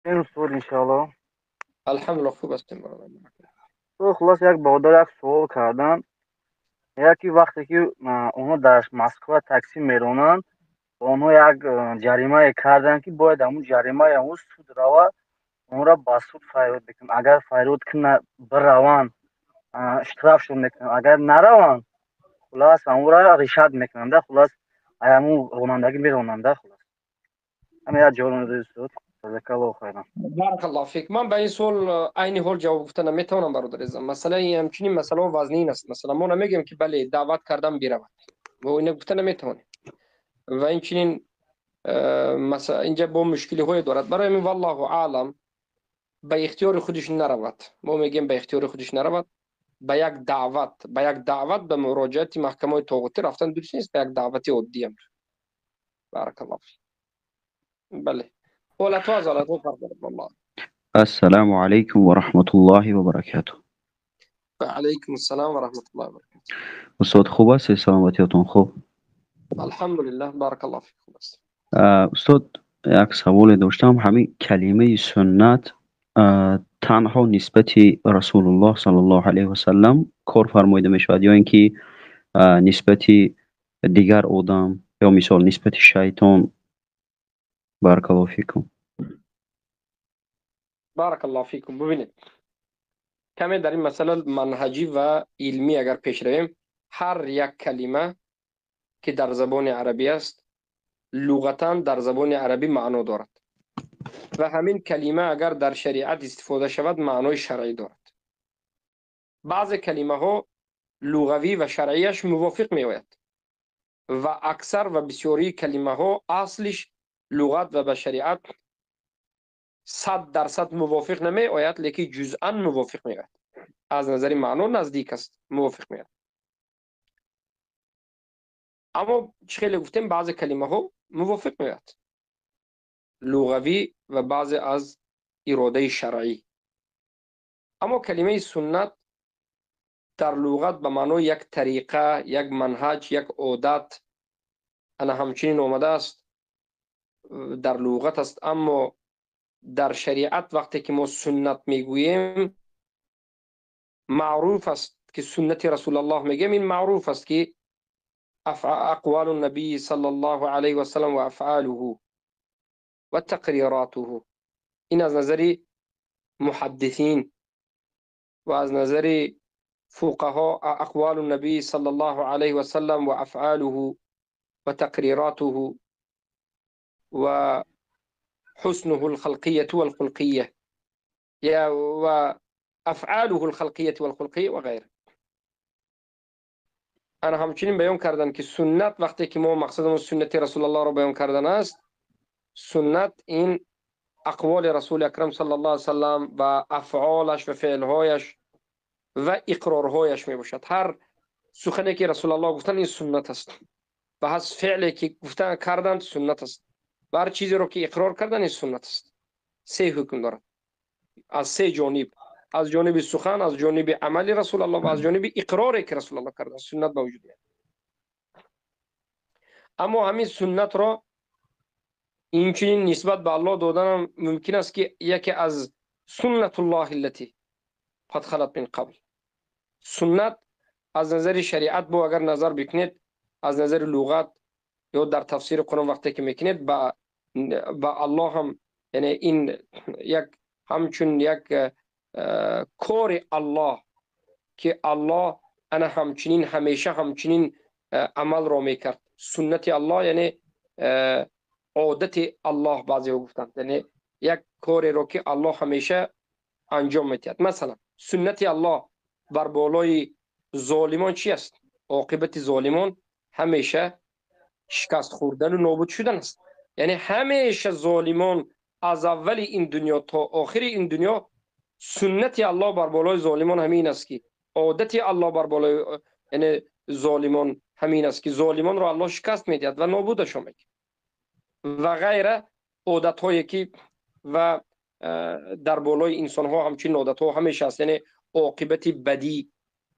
Устод, иншоалло. Алҳамдулиллоҳ, хуб ҳастем, бародар. Хулос, як бародар як суол кардан. Яке вақте ки онҳо дар Москва такси меронанд, онҳо як ҷаримае карданд, ки бояд ҳамун ҷаримаи ҳамун суд рава, онро ба суд фарёд бикунанд. Агар фарёд бираванд, штрафшон мекунанд, агар нараванд, хулас, ҳамонро решать мекунанд. Хулас, ҳамун ронандагӣ меронанд. Хулас, ҳамин як ҷавоб медодед, устод. Ҷазакаллоҳу хайран. Баракаллоҳу фик. Ман ба ин суол айни ҳол ҷавоб гуфта наметавонам, бародар азизам. Масъалаи ҳамчунин масъалаҳо вазнин аст. Масалан, мо намегӯем, ки бале, даъват кардан биравад, мо ина гуфта наметавонем ва инчунин масалан инҷа бо мушкилиҳое дорад. Барои ҳамин, валлоҳу аълам, ба ихтиёри худаш наравад. Мо мегӯем, ба ихтиёри худаш наравад. Ба як даъват ба муроҷиати маҳкамаҳои тоғутӣ рафтан дуруст нест, ба як даъвати оддиам. Баракаллоҳу фик. Бале, ҳолатҳо аз ҳолатҳо фарқ дорад, валлоҳ. Ассалому алайкум ва раҳматуллоҳи ва баракатуҳ. Ва алайкум ассалом ва раҳматуллоҳи ва баракатуҳ. Устод, хуб ҳастед? Саломатиятон хуб? Алҳамдулиллаҳ, баракаллоҳу фик, хуб аст. Устод, як саволе доштам. Ҳамин калимаи суннат танҳо нисбати Расулуллоҳ саллаллоҳу алайҳи васаллам кор фармоида мешавад ё ин ки нисбати дигар одам ё, мисол, нисбати шайтон? Баракаллоҳу фикум. Баракаллоҳу фикум. Бубинед, каме дар ин масъала манҳаҷӣ ва илмӣ агар пеш равем, ҳар як калима, ки дар забони арабӣ аст, луғатан дар забони арабӣ маъно дорад ва ҳамин калима агар дар шариат истифода шавад, маънои шаръӣ дорад. Баъзе калимаҳо луғавӣ ва шаръияш мувофиқ меояд ва аксар ва бисёрии калимаҳо аслиш луғат ва ба шариат 100% мувофиқ намеояд, лекин ҷузъан мувофиқ меояд, аз назари маъно наздик аст, мувофиқ меояд. Аммо чӣ хеле гуфтем, баъзе калимаҳо мувофиқ меояд луғавӣ ва баъзе аз иродаи шаръӣ. Аммо калимаи суннат дар луғат ба маънои як тариқа, як манҳаҷ, як одат, ана ҳамчунин омадааст, дар луғат аст. Аммо дар шариат вақте ки мо суннат мегӯем, маъруф аст, ки суннати Расулаллоҳ мегӯем, ин маъруф аст, ки ақвалу набии саллаллоҳу алайҳи васаллам ва афъалуҳу ва тақриротуҳу. Ин аз назари муҳаддисин ва аз назари фуқаҳо ақвалу набии саллаллоҳу алайҳи васаллам ва афъалуҳу ва тақриротуҳу ва حسنه الخلقية والخلقية يا وأفعاله الخلقية والخلقية وغيره. ана ҳамчунин баён карданд, ки суннат, вақте ки мо мақсадамон суннати Расулаллоҳро баён кардан аст, суннат ин ақволи Расули Акрам саллаллоҳу алайҳи васаллам ва афъолаш ва феълҳояш ва иқрорҳояш мебошад. Ҳар сухане, ки Расулаллоҳ гуфтанд, ин суннат аст ва ҳар феъле, ки гуфтан карданд, суннат аст ва ҳар чизеро, ки иқрор кардан, ин суннат аст. Се ҳукм дорад аз се ҷониб: аз ҷониби сухан, аз ҷониби амали Расулаллоҳ ва аз ҷониби иқроре, ки Расулаллоҳ кардан, суннат ба вуҷуд меяд. Аммо ҳамин суннатро инчунин нисбат ба Аллоҳ доданам мумкин аст, ки яке аз суннатуллоҳи аллати қад халат мин қабл. Суннат аз назари шариат бо агар назар бикунед, аз назари луғат ё дар тафсири Қуръон вақте ки мекунед, ба Аллоҳ ҳам, яъне ин як ҳамчун як кори Аллоҳ, ки Аллоҳ ана ҳамчунин ҳамеша ҳамчунин амалро мекард. Суннати Аллоҳ, яъне одати Аллоҳ, баъзеҳо гуфтанд, яъне як кореро, ки Аллоҳ ҳамеша анҷом медиҳад. Масалан, суннати Аллоҳ бар болои золимон чи аст? Оқибати золимон ҳамеша шикаст хӯрдану нобуд шудан аст. Яъне ҳамеша золимон аз аввали ин дунё то охири ин дунё суннати Аллоҳ бар болои золимон ҳамин аст, ки одати Аллоҳ бар болои, яъне, золимон ҳамин аст, ки золимонро Аллоҳ шикаст медиҳад ва нобудашон мекунад ва ғайра. Одатҳое, ки ва дар болои инсонҳо ҳамчунин одатҳо ҳамеша аст, яъне оқибати бадӣ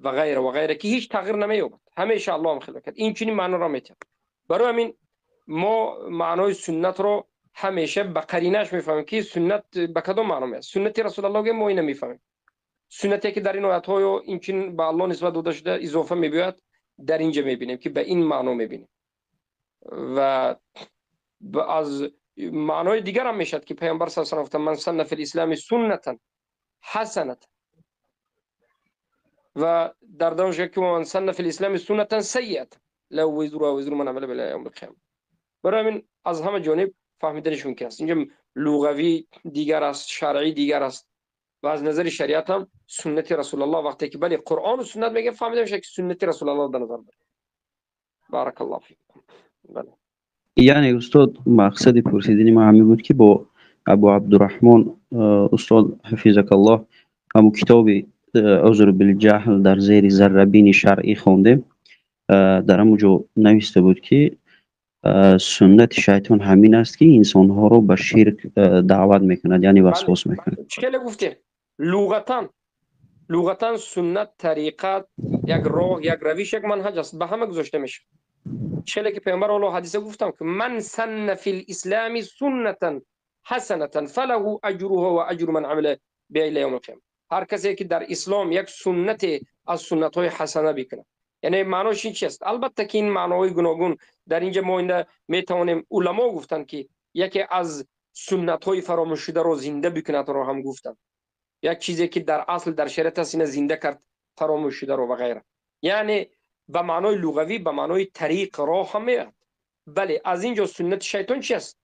ва ғайра ва ғайра, ки ҳеҷ тағйир намеёбад, ҳамеша Аллоҳ ҳам хело кард, инчунин маъноро метиҳад. Барои ҳамин мо маънои суннатро ҳамеша ба қаринааш мефаҳмем, ки суннат ба кадом маъно меояд. Суннати Расулаллоҳ мо ина мефаҳмем. Суннате ки дар ин оятҳо ё инчунин ба Аллоҳ нисбат дода шуда изофа мебиёяд, дар инҷа мебинем ки ба ин маъно мебинем. Ва аз маънои дигар ҳам мешавад, ки Паёмбар саллаллоҳу алайҳи васаллам гуфтанд: ман санна фил ислами суннатан ҳасанатан, ва дар давом шуд ки ман санна фил ислами суннатан саййиатан лаҳу визруҳа ва визру ман амила биҳа ило явмил қиёма. Барои ҳамин аз ҳама ҷониб фаҳмиданаш мумкин аст. Инҷа луғавӣ дигар аст, шаръӣ дигар аст ва аз назари шариат ҳам суннати Расулаллоҳ вақте ки бале Қуръону суннат мегӯяд, фаҳмида мешавад, ки суннати Расулаллоҳ дар назар дорад. Баракаллоҳу фикум. Бале. Яъне устод, мақсади пурсидани ман ҳамин буд, ки бо Абу Абдурраҳмон устод ҳафизакаллоҳ ҳамун китоби Узр билҷаҳл дар зери заррабини шаръӣ хондем. Дар ҳамун ҷо нависта буд, ки суннати шайтон ҳамин аст, ки инсонҳоро ба ширк даъват мекунад, яъне васвос мекунад. Чӣ хеле гуфтем, луғатан суннат тариқат, як роҳ, як равиш, як манҳаҷ аст, ба ҳама гузошта мешавад. Чӣ ки Паёмбар ҳоло ҳадиса гуфтам, ки ман санна фил ислами суннатан ҳасанатан фалаҳу аҷруҳа ва аҷру ман амила биҳа ило явмил қиёма. Ҳар касе ки дар ислом як суннате аз суннатҳои ҳасана бикунад, яъне маънош ин чи аст? Албатта ки ин маъноҳои гуногун дар инҷа мо инда метавонем. Уламо гуфтанд, ки яке аз суннатҳои фаромӯшшударо зинда бикунадро ҳам гуфтанд, як чизе ки дар асл дар шариат аст, ина зинда кард фаромӯшшударо ва ғайра. Яъне ба маънои луғавӣ, ба маънои тариқ, роҳ ҳам меояд. Бале, аз ин ҷо суннати шайтон чи аст?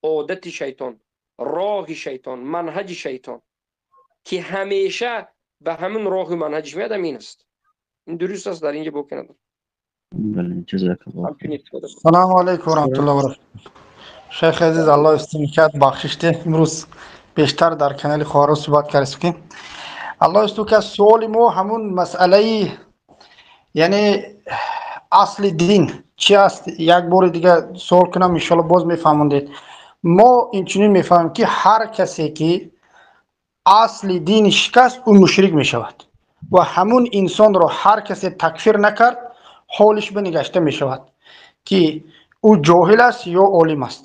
Одати шайтон, роҳи шайтон, манҳаҷи шайтон, ки ҳамеша ба ҳамин роҳу манҳаҷиш меояд, ҳамин аст. Ин дуруст аст, дар инҷа боке надорад. Бале, ҷазакаллоҳ. Салому алайкум ва раҳматуллоҳи ва баракатуҳ. Шайхи азиз, Аллоҳ истимкат бахшиште. Имрӯз бештар дар канали хоҳаро суҳбат кардем, ки Аллоҳ истукат. Суоли мо ҳамун масъалаи, яъне асли дин чи аст. Як бори дига суол кунам, иншоалло боз мефаҳмондед. Мо инчунин мефаҳмем, ки ҳар касе ки асли дини шикаст, ӯ мушрик мешавад ва ҳамун инсонро ҳар касе такфир накард, ҳолиш бинигашта мешавад, ки ӯ ҷоҳил аст ё олим аст.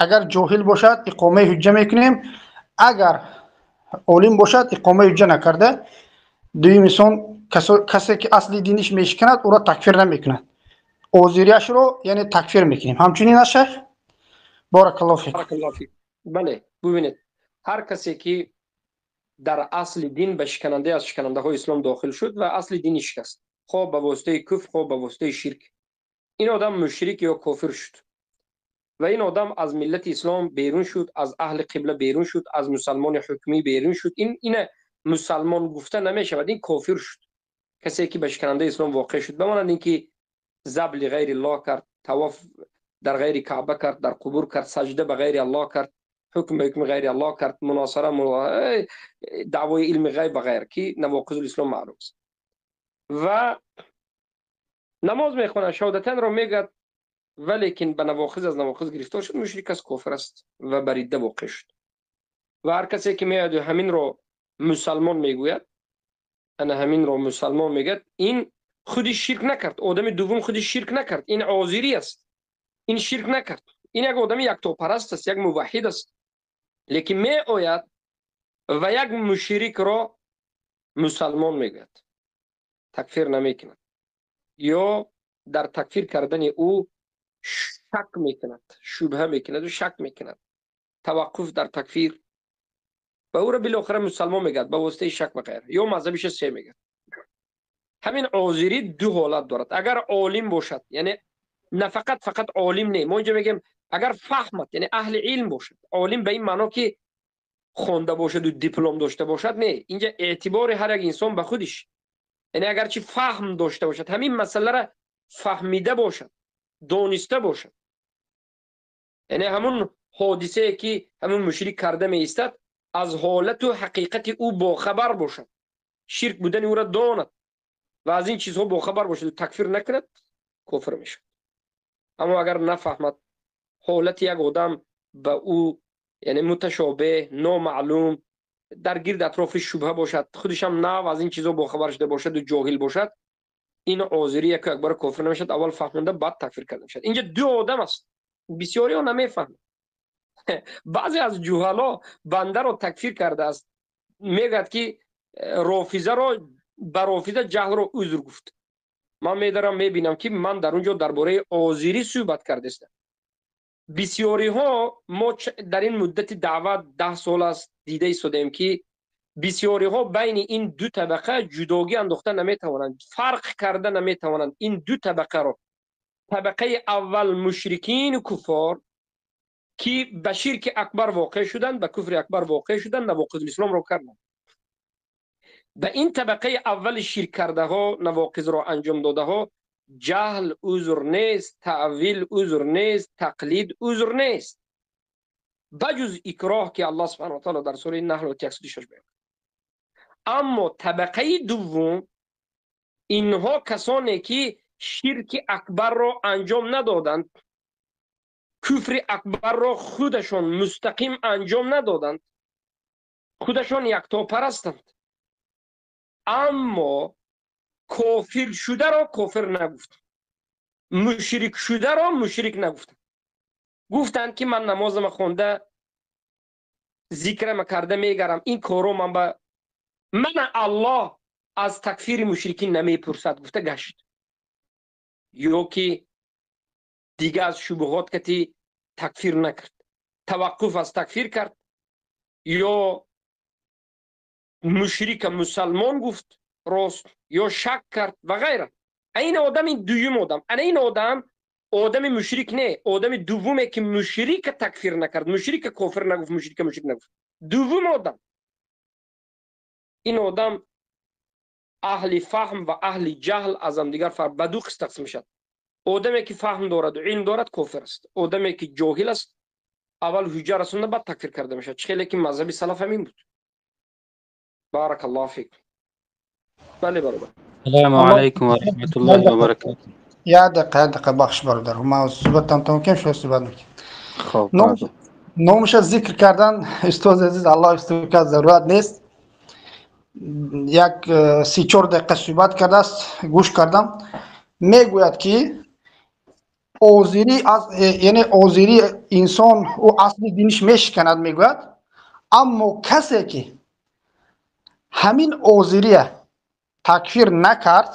Агар ҷоҳил бошад, иқомаи ҳуҷҷа мекунем, агар олим бошад, иқомаи ҳуҷҷа накарда. Дуюм инсон, касе ки асли диниш мешиканад, ӯро такфир намекунад, озирияшро яъне такфир мекунем. Ҳамчунин аст, шайх? Баракаллоҳу фик. Бале, бубинед, ҳар касе ки дар асли дин ба шиканандаи аз шиканандаҳои ислом дохил шуд ва асли дини шикаст, хоҳ ба воситаи куфр, хоҳ ба воситаи ширк, ин одам мушрик ё кофир шуд ва ин одам аз миллати ислом берун шуд, аз аҳли қибла берун шуд, аз мусалмони ҳукмӣ берун шуд. Ин ина мусалмон гуфта намешавад, ин кофир шуд. Касе ки ба шиканандаи ислом воқеъ шуд, ба монанди ин ки забҳ ли ғайри Аллоҳ кард, тавоф дар ғайри Каъба кард, дар қубур кард, саҷда ба ғайри Аллоҳ кард, ҳукм ба ҳукми ғайри Аллоҳ кард, муносара, даъвои илми ғайб ва ғайр, ки навоқизул ислом маълум аст, ва намоз мехонад, шаҳодатанро мегӯяд, валекин ба навоқиз аз навоқиз гирифтор шуд, мушрик аст, кофир аст ва ба ридда воқеъ шуд. Ва ҳар касе ки меояду ҳаминро мусалмон мегӯяд, ана ҳаминро мусалмон мегӯяд, ин худи ширк накард. Одами дуввум худи ширк накард, ин озирӣ аст, ин ширк накард, ин як одами яктопараст аст, як муваҳҳид аст, лекин меояд ва як мушрикро мусалмон мегӯяд, такфир намекунад ё дар такфир кардани ӯ шак мекунад, шубҳа мекунаду шак мекунад, таваққуф дар такфир, ва ӯро билохира мусалмон мегӯяд ба воситаи шак ва ғайра, ё мазҳабиша се мегӯяд. Ҳамин озирӣ ду ҳолат дорад. Агар олим бошад, яъне на фақат олим не, мо инҷо мегӯем агар фаҳмад, яъне аҳли илм бошад. Олим ба ин маъно ки хонда бошаду диплом дошта бошад не, инҷа эътибори ҳар як инсон ба худиш, яъне агарчи фаҳм дошта бошад, ҳамин масъаларо фаҳмида бошад, дониста бошад, яъне ҳамун ҳодисае ки ҳамун мушрик карда меистад, аз ҳолату ҳақиқати ӯ бохабар бошад, ширк будани ӯро донад ва аз ин чизҳо бохабар бошад, такфир накунад, кофир мешавад. Аммо агар нафаҳмад, ҳолати як одам ба ӯ яъне муташобеҳ, номаълум, дар гирд атрофи шубҳа бошад, худишам нав аз ин чизҳо бохабар шуда бошаду ҷоҳил бошад, ин озирӣ яку якбора кофир намешавад, аввал фаҳмонда, баъд такфир карда мешавад. Инҷа ду одам аст, бисёриҳо намефаҳманд. Баъзе аз ҷуҳало бандаро такфир кардааст, мегӯяд ки рофизаро ба рофиза ҷаҳлро узр гуфт. Ман медарам мебинам ки ман дар он ҷо дар бораи озирӣ суҳбат кардастам. Бисёриҳо мо дар ин муддати даъват 10 сол аст дида истодаем ки бисёриҳо байни ин ду табақа ҷудогӣ андохта наметавонанд, фарқ карда наметавонанд ин ду табақаро. Табақаи аввал мушрикину куффор ки ба ширки акбар воқеъ шуданд, ба куфри акбар воқеъ шуданд, навоқизулисломро карданд. Ба ин табақаи аввали ширк кардаҳо, навоқизро анҷом додаҳо ҷаҳл узр нест, таъвил узр нест, тақлид узр нест, ба ҷуз икроҳ ки Аллоҳ субҳонаҳу ва таъоло дар сураи Наҳл ояти 106 баён. Аммо табақаи дуввум инҳо касоне ки ширки акбарро анҷом надоданд, куфри акбарро худашон мустақим анҷом надоданд, худашон яктопарастанд, аммо кофир шударо кофир нагуфтанд, мушрик шударо мушрик нагуфтанд. Гуфтанд ки ман намозама хонда, зикрама карда мегарам, ин корро ман ба мана Аллоҳ аз такфири мушрикин намепурсад гуфта гашт. Ё ки дига аз шубҳот кати такфир накард, таваққуф аз такфир кард, ё мушрика мусалмон гуфт рост, ё шак кард ва ғайра. Ин одам, ин дуюм одам, ана ин одам одами мушрик не, одами дуввуме ки мушрика такфир накард, мушрика кофир нагуфт, мушрика мушрик нагуфт. Дуввум одам, ин одам аҳли фаҳм ва аҳли ҷаҳл аз ҳамдигар фарқ ба ду қисм тақсим мешавад. Одаме ки фаҳм дорад, илм дорад, кофир аст. Одаме ки ҷоҳил аст, аввал ҳуҷҷа расонда, баъд такфир карда мешавад. Чӣ хеле ки мазҳаби салаф ҳамин буд. Баракаллоҳу фик. Бале бародар. Салому алайкум ва раҳматуллоҳи ва баракатуҳ. Як дақиқа, як дақиқа бахш бародар. Ман суҳбатам тамом кардам, шумо суҳбат мекунед. Хоб. Номаша зикр кардан устоз азиз, Аллоҳ устод, зарурат нест. Як 34 дақиқа суҳбат кардааст, гӯш кардам. Мегӯяд ки озирӣ аз, яъне озирӣ инсон ӯ асли диниш мешиканад, мегӯяд, аммо касе ки ҳамин озирия такфир накард,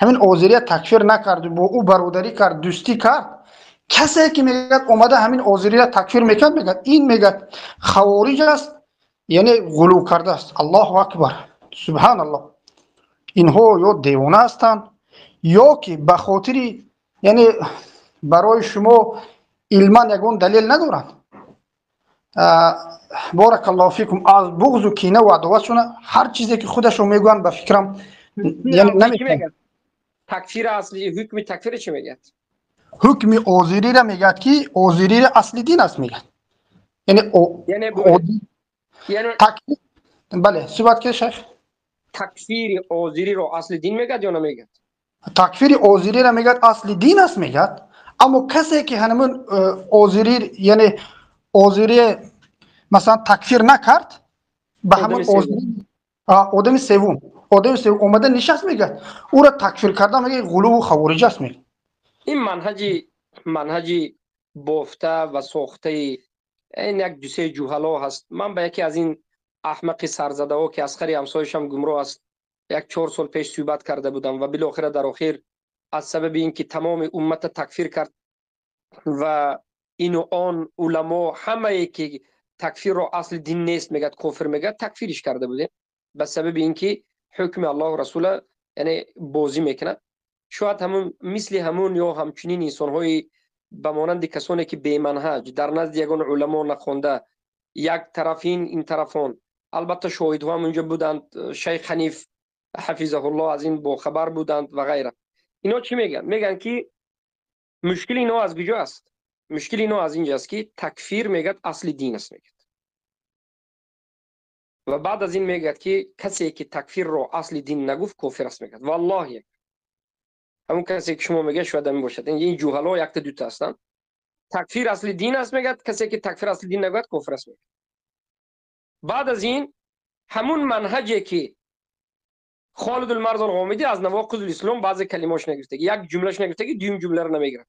ҳамин озирия такфир накард, бо ӯ бародарӣ кард, дӯстӣ кард, касе ки мегӯяд омада ҳамин озирия такфир мекард, мегӯяд ин мегӯяд хавориҷ аст, яъне ғулув кардааст. Аллоҳу акбар, субҳаналлоҳ. Инҳо ё девона ҳастанд, ё ки ба хотири, яъне барои шумо илман ягон далел надоранд. Баракаллоҳу фикум, аз буғзу кина ва адоватшона ҳар чизе ки худашон мегӯянд, ба фикрам яъне такфир асли, ҳукми такфир чӣ мегӯяд? Ҳукми озириро мегӯяд ки озириро асли дин аст мегӯяд. Яъне такфир, бале, суҳбат ки шайх. Такфири озириро асли дин мегӯяд ё намегӯяд? Такфири озириро мегӯяд асли дин аст мегӯяд, аммо касе ки ҳамин озири, яъне озири масалан такфир накард, ба ҳамон озири одами севум, одами севум омада нишаст мегӯяд, ӯро такфир карда мегӯяд ғулуву хавориҷ аст мегӯяд. Ин манҳаҷи бофта ва сохтаи ин як ду-се ҷуҳало ҳаст. Ман ба яке аз ин аҳмақи сарзадаҳо ки аз хари ҳамсояшам гумроҳ аст, як 4 сол пеш суҳбат карда будам ва билохира дар охир аз сабаби ин ки тамоми уммата такфир кард ва ину он уламо ҳамае ки такфирро асли дин нест мегӯяд, кофир мегӯяд, такфириш карда будем ба сабаби ин ки ҳукми Аллоҳу расула яъне бозӣ мекунад. Шояд ҳамун мисли ҳамун ё ҳамчунин инсонҳои ба монанди касоне ки беманҳаҷ дар назди ягон уламо нахонда, як тараф ин тараф он. Албатта шоҳидҳо ҳам унҷо буданд, шайх Ҳаниф ҳафизаҳуллоҳ аз ин бохабар буданд ва ғайра. Ино чӣ мегӯянд? Мегӯянд ки мушкили ино аз куҷо аст? Мушкили ино аз инҷо аст ки такфир мегӯяд асли дин аст мегӯяд. Ва баъд аз ин мегӯяд ки касе ки такфирро асли дин нагуфт кофир аст мегӯяд. Валлоҳи ҳамон касе ки шумо мегӯяд шояд ҳамин бошад. Ин ҷуҳало якта дута ҳастанд. Такфир асли дин аст мегӯяд, касе ки такфир асли дин нагӯяд кофир аст мегӯяд. Баъд аз ин ҳамун манҳаҷе ки Холид ал-Марз ал-Ғомидӣ аз Навоқиз ул-Ислом баъзе калимаҳош нагирифтаги, як ҷумлаш нагирифтаги, дуюм ҷумларо намегирад.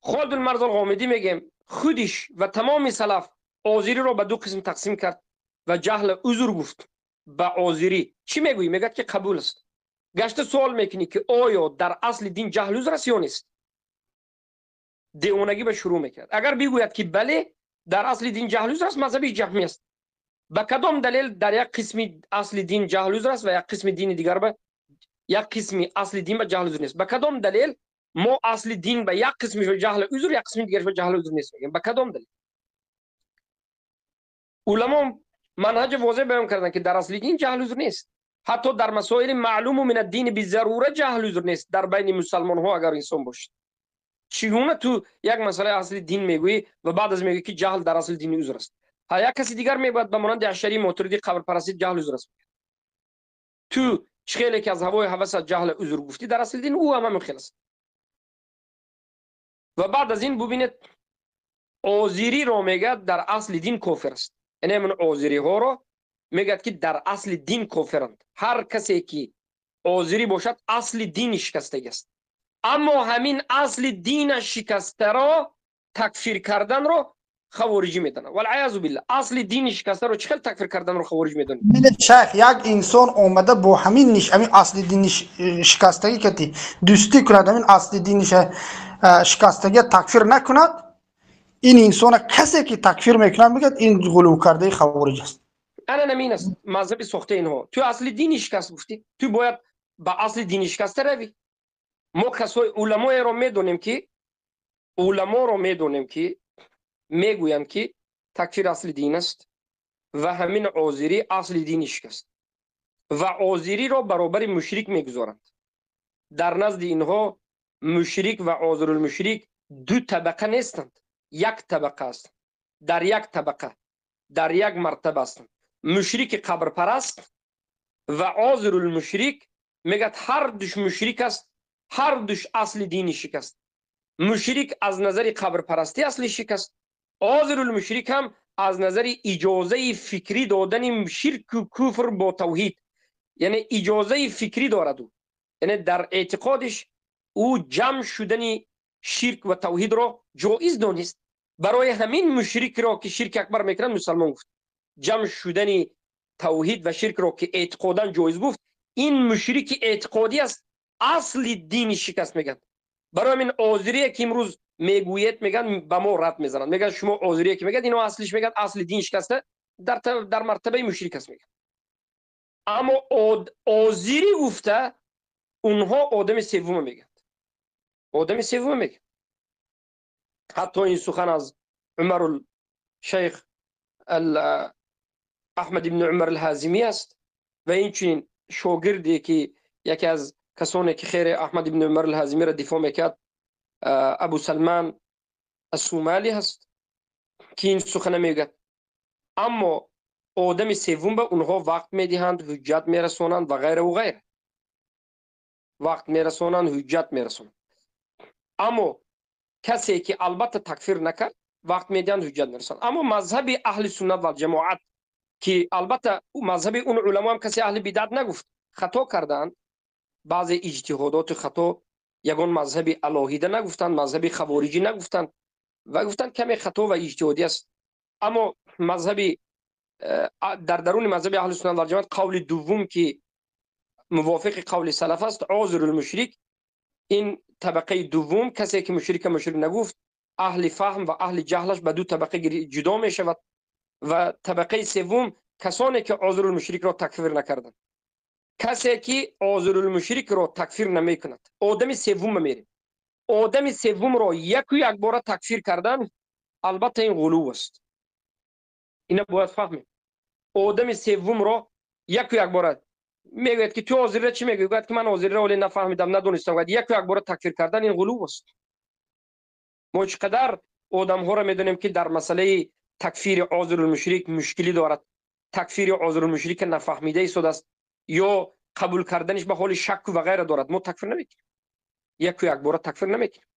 Холид ибн Марзон Ғомидӣ мегӯем, худиш ва тамоми салаф озириро ба ду қисм тақсим кард ва ҷаҳл узр гуфт ба озирӣ. Чӣ мегӯӣ? Мегӯяд ки қабул аст. Гашта суол мекунӣ ки оё дар асли дин ҷаҳл узр аст ё нест? Девонагӣ ба шурӯъ мекунад. Агар бигӯяд ки бале, дар асли дин ҷаҳл узр аст, мазҳаби ҷаҳмӣ аст. Ба кадом далел дар як қисми асли дин ҷаҳл узр аст ва як қисми дини дигар ба як қисми асли дин ба ҷаҳл узр нест? Ба кадом далел мо асли дин ба як қисмиш ба ҷаҳл узр, як қисми дигараш ба ҷаҳл узр нест мегӯем? Ба кадом далел? Уламо манҳаҷ возеҳ баён карданд ки дар асли дин ҷаҳл узр нест. Ҳатто дар масоили маълуму мин ад-дини бизарура ҷаҳл узр нест дар байни мусалмонҳо агар инсон бошад. Чӣ гуна ту як масъалаи асли дин мегӯӣ ва баъд аз мегӯӣ ки ҷаҳл дар асли дин узр аст? Ҳа, як каси дигар мебояд ба монанди Ашарӣ, Мотуридӣ, қабрпарастӣ ҷаҳл узр аст. Ту чӣ хеле ки аз ҳавои ҳавасат ҷаҳл узр гуфтӣ дар асли дин, ӯ ҳам ҳамин хел аст. Ва баъд аз ин бубинед, озириро мегӯяд дар асли дин кофир аст. Яъне ҳамин озириҳоро мегӯяд ки дар асли дин кофиранд. Ҳар касе ки озирӣ бошад, асли дини шикастагӣ аст. Аммо ҳамин асли дина шикастаро такфир карданро хавориҷӣ медонанд. Валъаязу биллаҳ, асли дини шикастаро чӣ хел такфир карданро хавориҷ медонанд? Бинед шайх, як инсон омада бо ҳамин ҳамин асли дини шикастагӣ кати дӯстӣ кунад, ҳамин асли дини шикастагия такфир накунад, ин инсона касе ки такфир мекунад, мегӯяд ин ғулув кардаи хавориҷ аст. Ана намин аст мазҳаби сохтаи инҳо. Ту асли дини шикаст гуфтӣ, ту бояд ба асли дини шикаста равӣ. Мо касои уламоеро медонем ки уламоро медонем ки мегӯянд ки такфир асли дин аст ва ҳамин озирӣ асли дини шикаст ва озириро баробари мушрик мегузоранд. Дар назди инҳо мушрик ва озирулмушрик ду табақа нестанд, як табақа ҳастанд. Дар як табақа, дар як мартаба ҳастанд. Мушрики қабрпараст ва озирулмушрик мегӯяд ҳар душ мушрик аст, ҳар душ асли дини шикаст. Мушрик аз назари қабрпарастӣ асли шикаст, озирулмушрик ҳам аз назари иҷозаи фикрӣ додани ширку куфр бо тавҳид, яъне иҷозаи фикрӣ дорад ӯ, яъне дар эътиқодиш ӯ ҷамъ шудани ширк ва тавҳидро ҷоиз донист. Барои ҳамин мушрикро ки ширки акбар мекунад мусалмон гуфт. Ҷамъ шудани тавҳид ва ширкро ки эътиқодан ҷоиз гуфт, ин мушрики эътиқодӣ аст, асли дини шикаст мегӯянд. Барои ҳамин озирие ки имрӯз мегӯед, мегӯянд ба мо рад мезананд, мегӯянд шумо озирие ки мегӯяд ино аслиш мегӯяд асли дин шикаста дар мартабаи мушрик аст мегӯянд. Аммо озирӣ гуфта онҳо одами севума мегӯянд, одами севума мегӯянд. Ҳатто ин сухан аз Умарул шайх Аҳмад ибни Умар алҳазимӣ аст ва инчунин шогирде ки яке аз касоне ки хейри Аҳмад ибни Умар алҳазимиро дифоъ мекард, Абу Салман ассумалӣ ҳаст ки ин сухана мегӯяд. Аммо одами севум ба онҳо вақт медиҳанд, ҳуҷҷат мерасонанд ва ғайраву ғайра. Вақт мерасонанд, ҳуҷҷат мерасонанд. Аммо касе ки албатта такфир накард, вақт медиҳанд, ҳуҷҷат мерасонанд. Аммо мазҳаби аҳли суннат вал ҷамоат ки албатта мазҳаби он уламо ҳам касе аҳли бидъат нагуфт, хато кардаанд, баъзе иҷтиҳодоти хато, ягон мазҳаби алоҳида нагуфтанд, мазҳаби хавориҷӣ нагуфтанд ва гуфтанд каме хато ва иҷтиҳодӣ аст. Аммо мазҳаби дар даруни мазҳаби аҳли суннат вал ҷамоат қавли дуввум ки мувофиқи қавли салаф аст, озирулмушрик, ин табақаи дуввум касе ки мушрика мушрик нагуфт, аҳли фаҳм ва аҳли ҷаҳлаш ба ду табақа ҷудо мешавад ва табақаи севум касоне ки озирулмушрикро такфир накарданд. Касе ки озирулмушрикро такфир намекунад, одами севума мерем. Одами севумро яку якбора такфир кардан албатта ин ғулув аст. Ина бояд фаҳмем. Одами севумро яку якбора мегӯяд ки ту озирра чӣ мегӯӣ? Гӯяд ки ман озирра оле нафаҳмидам, надонистам. Гӯяд яку якбора такфир кардан ин ғулув аст. Мо чӣ қадар одамҳоро медонем ки дар масъалаи такфири озирулмушрик мушкилӣ дорад, такфири озирулмушрика нафаҳмида истодааст ё қабул карданиш ба ҳоли шакку ва ғайра дорад. Мо такфир намекунем, яку якбора такфир намекунем,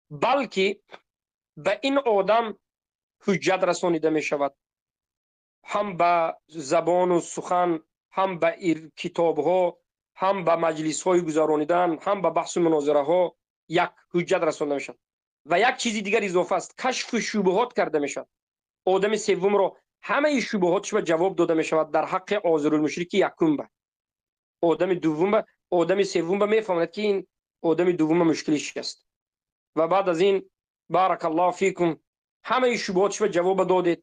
балки ба ин одам ҳуҷҷат расонида мешавад, ҳам ба забону сухан, ҳам ба китобҳо, ҳам ба маҷлисҳои гузаронидан, ҳам ба баҳсу мунозираҳо як ҳуҷҷат расонида мешавад. Ва як чизи дигар изофа аст, кашфу шубҳот карда мешавад. Одами севумро ҳамаи шубҳоташ ба ҷавоб дода мешавад дар ҳаққи озирулмушрики якум ба одами дуввум ба одами севум ба мефаҳмад, ки ин одами дуввума мушкилиш аст. Ва баъд аз ин, баракаллоҳу фикум, ҳамаи шубҳоташ ба ҷавоб додед,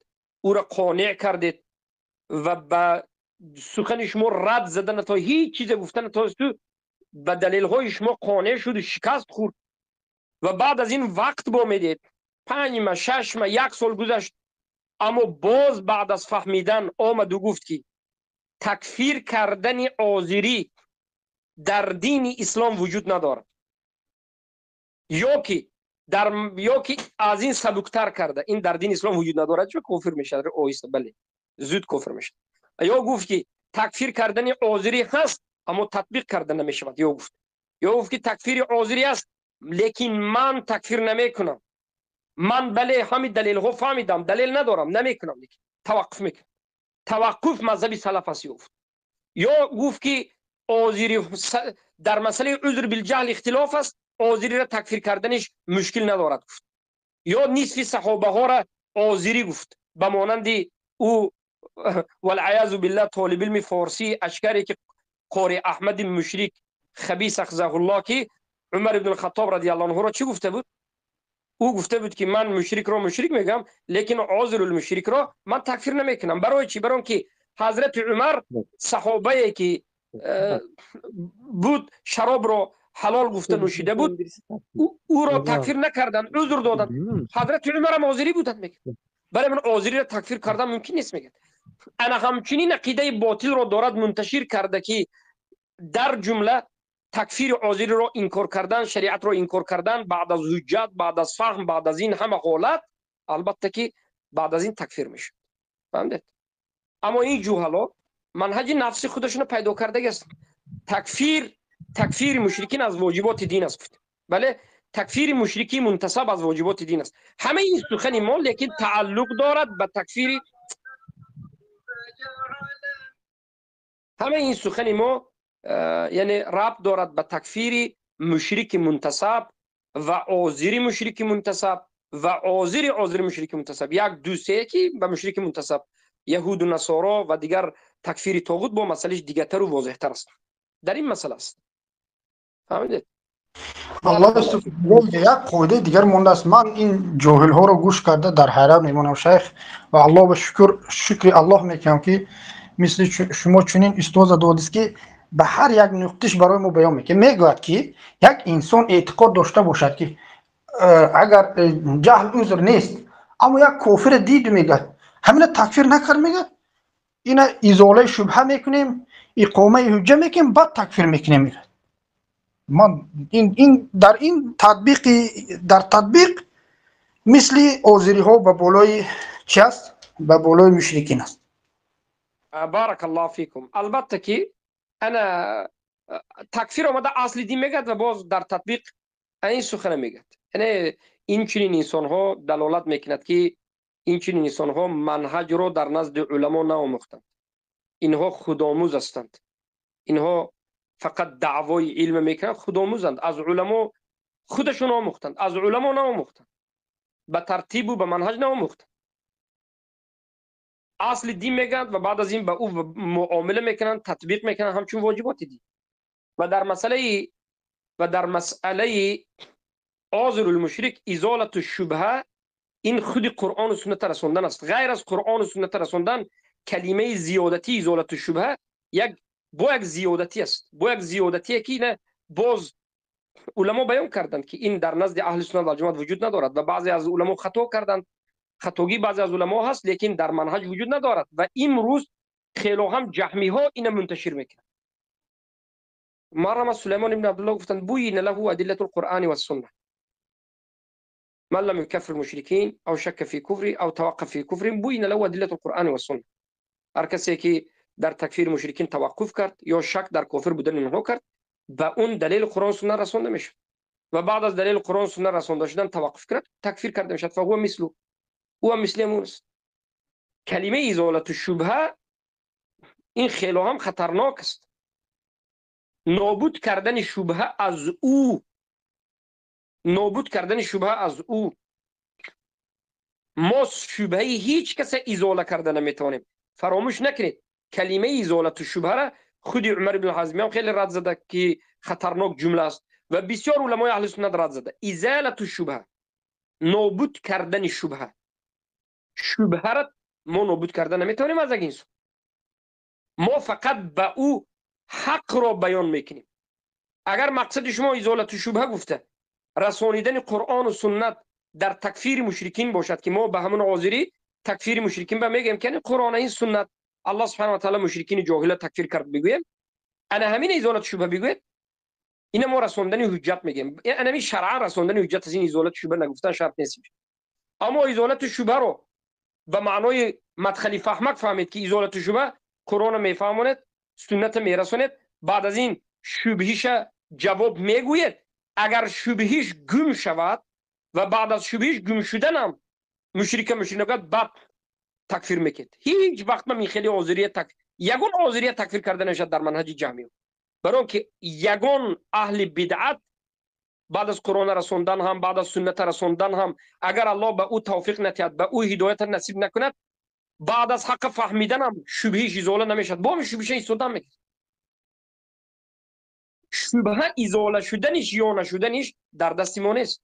ӯро қонеъ кардед ва ба сухани шумо рад зада то ҳеҷ чизе гуфта натавонисту ба далелҳои шумо қонеъ шуду шикаст хӯрд. Ва баъд аз ин вақт бо медиҳед, 5 ма, 6 ма, як сол гузашт, аммо боз баъд аз фаҳмидан омаду гуфт, ки такфир кардани озирӣ дар дини ислом вуҷуд надорад, ё ки дар ё ки аз ин сабуктар карда, ин дар дини ислом вуҷуд надорад, чун кофир мешавад оҳиста, бале, зуд кофир мешавад. Ё гуфт, ки такфир кардани озирӣ ҳаст, аммо татбиқ карда намешавад. Ё гуфт, ки такфири озирӣ аст, лекин ман такфир намекунам, ман бале ҳамин далелҳо фаҳмидам, далел надорам, намекунам, лекин таваққуф мекунам, таваққуф мазҳаби салаф аст, ё гуфт. Ё гуфт, ки озири дар масъалаи узр билҷаҳл ихтилоф аст, озириро такфир карданиш мушкил надорад, гуфт. Ё нисфи саҳобаҳоро озирӣ гуфт, ба монанди ӯ, валъаязу биллаҳ, толибилми форсӣ ашкаре, ки қори Аҳмади мушрик хабис ахзаҳуллоҳ, ки Умар ибн Хаттоб радиаллоҳу анҳуро чӣ гуфта буд? Ӯ гуфта буд, ки ман мушрикро мушрик мегӯям, лекин озирулмушрикро ман такфир намекунам. Барои чӣ? Барои он ки ҳазрати Умар саҳобае ки буд, шаробро ҳалол гуфта нӯшида буд, ӯро такфир накарданд, узр доданд. Ҳазрати Умарам озирӣ буданд, мегӯяд. Барои ман озириро такфир кардан мумкин нест, мегӯяд. Ана ҳамчунин ақидаи ботилро дорад мунташир карда, ки дар ҷумла такфири озириро инкор кардан, шариатро инкор кардан баъд аз ҳуҷҷат, баъд аз фаҳм, баъд аз ин ҳама ҳолат, албатта ки баъд аз ин такфир мешавад. Фаҳмидед? Аммо ин ҷуҳало манҳаҷи нафси худашонро пайдо кардаги аст. Такфири мушрикин аз воҷиботи дин аст, гуфт. Бале, такфири мушрикӣ мунтасаб аз воҷиботи дин аст. Ҳамаи ин сухани мо лекин тааллуқ дорад ба такфири, ҳамаи ин сухани мо яъне рабт дорад ба такфири мушрики мунтасаб ва озири мушрики мунтасаб ва озири мушрики мунтасаб, як, ду, се, ки ба мушрики мунтасаб яҳуду насоро ва дигар такфири тоғут бо масъалаиш дигартару возеҳтар аст, дар ин масъала аст. Фаҳмидед? Як қоидаи дигар мондааст. Ман ин ҷоҳилҳоро гӯш карда дар ҳайрат мемонам, шайх, ва Аллоҳ ба шукр, шукри Аллоҳ мекунам, ки мисли шумо чунин устоза додист, ки ба ҳар як нуқтиш барои мо баён мекунад. Мегӯяд, ки як инсон эътиқод дошта бошад, ки агар ҷаҳл узр нест, аммо як кофире диду мегӯяд, ҳамина такфир накард, мегӯяд, ина изолаи шубҳа мекунем, иқомаи ҳуҷҷа мекунем, баъд такфир мекунем, мегӯяд. Ман ин дар ин татбиқи дар татбиқ мисли озириҳо ба болои чи аст? Ба болои мушрикин аст. Баракаллоҳу фикум. Албатта ки ана такфир омада асли дин мегӯяд ва боз дар татбиқ ин сухана мегӯяд. Яъне ин чунин инсонҳо далолат мекунад, ки ин чунин инсонҳо манҳаҷро дар назди уламо наомӯхтанд. Инҳо худомӯз ҳастанд. Инҳо фақат даъвои илм мекунанд, худомӯзанд. Аз уламо худашон омӯхтанд, аз уламо наомӯхтанд, ба тартибу ба манҳаҷ наомӯхтанд. Асли дин мегӯянд ва баъд аз ин ба ӯ муомила мекунанд, татбиқ мекунанд ҳамчун воҷиботи дин. Ва дар масъалаи озирулмушрик изолату шубҳа, ин худи Қуръону сунната расондан аст. Ғайр аз Қуръону сунната расондан, калимаи зиёдатӣ изолату шубҳа як бо як зиёдатӣ аст, бо як зиёдатие, ки ина боз уламо баён карданд, ки ин дар назди аҳли суннат валҷамоат вуҷуд надорад ва баъзе аз уламо хато карданд, хатогӣ баъзе аз уламо ҳаст, лекин дар манҳаҷ вуҷуд надорад ва имрӯз хело ҳам ҷаҳмиҳо ина мунташир мекунанд. Марама Сулаймон ибн Абдуллоҳ гуфтанд: буйина лаҳу адиллату лқуръани вассунна, ман лам юкаффир мушрикин ав шакка фи куфри ав таваққаф фи куфрин, буйина лаҳу адиллату лқуръани вассунна. Ҳар касе ки дар такфири мушрикин таваққуф кард ё шак дар кофир будани онҳо кард, ба он далели Қуръон сунна расонда мешавад ва баъд аз далели Қуръон сунна расонда шудан таваққуф кунад, такфир карда мешавад. Фаҳува мислу, ӯ ҳам мисли ҳамон аст. Калимаи изолату шубҳа ин хело ҳам хатарнок аст. Нобуд кардани шубҳа аз ӯ. Нобуд кардани шубҳа аз ӯ. Мо шубҳаи ҳеҷ каса изола карда наметавонем. Фаромӯш накунед, калимаи изолату шубҳара худи Умар ибн Ҳазмӣ ҳам хеле рад зада, ки хатарнок ҷумла аст, ва бисёр уламои аҳли суннат рад зада. Изалату шубҳа, нобуд кардани шубҳа. Шубҳара мо нобуд карда наметавонем аз як инсон. Мо фақат ба ӯ ҳақро баён мекунем. Агар мақсади шумо изолату шубҳа гуфта расонидани Қуръону суннат дар такфири мушрикин бошад, ки мо ба ҳамон ҳозирӣ такфири мушрикин ба мегӯем, ки Қуръон, ин суннат, Аллоҳ субҳанаҳу ва таъала мушрикини ҷоҳила такфир кард бигӯем, ана ҳамин изолату шубҳа бигӯед, ина мо расондани ҳуҷҷат мегӯем. Ана ҳамин шаръан расондани ҳуҷҷат аз ин изолату шубҳа нагуфтан шарт нест. Аммо изолату шубҳаро ба маънои мадхали фаҳмак фаҳмед, ки изолату шубҳа Қуръонро мефаҳмонед, сунната мерасонед, баъд аз ин шубҳиша ҷавоб мегӯед. Агар шубҳиш гум шавад ва баъд аз шубҳиш гум шуданам мушрика мушрик нагӯяд, баъд такфир мекунед. Ҳеҷ вақт ман хеле ҳозирия ягон ҳозирия такфир карда намешавад дар манҳаҷи ҷаҳмиё, барои он ки ягон аҳли бидъат баъд аз Қуръон расондан ҳам, баъд аз сунната расондан ҳам, агар Аллоҳ ба ӯ тавфиқ натиҳад, ба ӯ ҳидоята насиб накунад, баъд аз ҳаққа фаҳмидан ҳам шубҳиш изола намешавад. Бо ҳамин шубҳиша истодан мекунад. Шубҳа изола шуданиш ё нашуданиш дар дасти мо нест.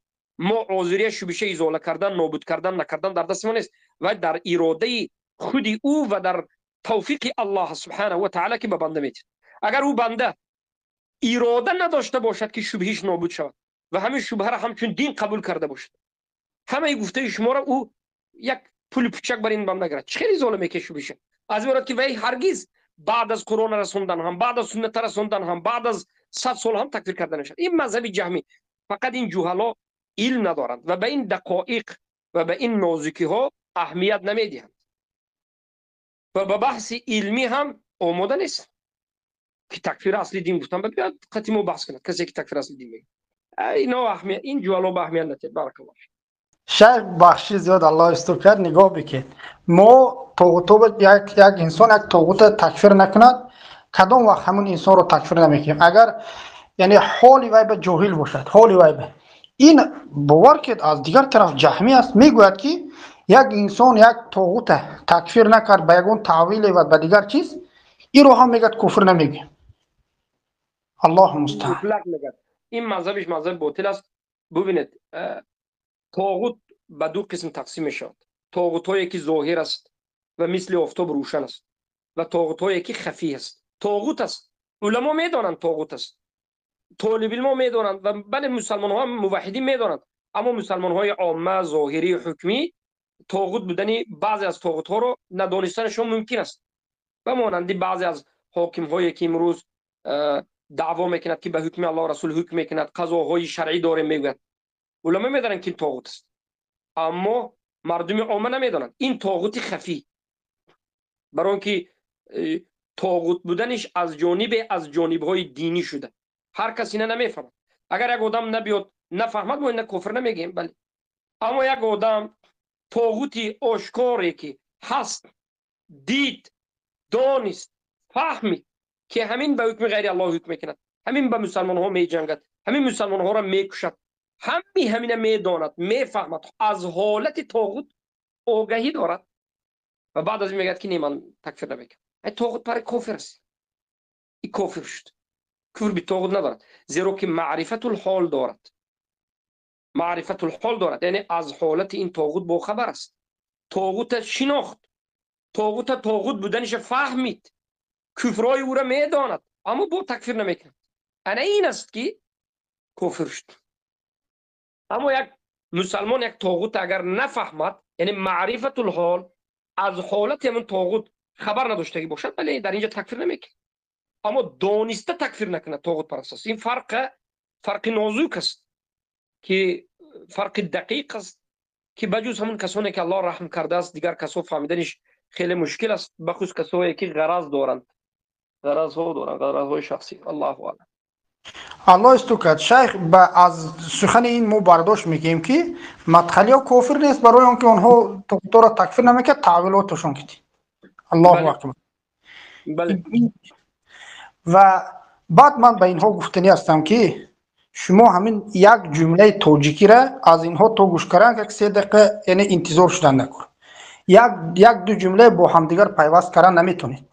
Мо ҳозирия шубҳиша изола кардан, нобуд кардан, накардан дар дасти мо нест ва дар иродаи худи ӯ ва дар тавфиқи Аллоҳ субҳанаҳу ва таъала, ки ба банда метиҳад. Агар ӯ банда ирода надошта бошад, ки шубҳиш нобуд шавад ва ҳамин шубҳаро ҳамчун дин қабул карда бошад, ҳамаи гуфтаи шуморо ӯ як пули пучак бар ин банда гирад, чӣ хеле изола мекунад шубҳиша? Аз иборат ки вай ҳаргиз баъд аз Қуръон расондан ҳам, баъд аз сунната расондан ҳам, баъд аз 100 сол ҳам такфир карда намешавад. Ин мазҳаби ҷаҳмӣ. Фақат ин ҷуҳало илм надоранд ва ба ин дақоиқ ва ба ин нозукиҳо аҳамият намедиҳанд ва ба баҳси илмӣ ҳам омода нест, ки такфир асли дин гуфтан биёд қатъи мо баҳс кунад. Касе ки такфир асли дин мегӯяд, ино аҳамият, ин ҷуҳало ба аҳамият натиҳад. Баракаллоҳ. Шайх, бахши зиёд, Аллоҳ исто кард. Нигоҳ бикед, мо тоғуто як инсон як тоғута такфир накунад, кадом вақт ҳамун инсонро такфир намекунем? Агар яъне ҳоли вай ба ҷоҳил бошад, ҳоли вай ба ин бовар кед, аз дигар тараф ҷаҳмӣ аст, мегӯяд, ки як инсон як тоғута такфир накард ба ягон таъвиле ва ба дигар чиз, инро ҳам мегӯяд, куфр намегӯем. Аллоҳу мустаъан. Ин мазҳабиш мазҳаби ботил аст. Бубинед, тоғут ба ду қисм тақсим мешавад: тоғутҳое ки зоҳир аст ва мисли офтоб рӯшан аст, ва тоғутҳое ки хафӣ аст. Тоғут аст, уламо медонанд тоғут аст, толибилмо медонанд ва бале, мусалмонҳо муваҳҳидин медонанд, аммо мусалмонҳои омма, зоҳирӣ, ҳукмӣ тоғут будани баъзе аз тоғутҳоро надонистанашон мумкин аст. Ба монанди баъзе аз ҳокимҳое ки имрӯз даъво мекунад, ки ба ҳукми Аллоҳ Расул ҳукм мекунад, қазоҳои шаръӣ дорем мегӯяд. Уламо медонанд, ки ин тоғут аст, аммо мардуми омма намедонанд. Ин тоғути хафӣ, барои он ки тоғут буданиш аз ҷонибе аз ҷонибҳои динӣ шуда, ҳар кас ина намефаҳмад. Агар як одам набиёд, нафаҳмад, мо ина кофир намегӯем, бале. Аммо як одам тоғути ошкоре ки ҳаст, дид, донист, фаҳмид, ки ҳамин ба ҳукми ғайри Аллоҳ ҳукм мекунад, ҳамин ба мусалмонҳо меҷангад, ҳамин мусалмонҳоро мекушад, ҳами ҳамина медонад, мефаҳмад, аз ҳолати тоғут огаҳӣ дорад ва баъд аз ин мегӯяд, ки не, ман такфир намекунам. Ай тоғут пари кофир аст. И кофир шуд. Куфр би тоғут надорад, зеро ки маърифатул ҳол дорад. Маърифатул ҳол дорад, яъне аз ҳолати ин тоғут бохабар аст. Тоғута шинохт, тоғута тоғут буданиша фаҳмид, куфрҳои ӯро медонад, аммо бо такфир намекунад. Ана ин аст ки кофир шуд. Аммо як мусалмон як тоғут агар нафаҳмад, яъне маърифатул ҳол, аз ҳолати ҳамин тоғут хабар надоштагӣ бошад, бале, дар инҷа такфир намекунад. Аммо дониста такфир накунад, тоғутпараст аст. Ин фарқи нозук аст, ки фарқи дақиқ аст, ки ба ҷуз ҳамон касоне ки Аллоҳ раҳм кардааст, дигар касо фаҳмиданиш хеле мушкил аст, бахусус касое ки ғараз доранд, ғаразҳо доранд, ғаразҳои шахсӣ. Аллоҳу аълам. Аллоҳ исто кард. Шайх, аз сухани ин мо бардошт мекунем, ки мадхалиҳо кофир нест, барои он ки онҳо тоғутҳоро такфир намекард, таъвилоташон кидӣ. Аллоҳу акбар. Ва баъд ман ба инҳо гуфтанӣ ҳастам, ки Шумо ҳамин як ҷумлаи тоҷикиро аз инҳо то гӯш кардан як се дақиқа, яъне интизор шудан накун. Як ду ҷумла бо ҳамдигар пайваст кардан наметонед.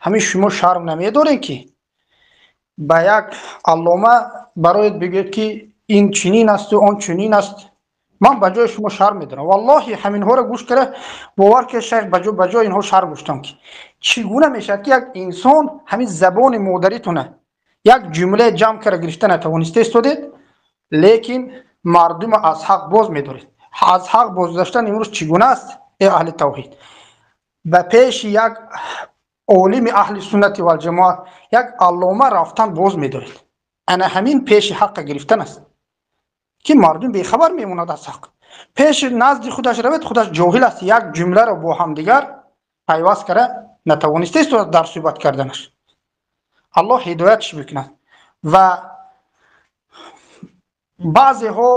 Ҳамин шумо шарм намедоред, ки ба як аллома барояд бигӯед, ки ин чунин асту он чунин аст? Ман ба ҷои шумо шарм медорам, валлоҳи. Ҳаминҳоро гӯш карда, бовар ки, шайх, ба ҷои инҳо шарм доштам, ки чӣ гуна мешавад, ки як инсон ҳамин забони модаритона як ҷумлаи ҷамъ карда гирифта натавониста истодед, лекин мардума аз ҳақ боз медоред. Аз ҳақ боздоштан имрӯз чӣ гуна аст, э аҳли тавҳид? Ба пеши як олими аҳли суннати валҷамоат, як аллома рафтан боз медоред. Ана ҳамин пеши ҳаққа гирифтан аст, ки мардум бехабар мемонад аз ҳақ. Пеши назди худаш равед, худаш ҷоҳил аст, як ҷумларо бо ҳамдигар пайваст карда натавониста истодад дар суҳбат карданаш. Аллоҳ ҳидоятш бикунад. Ва баъзеҳо,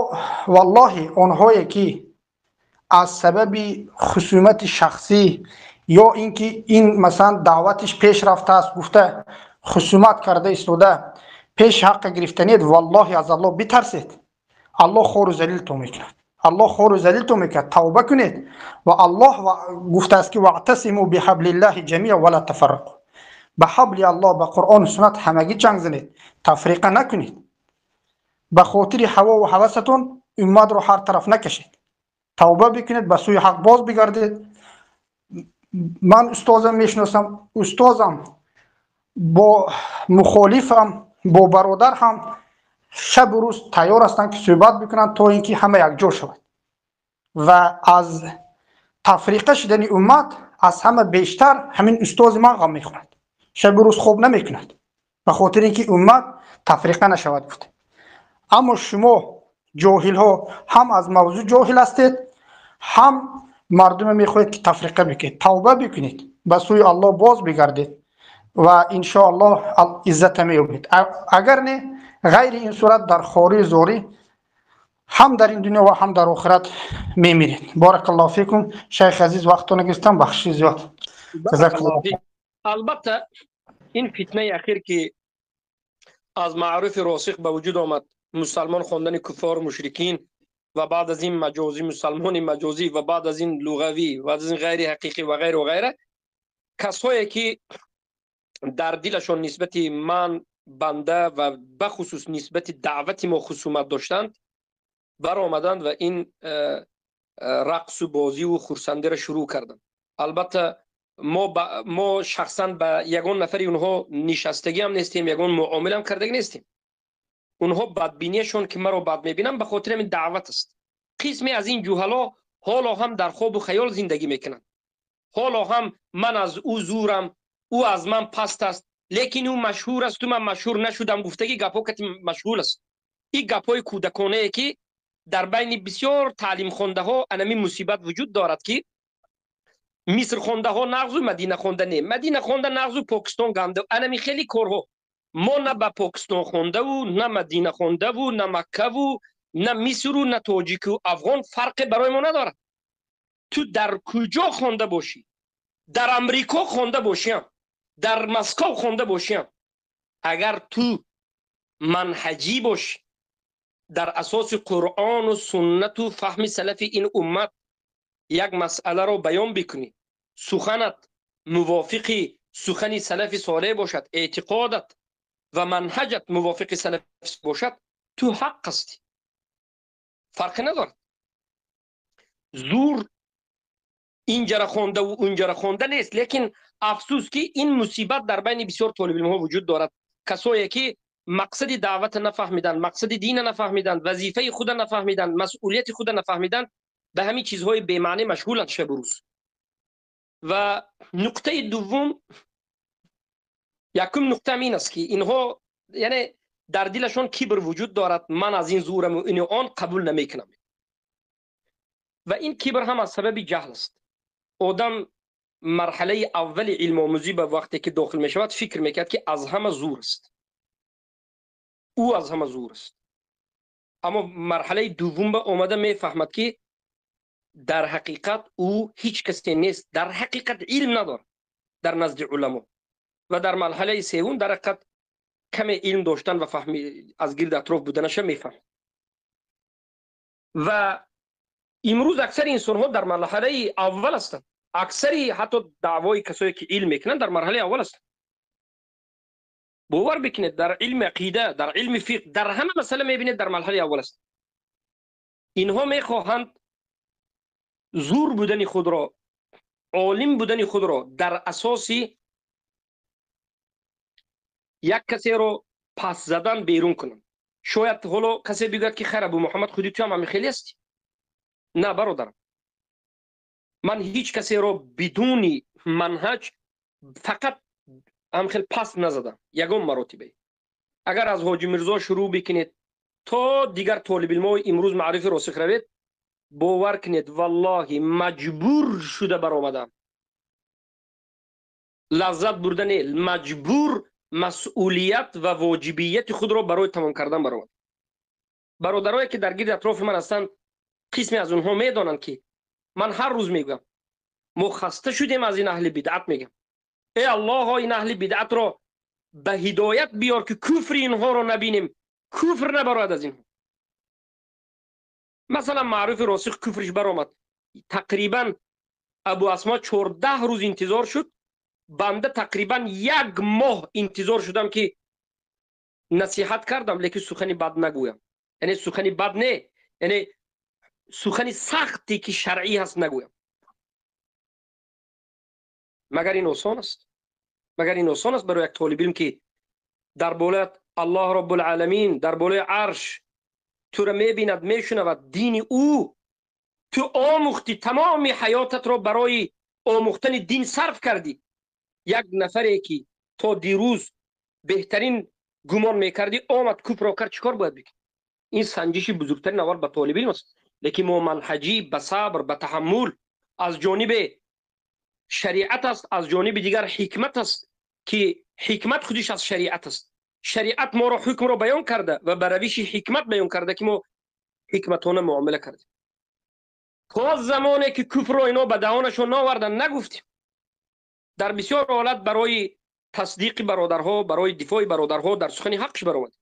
валлоҳи, онҳое ки аз сабаби хусумати шахсӣ ё ин ки ин, масалан, даъватиш пеш рафтааст гуфта, хусумат карда истода пеш ҳаққа гирифтанед, валлоҳи, аз Аллоҳ битарсед. Аллоҳ хору залилтон мекунад, Аллоҳ хору залилтон мекунад. Тавба кунед. Ва Аллоҳ гуфтааст, ки واعتصموا بحبل الله جميعا ولا تفرقوا. Ба ҳабли Аллоҳ, ба Қуръону суннат ҳамагӣ чанг занед, тафриқа накунед. Ба хотири ҳавову ҳавасатон умматро ҳар тараф накашед. Тавба бикунед, ба сӯи ҳақ боз бигардед. Ман устозам мешиносам, устозам бо мухолифам, бо бародар ҳам шабу рӯз тайёр ҳастанд, ки суҳбат бикунанд, то ин ки ҳама якҷо шавад. Ва аз тафриқа шудани уммат аз ҳама бештар ҳамин устози ман ғам мехӯрад, шабу рӯз хоб намекунад, ба хотири ин ки уммат тафриқа нашавад гуфта. Аммо шумо ҷоҳилҳо ҳам аз мавзӯъ ҷоҳил ҳастед, ҳам мардуме мехоҳед, ки тафриқа бикунед. Тавба бикунед, ба сӯи Аллоҳ боз бигардед ва иншоаллоҳ иззата меёбед. Агар не, ғайри ин сурат дар хорию зорӣ ҳам дар ин дунё ва ҳам дар охират мемиред. بارك الله فيكم. Шайх азиз, вақтона гирифтам, бахшиши зиёд. Албатта, ин фитнаи ахир, ки аз маъруфи росих ба вуҷуд омад, мусалмон хондани куффору мушрикин ва баъд аз ин маҷозӣ, мусалмони маҷозӣ, ва баъд аз ин луғавӣ, баъд аз ин ғайри ҳақиқӣ ва ғайру ғайра, касое ки дар дилашон нисбати ман банда ва бахусус нисбати даъвати мо хусумат доштанд, баромаданд ва ин рақсу бозиву хурсандиро шурӯъ карданд. Албатта, мо шахсан ба ягон нафари онҳо нишастагиам нестем, ягон муомилам кардагӣ нестем. Онҳо бадбинияшон, ки маро бад мебинанд, ба хотири ҳамин даъват аст. Қисме аз ин ҷуҳало ҳоло ҳам дар хобу хаёл зиндагӣ мекунанд, ҳоло ҳам ман аз ӯ зурам, ӯ аз ман паст аст, лекин ӯ машҳур асту ман машҳур нашудам гуфтагӣ гапҳо кати машғул аст. Ин гапҳои кӯдаконае, ки дар байни бисёр таълимхондаҳо анамин мусибат вуҷуд дорад, ки Миср хондаҳо нағзу Мадина хонда не, Мадина хонда нағзу Покистон ганда. Анами хеле корҳо. Мо на ба Покистон хондаву, на Мадина хондаву, на Маккаву, на Мисру, на тоҷику афғон фарқе барои мо надорад. Ту дар куҷо хонда бошӣ, дар Амрико хонда бошиам, дар Москов хонда бошиам, агар ту манҳаҷӣ бошӣ, дар асоси Қуръону суннату фаҳми салафи ин уммат як масъаларо баён бикунӣ, суханат мувофиқи сухани салафи солеҳ бошад, эътиқодат ва манҳаҷат мувофиқи салаф бошад, ту ҳақ ҳастӣ, фарқе надорад. Зур инҷара хондаву унҷара хонда нест. Лекин афсӯс, ки ин мусибат дар байни бисёр толибилмҳо вуҷуд дорад, касое ки мақсади даъвата нафаҳмиданд, мақсади дина нафаҳмиданд, вазифаи худа нафаҳмиданд, масъулияти худа нафаҳмиданд, ба ҳамин чизҳои бемаънӣ машғуланд шабу рӯз. Ва нуқтаи дуввум, якум нуқтаам ин аст, ки инҳо, яъне, дар дилашон кибр вуҷуд дорад: ман аз ин зураму ину он қабул намекунам. Ва ин кибр ҳам аз сабаби ҷаҳл аст. Одам марҳалаи аввали илмомӯзӣ ба вақте ки дохил мешавад, фикр мекард, ки аз ҳама зур аст, ӯ аз ҳама зур аст. Аммо марҳалаи дуввум ба омада мефаҳмад, ки дар ҳақиқат ӯ ҳеҷ касе нест, дар ҳақиқат илм надорад дар назди уламо. Ва дар марҳалаи севум дар ҳақиқат Каме илм доштан ва фаҳми аз гирди атроф буданаша мефаҳмад. Ва имрӯз аксари инсонҳо дар марҳалаи аввал ҳастанд. Аксари ҳатто даъвои касое ки илм мекунанд, дар марҳалаи аввал ҳастанд. Бовар бикунед, дар илми ақида, дар илми фиқҳ, дар ҳама масъала мебинед, дар марҳалаи аввал ҳастанд. Инҳо мехоҳанд зур будани худро, олим будани худро дар асоси як касеро пас задан берун кунанд. Шояд ҳоло касе бигӯяд, ки хайр, Абу Муҳаммад, худи ту ҳам ҳамин хеле ҳастӣ. На, бародарам, ман ҳеҷ касеро бидуни манҳаҷ фақат ҳам хел пас назадам ягон маротибе. Агар аз Ҳоҷи Мирзо шурӯъ бикунед то дигар толибилмҳои имрӯз маърифи росих равед, бовар кунед, валлоҳи, маҷбур шуда баромадам. Лаззат бурда не, маҷбур, масъулият ва воҷибияти худро барои тамом кардан баромадам. Бародарое ки дар гирди атрофи ман ҳастанд, қисме аз онҳо медонанд, ки ман ҳар рӯз мегӯям: мо хаста шудем аз ин аҳли бидъат. Мегӯям: эй Аллоҳо, ин аҳли бидъатро ба ҳидоят биёр, ки куфри инҳоро набинем, куфр набарояд аз инҳо. Масалан, Маъруфи Росих куфриш баромад. Тақрибан Абу Асмо 14 рӯз интизор шуд, банда тақрибан як моҳ интизор шудам, ки насиҳат кардам, лекин сухани бад нагӯям, яъне сухани бад не, яъне сухани сахте ки шаръӣ ҳаст, нагӯям. Магар ин осон аст? Магар ин осон аст барои як толибилм, ки дар болоят Аллоҳ Роббулъаламин дар болои арш туро мебинад, мешунавад, дини ӯ ту омӯхтӣ, тамоми ҳаётатро барои омӯхтани дин сарф кардӣ, як нафаре ки то дирӯз беҳтарин гумон мекардӣ, омад, куфрро кард, чӣ кор бояд бикунӣ? Ин санҷиши бузургтарин аввал ба толибилм аст. Лекин мо манҳаҷӣ, ба сабр, ба таҳаммул, аз ҷониби шариат аст, аз ҷониби дигар ҳикмат аст, ки ҳикмат худиш аз шариат аст. Шариат моро ҳукмро баён карда ва ба равиши ҳикмат баён карда, ки мо ҳикматона муомила кардем. То замоне ки куфрро ино ба даҳонашон наовардан, нагуфтем. Дар бисёр ҳолат барои тасдиқи бародарҳо, барои дифои бародарҳо дар сухани ҳақш баромад.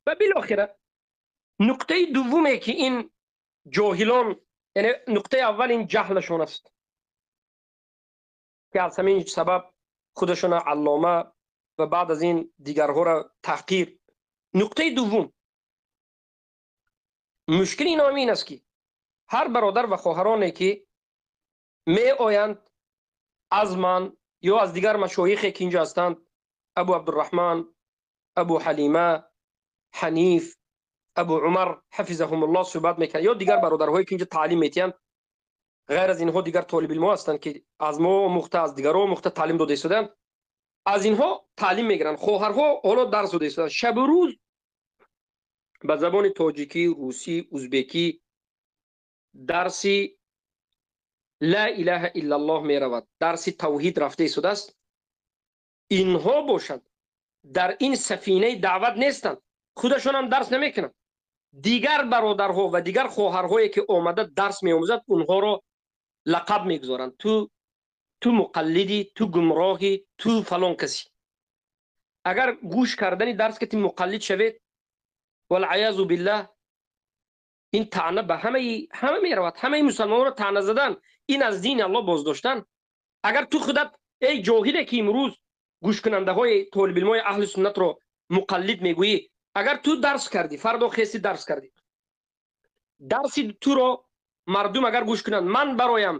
Ва билохира нуқтаи дуввуме ки ин ҷоҳилон, яъне нуқтаи аввал ин ҷаҳлашон аст, ки аз ҳамин сабаб худашона аллома ва баъд аз ин дигарҳоро таҳқир. Нуқтаи дуввум, мушкили инҳо ин аст, ки ҳар бародар ва хоҳароне ки меоянд, аз ман ё аз дигар машоихе ки инҷо ҳастанд, Абу Абдурраҳман, Абу Ҳалима, Ҳаниф, Абу Умар ҳафизаҳумуллоҳ суҳбат мекунанд ё дигар бародарҳое ки инҷо таълим метиҳанд, ғайр аз инҳо дигар толибилмҳо ҳастанд, ки аз мо омӯхта, аз дигарҳо омӯхта, таълим дода истодаанд, аз инҳо таълим мегиранд. Хоҳарҳо ҳоло дарс дода истодаанд. Шабу рӯз ба забони тоҷикӣ, русӣ, узбекӣ дарси ла илаҳа иллаллоҳ меравад, дарси тавҳид рафта истодааст. Инҳо бошанд, дар ин сафинаи даъват нестанд, худашонам дарс намекунанд. Дигар бародарҳо ва дигар хоҳарҳое ки омада дарс меомӯзад, онҳоро лақаб мегузоранд: ту муқаллидӣ, ту гумроҳӣ, ту фалон касӣ. Агар гӯш кардани дарс ки муқаллид шавед, валъаязу биллаҳ, ин таъна ба ҳама меравад. Ҳамаи мусалмонро таъна задан, ин аз дини Аллоҳ боздоштан. Агар ту худат, эй ҷоҳиле ки имрӯз гӯшкунандаҳои толибилмҳои аҳли суннатро муқаллид мегӯӣ, агар ту дарс кардӣ, фардо хести дарс кардӣ, дарси туро мардум агар гӯш кунанд, ман бароям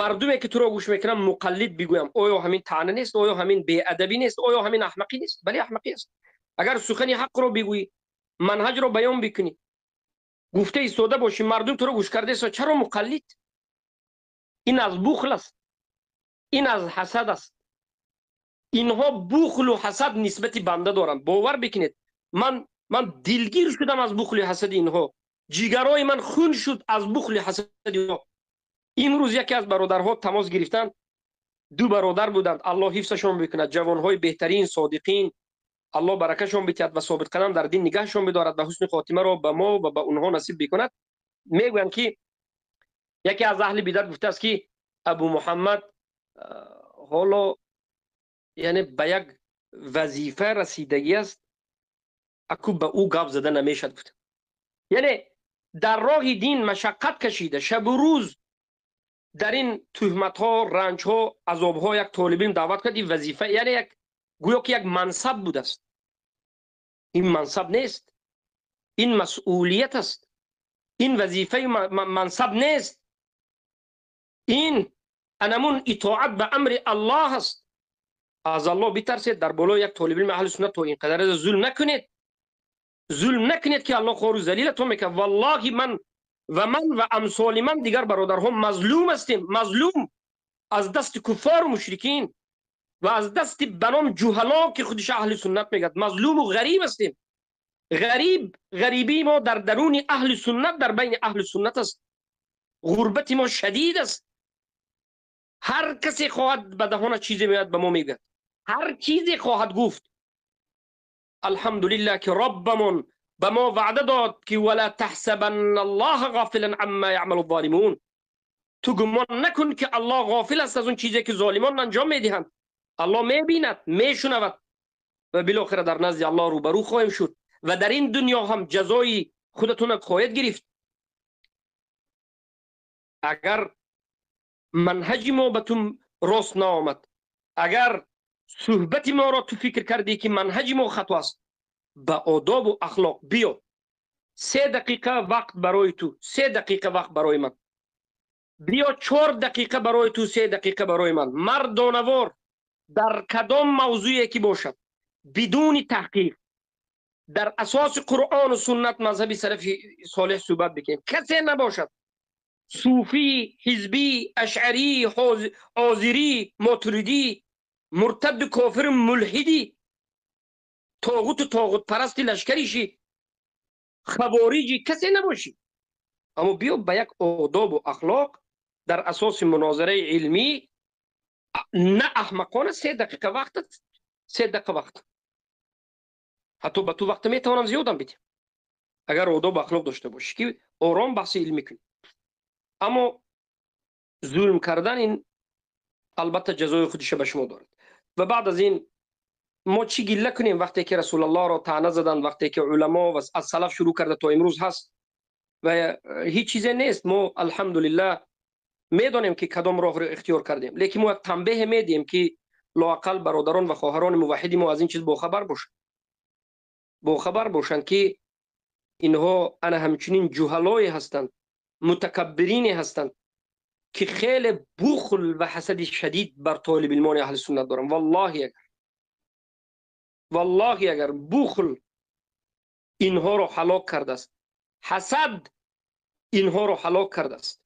мардуме ки туро гӯш мекунанд муқаллид бигӯям, оё ҳамин таъна нест? Оё ҳамин беадабӣ нест? Оё ҳамин аҳмақӣ нест? Бале, аҳмақӣ аст. Агар сухани ҳақро бигӯӣ, манҳаҷро баён бикунӣ, гуфта истода бошӣ, мардум туро гӯш карда истода, чаро муқаллид? Ин аз бухл аст, ин аз ҳасад аст. Инҳо бухлу ҳасад нисбати банда доранд. Бовар бикунед, ман дилгир шудам аз бухли ҳасади инҳо, ҷигарои ман хун шуд аз бухли ҳасади инҳо. Имрӯз яке аз бародарҳо тамос гирифтанд. Ду бародар буданд, Аллоҳ ҳифзашон бикунад, ҷавонҳои беҳтарин, содиқин, Аллоҳ баракашон битиҳад ва собитқадам дар дин нигаҳшон бидорад ва ҳусни хотимаро ба мо ва ба онҳо насиб бикунад. Мегӯянд, ки яке аз аҳли бидат гуфтааст, ки Абу Муҳаммад ҳоло яъне ба як вазифа расидагӣ аст, аку ба ӯ гап зада намешад гуфт. Яъне дар роҳи дин машаққат кашида, шабу рӯз дар ин туҳматҳо, ранҷҳо, азобҳо як толибилм даъват кард, ин вазифа, яъне як гӯё ки як мансаб будааст. Ин мансаб нест, ин масъулият аст, ин вазифаи мансаб нест, ин анамун итоат ба амри Аллоҳ аст. Аз Аллоҳ битарсед, дар болои як толибилми аҳли суннат то ин қадар зулм накунед, зулм накунед ки Аллоҳ хору залилатон мекунад. Валлоҳи ман ва ман ва амсоли ман дигар бародарҳо мазлум ҳастем, мазлум аз дасти куффору мушрикин ва аз дасти ба ном ҷуҳало ки худиш аҳли суннат мегӯяд. Мазлуму ғариб ҳастем. Ғариб, ғарибии мо дар даруни аҳли суннат, дар байни аҳли суннат аст. Ғурбати мо шадид аст. Ҳар касе хоҳад ба даҳона чизе меояд ба мо мегӯяд, ҳар чизе хоҳад гуфт. Алҳамдулиллаҳ ки Роббамон ба мо ваъда дод ки вала таҳсабанна Аллоҳа ғофилан амма яъмалу золимун. Ту гумон накун ки Аллоҳ ғофил аст аз он чизе ки золимон анҷом медиҳанд. Аллоҳ мебинад, мешунавад ва билохира дар назди Аллоҳ рӯбарӯ хоҳем шуд ва дар ин дунё ҳам ҷазои худатонро хоҳед гирифт. Агар манҳаҷи мо ба ту рост наомад, агар суҳбати моро ту фикр кардӣ ки манҳаҷи мо хато аст, ба одобу ахлоқ биё. 3 дақиқа вақт барои ту, 3 дақиқа вақт барои ман. Биё 4 дақиқа барои ту, 3 дақиқа барои ман. Мардонавор дар кадом мавзӯе ки бошад, бидуни таҳқиқ, дар асоси Қуръону суннат, мазҳаби салафи солеҳ суҳбат бикунем. Касе набошад, суфӣ, ҳизбӣ, ашъарӣ, озирӣ, мотуридӣ, муртаду кофиру мулҳидӣ, тоғуту тоғутпарасти лашкариши, хавориҷи, касе набошӣ. Аммо биё ба як одобу ахлоқ дар асоси мунозираи илмӣ, на аҳмақона. 3 дақиқа вақт, 3 дақиқа вақт. Ҳатто ба ту вақт метавонам зиёдам бидиҳам, агар одобу ахлоқ дошта бошӣ ки ором баҳси илмӣ кунӣ. Аммо зулм кардан ин албатта ҷазои худиша ба шумо дорад. Ва баъд аз ин мо чӣ гилла кунем вақте ки Расулаллоҳро таъна заданд, вақте ки уламо ва аз салаф шурӯъ карда то имрӯз ҳаст ва ҳеҷ чизе нест. Мо алҳамдулиллаҳ медонем ки кадом роҳро ихтиёр кардем, лекин мо як танбеҳе медиҳем ки лоақал бародарон ва хоҳарони муваҳҳиди мо аз ин чиз бохабар бошанд, бохабар бошанд ки инҳо ана ҳамчунин ҷуҳалое ҳастанд, мутакаббирине ҳастанд ки хеле бухл ва ҳасади шадид бар толибилмони аҳли суннат доранд. Валлоҳи агар, валлоҳи агар бухл инҳоро ҳалок кардааст, ҳасад инҳоро ҳалок кардааст.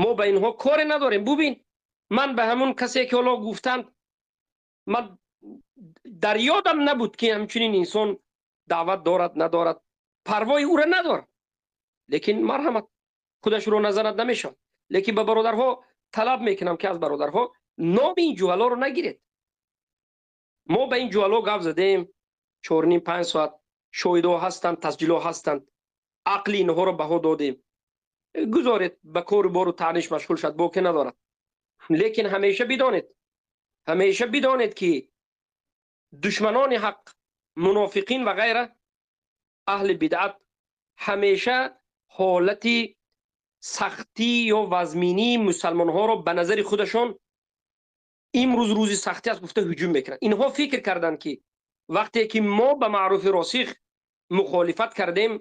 Мо ба инҳо коре надорем. Бубин, ман ба ҳамун касе ки ҳоло гуфтанд, ман дар ёдам набуд ки ҳамчунин инсон даъват дорад надорад, парвои ӯро надорад. Лекин марҳамат, худашро назанад намешавад. Лекин ба бародарҳо талаб мекунам ки аз бародарҳо номи ин ҷуҳалоро нагиред. Мо ба ин ҷуҳало гап задем 4,5-5 соат, шоҳидҳо ҳастанд, тасҷилҳо ҳастанд, ақли инҳоро баҳо додем. Гузоред ба кору бору таъниш машғул шад, боке надорад. Лекин ҳамеша бидонед, ҳамеша бидонед ки душманони ҳақ, мунофиқин ва ғайра, аҳли бидъат ҳамеша ҳолати сахтӣ ё вазминии мусалмонҳоро ба назари худашон имрӯз рӯзи сахтӣ аст гуфта ҳуҷум мекунанд. Инҳо фикр карданд ки вақте ки мо ба маъруфи росих мухолифат кардем,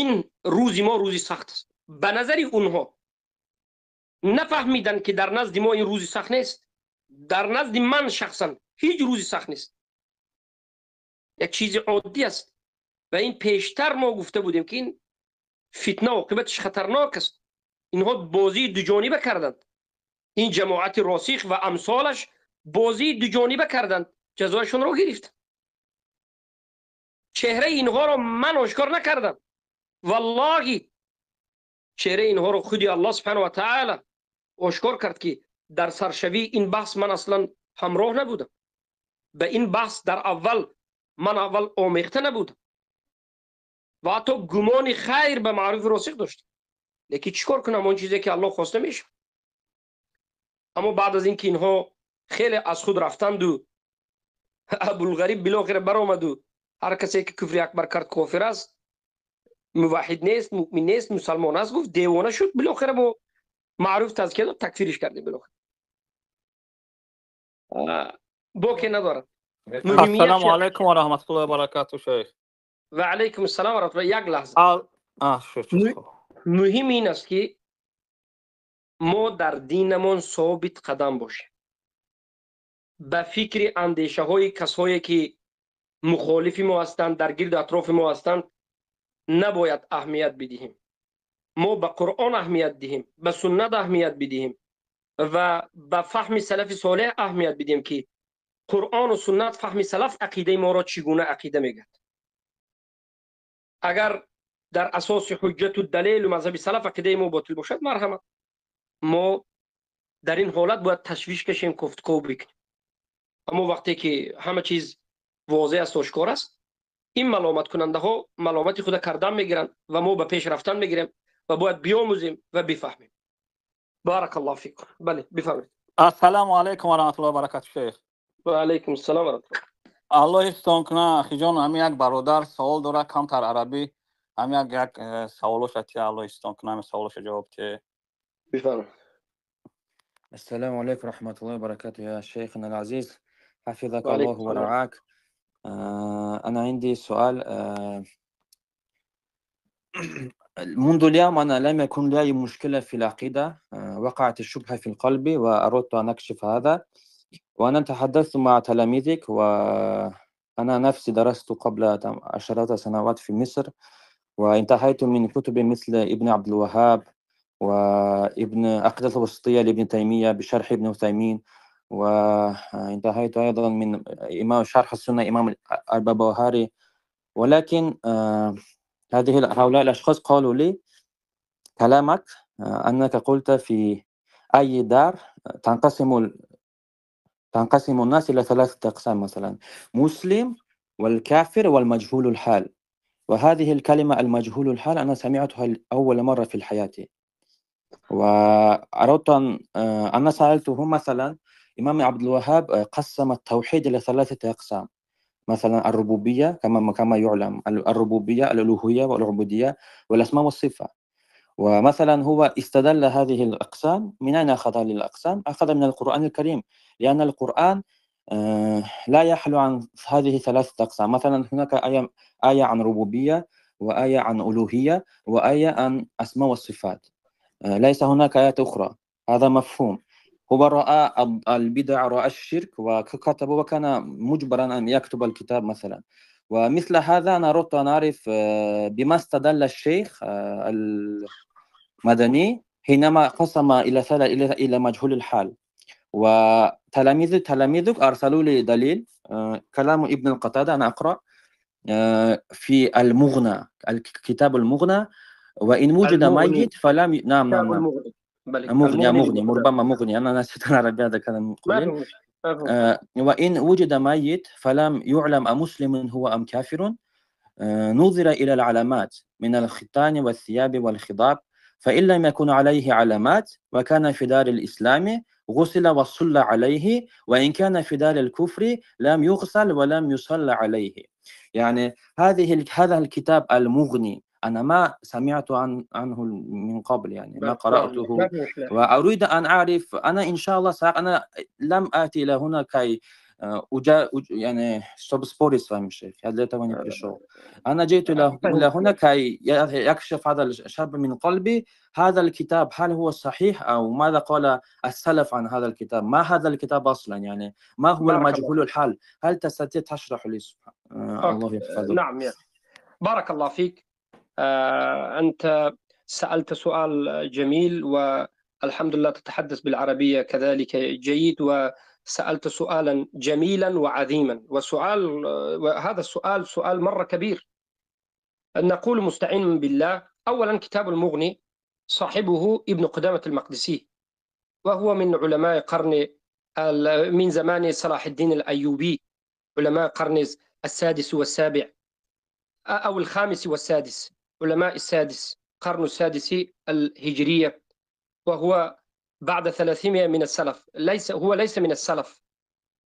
ин рӯзи мо рӯзи сахт аст. Ба назари онҳо нафаҳмиданд ки дар назди мо ин рӯзи сахт нест. Дар назди ман шахсан ҳеҷ рӯзи сахт нест, як чизи оддӣ аст. Ва ин пештар мо гуфта будем ки ин фитна оқибатиш хатарнок аст. Инҳо бозии дуҷониба карданд. Ин ҷамоати росих ва амсолаш бозии дуҷониба карданд, ҷазояшонро гирифтанд. Чеҳраи инҳоро ман ошкор накардам. Валлоҳи чеҳраи инҳоро худи Аллоҳ субҳанаҳу ва таъала ошкор кард ки дар саршавии ин баҳс ман аслан ҳамроҳ набудам. Ба ин баҳс дар аввал ман аввал омехта набудам ва ҳатто гумони хайр ба маъруфи росих доштам. Лекин чӣ кор кунам, он чизе ки Аллоҳ хоста мешавад. Аммо баъд аз ин ки инҳо хеле аз худ рафтанду Абулғариб билохира баромаду ҳар касе ки куфри акбар кард, кофир аст, муваҳид нест, муъмин нест, мусалмон аст, гуфт, девона шуд. Билохира мо маъруф тазкия дод, такфириш кардем. Билохира боке надорад. Ассалому алайкум ва раҳматуллоҳи ва баракатуҳ, шайх. Ва алайкум ассалом ва раҳматуллоҳ. Як лаҳза. Муҳим ин аст, ки мо дар динамон собит қадам бошем. Ба фикри андешаҳои касое ки мухолифи мо ҳастанд, дар гирду атрофи мо ҳастанд, набояд аҳамият бидиҳем. Мо ба Қуръон аҳамият диҳем, ба суннат аҳамият бидиҳем ва ба фаҳми салафи солеҳ аҳамият бидиҳем, ки Қуръону суннат, фаҳми салаф ақидаи моро чӣ гуна ақида мегӯяд. Агар дар асоси ҳуҷҷату далелу мазҳаби салаф ақидаи мо ботил бошад, марҳамат, мо дар ин ҳолат бояд ташвиш кашем, кофтков бикунем. Аммо вақте ки ҳама чиз возеҳ аст, ошкор аст, ин маломаткунандаҳо маломати худа кардан мегиранд ва мо ба пеш рафтан мегирем ва бояд биомӯзем ва бифаҳмем. Баракаллоҳу фикум. Бале, бифармоед. Ассалому алайкум ва раҳматуллоҳи ва баракатуҳ, шайх. Ва алайкум ассалом ва раҳматуллоҳ. Аллоҳ ҳифзтон кунад, ахиҷон. Ҳамин як бародар савол дорад, камтар арабӣ. Ҳамин як саволоша тия, Аллоҳ ҳифзтон кунад, ҳамин саволоша ҷавоб тие. Бифармоед. السلام عليكم ورحمة الله وبركاته يا شيخنا العزيز، حفظك الله ورعاك. أنا عندي سؤال. منذ اليوم أنا لم يكن لي أي مشكلة في العقيدة. وقعت الشبهة في القلب وأردت أن أكشف هذا، وأنا تحدثت مع تلاميذك، وأنا نفسي درست قبل عشرات سنوات في مصر، وانتهيت من كتب مثل ابن عبد الوهاب وابن عقيدة الوسطية لابن تيمية بشرح ابن عثيمين، وانتهيت أيضا من إمام شرح السنة إمام البربهاري. ولكن هؤلاء الأشخاص قالوا لي كلامك أنك قلت في أي دار تنقسم الناس إلى ثلاثة أقسام، مثلا مسلم والكافر والمجهول الحال. وهذه الكلمة المجهول الحال أنا سمعتها أول مرة في الحياة، وأردت أن أنا سألته مثلا إمام عبد الوهاب قسم التوحيد إلى ثلاثة أقسام، مثلا الربوبية كما يعلم، الربوبية، الألوهية والعبودية والأسماء والصفة. ومثلا هو استدل هذه الأقسام، من أين أخذ هذه الأقسام؟ أخذ من القرآن الكريم، لأن القرآن لا يحلو عن هذه ثلاثة أقسام. مثلا هناك آية عن ربوبية، وآية عن ألوهية، وآية عن أسماء والصفات، ليس هناك آيات أخرى. هذا مفهوم. هو رأى البدع، رأى الشرك وكتب، وكان مجبرا أن يكتب الكتاب مثلا. ومثل هذا أنا أردت أن أعرف بما استدل الشيخ المدني حينما قسم إلى مجهول الحال. وتلاميذك أرسلوا لي دليل، كلام ابن القتادة، أنا أقرأ في المغنى، الكتاب المغنى: وإن وجد ميت فلم نعم نعم نعم مغني مغني ربما مغني، أنا نسيت العربية، هذا كلام قليل. وإن وجد ميت فلم يعلم أمسلم هو أم كافر، نظر إلى العلامات من الختان والثياب والخضاب، فإن لم يكن عليه علامات وكان في دار الإسلام غسل وصلى عليه، وإن كان في دار الكفر لم يغسل ولم يصلى عليه. يعني هذا الكتاب المغني أنا ما سمعت عنه من قبل، يعني ما قرأته، وأريد أن أعرف. أنا إن شاء الله أنا لم آتي إلى هنا كي يعني чтобы спорить с вами, шейх, я для этого не пришел. أنا جئت إلى هنا كي يكشف هذا الشاب من قلبي هذا الكتاب، هل هو صحيح أو ماذا قال السلف عن هذا الكتاب؟ ما هذا الكتاب أصلا؟ يعني ما هو المجهول الحال؟ هل تستطيع تشرح لي؟ الله يحفظك. نعم يا بارك الله فيك. أنت سألت سؤال جميل، والحمد لله تتحدث بالعربية كذلك جيد، وسألت سؤالا جميلا وعظيما، وهذا السؤال سؤال مرة كبير. نقول مستعين بالله. أولا، كتاب المغني صاحبه ابن قدامة المقدسي، وهو من علماء قرن من زمان صلاح الدين الأيوبي، علماء قرن السادس والسابع أو الخامس والسادس، علماء السادس، قرن السادس الهجرية، وهو بعد 300 من السلف. ليس من السلف،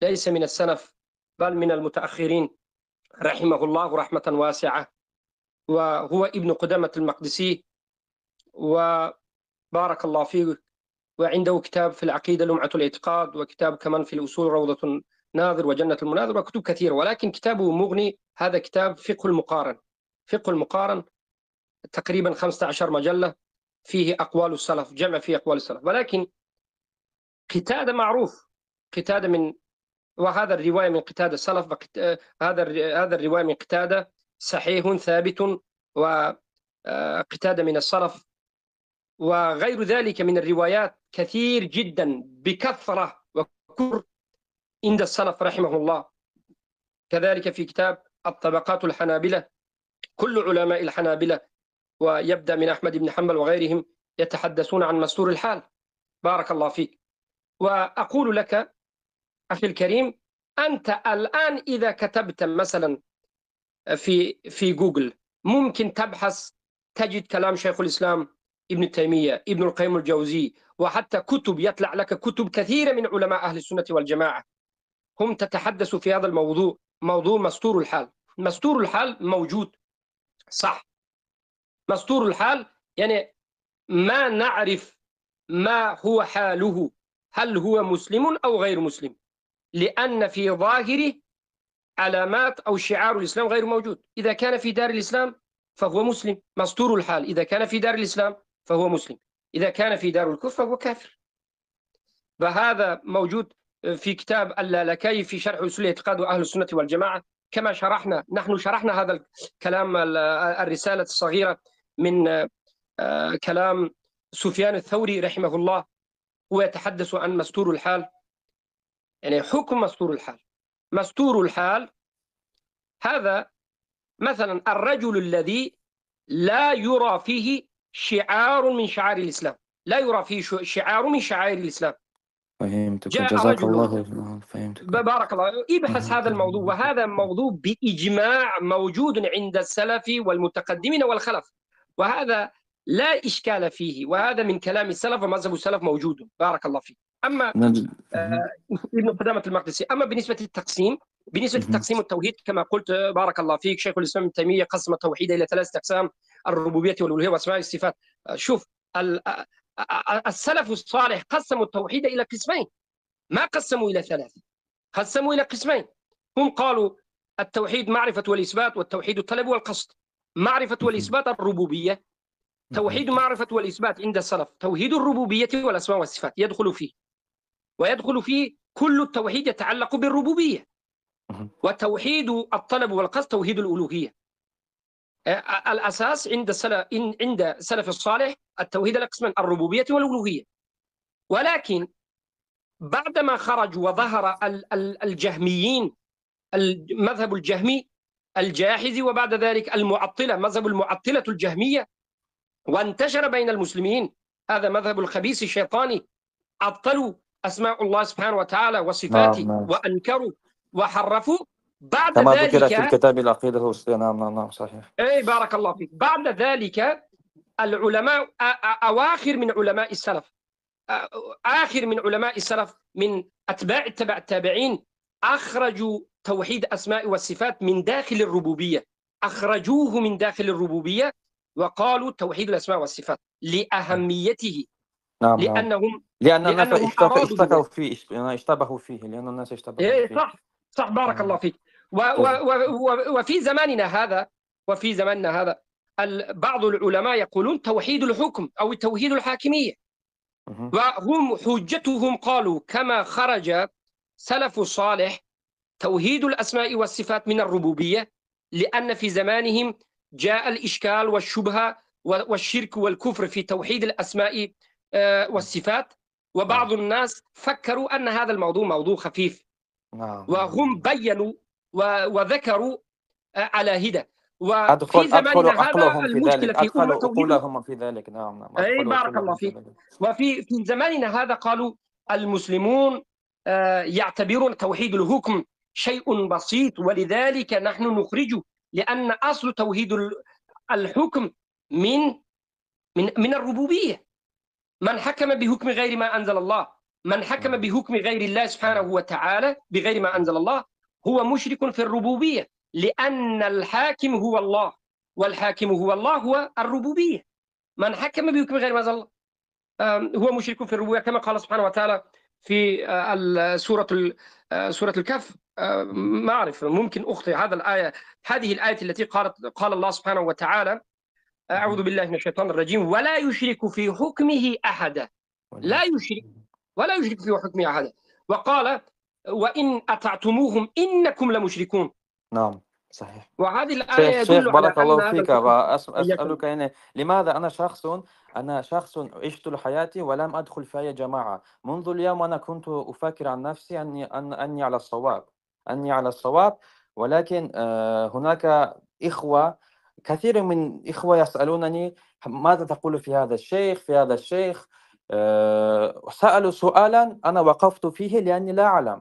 ليس من السلف، بل من المتأخرين رحمه الله رحمة واسعة، وهو ابن قدامة المقدسي، وبارك الله فيه. وعنده كتاب في العقيدة لمعة الاعتقاد، وكتاب كمان في الأصول روضة الناظر وجنة المناظر، وكتب كثيرة، ولكن كتابه مغني هذا كتاب فقه المقارن. فقه المقارن تقريبا 15 مجلة فيه أقوال السلف، جمع فيه أقوال السلف. ولكن قتادة معروف، قتادة من، وهذا الرواية من قتادة السلف، هذا الرواية من قتادة صحيح ثابت، وقتادة من السلف، وغير ذلك من الروايات كثير جدا بكثرة وكر عند السلف رحمه الله. كذلك في كتاب الطبقات الحنابلة، كل علماء الحنابلة ويبدأ من أحمد بن حنبل وغيرهم يتحدثون عن مستور الحال. بارك الله فيك. وأقول لك أخي الكريم، أنت الآن إذا كتبت مثلا في جوجل ممكن تبحث تجد كلام شيخ الإسلام ابن تيمية، ابن القيم الجوزي، وحتى كتب، يطلع لك كتب كثيرة من علماء أهل السنة والجماعة هم تتحدث في هذا الموضوع، موضوع مستور الحال. مستور الحال موجود، صح. مستور الحال يعني ما نعرف ما هو حاله، هل هو مسلم أو غير مسلم، لأن في ظاهره علامات أو شعار الإسلام غير موجود. إذا كان في دار الإسلام فهو مسلم مستور الحال، إذا كان في دار الإسلام فهو مسلم، إذا كان في دار الكفر فهو كافر. فهذا موجود في كتاب اللالكي في شرح أصول الاعتقاد وأهل السنة والجماعة، كما شرحنا نحن، شرحنا هذا الكلام، الرسالة الصغيرة من كلام سفيان الثوري رحمه الله، هو يتحدث عن مستور الحال، يعني حكم مستور الحال. مستور الحال هذا مثلا الرجل الذي لا يرى فيه شعار من شعائر الإسلام، لا يرى فيه شعار من شعائر الإسلام. فهمتك، جزاك الله. فهمتك، بارك الله. ابحث هذا الموضوع، وهذا موضوع بإجماع موجود عند السلف والمتقدمين والخلف، وهذا لا إشكال فيه، وهذا من كلام السلف ومذهب السلف موجود. بارك الله فيك. أما ابن قدامة المقدسي. أما بالنسبة للتقسيم، بالنسبة للتقسيم التوحيد كما قلت بارك الله فيك، شيخ الإسلام ابن تيمية قسم التوحيد إلى 3 أقسام: الربوبية والألوهية وأسماء الصفات. شوف، السلف الصالح قسموا التوحيد إلى قسمين، ما قسموا إلى 3، قسموا إلى قسمين. هم قالوا التوحيد معرفة والإثبات، والتوحيد الطلب والقصد. معرفة والإثبات الربوبية، توحيد معرفة والإثبات عند السلف، توحيد الربوبية والأسماء والصفات يدخل فيه، ويدخل فيه كل التوحيد يتعلق بالربوبية، وتوحيد الطلب والقصد توحيد الألوهية. الأساس عند السلف الصالح التوحيد القسمان الربوبية والألوهية. ولكن بعدما خرج وظهر الجهميين، المذهب الجهمي الجاحظي، وبعد ذلك المعطلة، مذهب المعطلة الجهمية، وانتشر بين المسلمين هذا مذهب الخبيث الشيطاني، عطلوا أسماء الله سبحانه وتعالى وصفاته، نعم. وأنكروا وحرفوا. بعد كما ذلك ذكر في الكتاب العقيدة الوسطى. نعم نعم نعم، صحيح. أي بارك الله فيك. بعد ذلك العلماء، أواخر من علماء السلف، آخر من علماء السلف من أتباع التابعين، أخرجوا توحيد أسماء والصفات من داخل الربوبية، أخرجوه من داخل الربوبية وقالوا توحيد الأسماء والصفات لأهميته. نعم. لأن الناس اشتبهوا فيه، اشتبهوا فيه، لأن الناس اشتبهوا فيه. صح صح، بارك الله فيك. وفي زماننا هذا، وفي زماننا هذا بعض العلماء يقولون توحيد الحكم أو توحيد الحاكمية، وهم حجتهم قالوا كما خرج سلف صالح توحيد الأسماء والصفات من الربوبية، لأن في زمانهم جاء الإشكال والشبهة والشرك والكفر في توحيد الأسماء والصفات، وبعض الناس فكروا أن هذا الموضوع موضوع خفيف، وهم بينوا وذكروا على هدى. وفي زماننا هذا المشكلة في أدخلوا في ذلك. نعم نعم، أي بارك الله فيك. وفي زماننا هذا قالوا المسلمون يعتبرون توحيد الحكم شيء بسيط، ولذلك نحن نخرجه، لأن أصل توحيد الحكم من من من الربوبية. من حكم بحكم غير ما أنزل الله، من حكم بحكم غير الله سبحانه وتعالى بغير ما أنزل الله، هو مشرك في الربوبية، لأن الحاكم هو الله، والحاكم هو الله هو الربوبية. من حكم بحكم غير ما أنزل الله هو مشرك في الربوبية، كما قال سبحانه وتعالى في سورة الكهف. ما أعرف، ممكن أخطئ هذا الآية، هذه الآية التي قال الله سبحانه وتعالى: أعوذ بالله من الشيطان الرجيم، ولا يشرك في حكمه أحدا. لا يشرك، ولا يشرك في حكمه أحدا. وقال: وإن أطعتموهم إنكم لمشركون. نعم صحيح. وهذه الآية شيخ يدل على بارك أن الله هذا فيك. الحكم. وأسألك يعني لماذا أنا شخص عشت حياتي ولم أدخل في أي جماعة منذ اليوم. أنا كنت أفكر عن نفسي أني على الصواب، أني على الصواب، ولكن هناك إخوة، كثير من إخوة يسألونني ماذا تقول في هذا الشيخ، في هذا الشيخ. سألوا سؤالا أنا وقفت فيه لأني لا أعلم.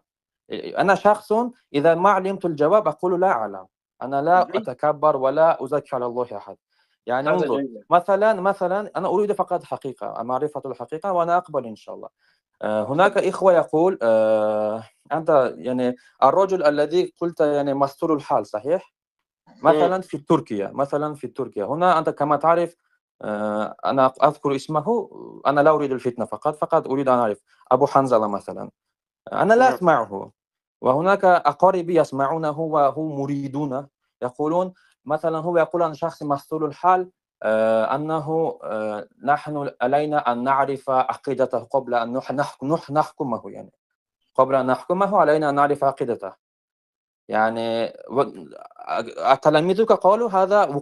أنا شخص إذا ما علمت الجواب أقول لا أعلم، أنا لا أتكبر ولا أزكي على الله أحد. يعني هذا انظر جيد. مثلا أنا أريد فقط حقيقة، معرفة الحقيقة، وأنا أقبل إن شاء الله. هناك إخوة يقول أنت يعني الرجل الذي قلت يعني مستور الحال، صحيح؟ مثلا في تركيا، مثلا في تركيا هنا أنت كما تعرف، أنا أذكر اسمه، أنا لا أريد الفتنة، فقط أريد أن أعرف أبو حنظلة مثلا، أنا لا أسمعه، وهناك أقاربي يسمعونه وهم مريدون، يقولون مثلا هو يقول عن شخص مستور الحال أنه نحن علينا أن نعرف عقيدته قبل أن نحكمه، يعني قبل أن نحكمه علينا أن نعرف عقيدته. يعني تلاميذك قالوا هذا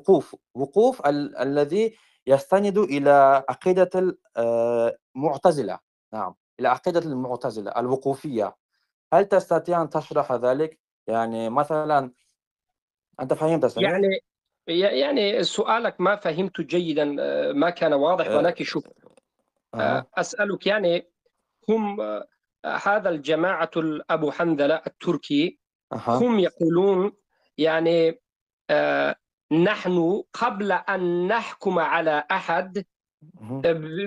وقوف الذي يستند إلى عقيدة المعتزلة. نعم، إلى عقيدة المعتزلة الوقوفية. هل تستطيع أن تشرح ذلك؟ يعني مثلا أنت فهمت صحيح؟ يعني سؤالك ما فهمت جيدا، ما كان واضح، ولكن شوف، أسألك يعني هم هذا الجماعة أبو حنظلة التركي، هم يقولون يعني نحن قبل أن نحكم على أحد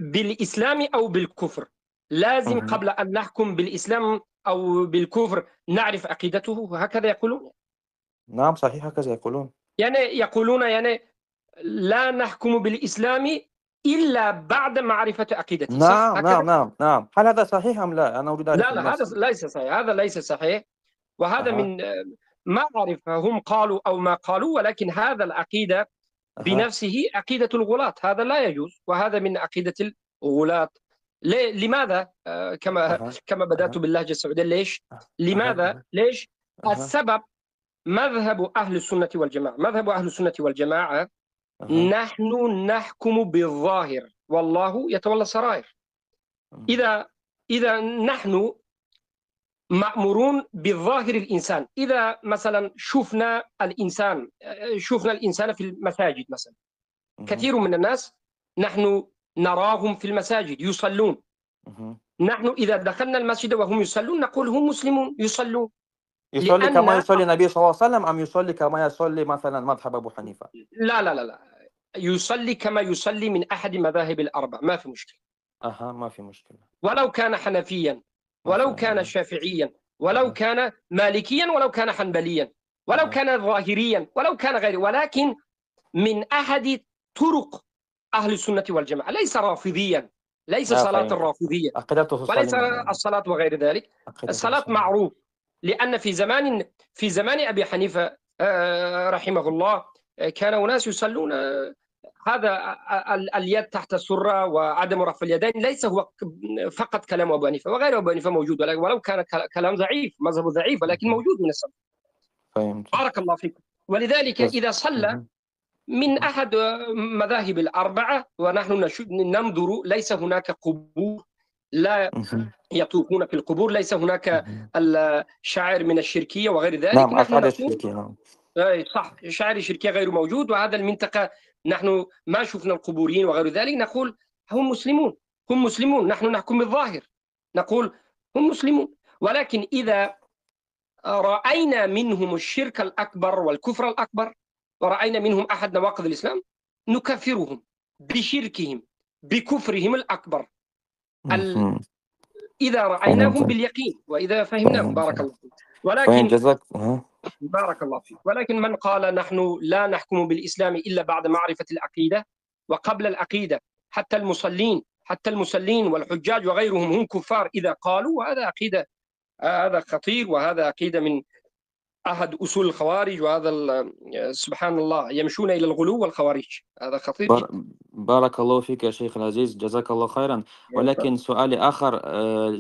بالإسلام أو بالكفر، لازم قبل أن نحكم بالإسلام أو بالكفر نعرف عقيدته، هكذا يقولون. نعم صحيح، هكذا يقولون. يعني يقولون يعني لا نحكم بالإسلام إلا بعد معرفة عقيدته. نعم نعم نعم نعم. هل هذا صحيح أم لا؟ أنا أريد أعرف. لا لا، هذا ليس صحيح، هذا ليس صحيح، وهذا من ما أعرف هم قالوا أو ما قالوا، ولكن هذا العقيدة بنفسه عقيدة الغلاة، هذا لا يجوز، وهذا من عقيدة الغلاة. لماذا؟ كما بدأت باللهجة السعودية، ليش؟ لماذا؟ ليش؟ السبب مذهب أهل السنة والجماعة، مذهب أهل السنة والجماعة نحن نحكم بالظاهر والله يتولى السرائر. إذا نحن مأمورون بالظاهر الإنسان، إذا مثلا شفنا الإنسان، شفنا الإنسان في المساجد مثلا، كثير من الناس نحن نراهم في المساجد يصلون، نحن إذا دخلنا المسجد وهم يصلون نقول هم مسلمون يصلون. يصلي كما يصلي النبي صلى الله عليه وسلم أم يصلي كما يصلي مثلا مذهب أبو حنيفة؟ لا لا لا لا، يصلي كما يصلي من أحد مذاهب الأربع، ما في مشكلة. ما في مشكلة. ولو كان حنفيا، ولو كان شافعيا، ولو كان مالكيا، ولو كان حنبليا، ولو كان ظاهريا، ولو كان غيره، ولكن من أحد طرق أهل السنة والجماعة، ليس رافضيا، ليس صلاة الرافضية، وليس الصلاة وغير ذلك. الصلاة معروف، لأن في زمان أبي حنيفة رحمه الله كان أناس يصلون هذا اليد تحت السرة وعدم رفع اليدين، ليس هو فقط كلام أبو حنيفة، وغير أبو حنيفة موجود، ولو كان كلام ضعيف، مذهب ضعيف، ولكن موجود من السلف. بارك الله فيكم. ولذلك إذا صلى من أحد مذاهب الأربعة ونحن ننظر، ليس هناك قبور، لا يطوفون في القبور، ليس هناك الشعائر من الشركية وغير ذلك. نعم، أشعار الشركية. نعم صح، شعائر الشركية غير موجود، وهذا المنطقة نحن ما شفنا القبوريين وغير ذلك، نقول هم مسلمون، هم مسلمون، نحن نحكم بالظاهر، نقول هم مسلمون. ولكن إذا رأينا منهم الشرك الأكبر والكفر الأكبر، ورأينا منهم أحد نواقض الإسلام، نكفرهم بشركهم بكفرهم الأكبر. إذا رأيناهم باليقين وإذا فهمناهم. بارك الله فيك. ولكن جزاك بارك الله فيك. ولكن من قال نحن لا نحكم بالإسلام إلا بعد معرفة العقيدة وقبل العقيدة، حتى المصلين، حتى المصلين والحجاج وغيرهم هم كفار إذا قالوا، هذا عقيدة، هذا خطير، وهذا عقيدة من أحد أصول الخوارج، وهذا سبحان الله يمشون إلى الغلو والخوارج، هذا خطير جدا. بارك الله فيك يا شيخ العزيز، جزاك الله خيرا. ولكن سؤالي آخر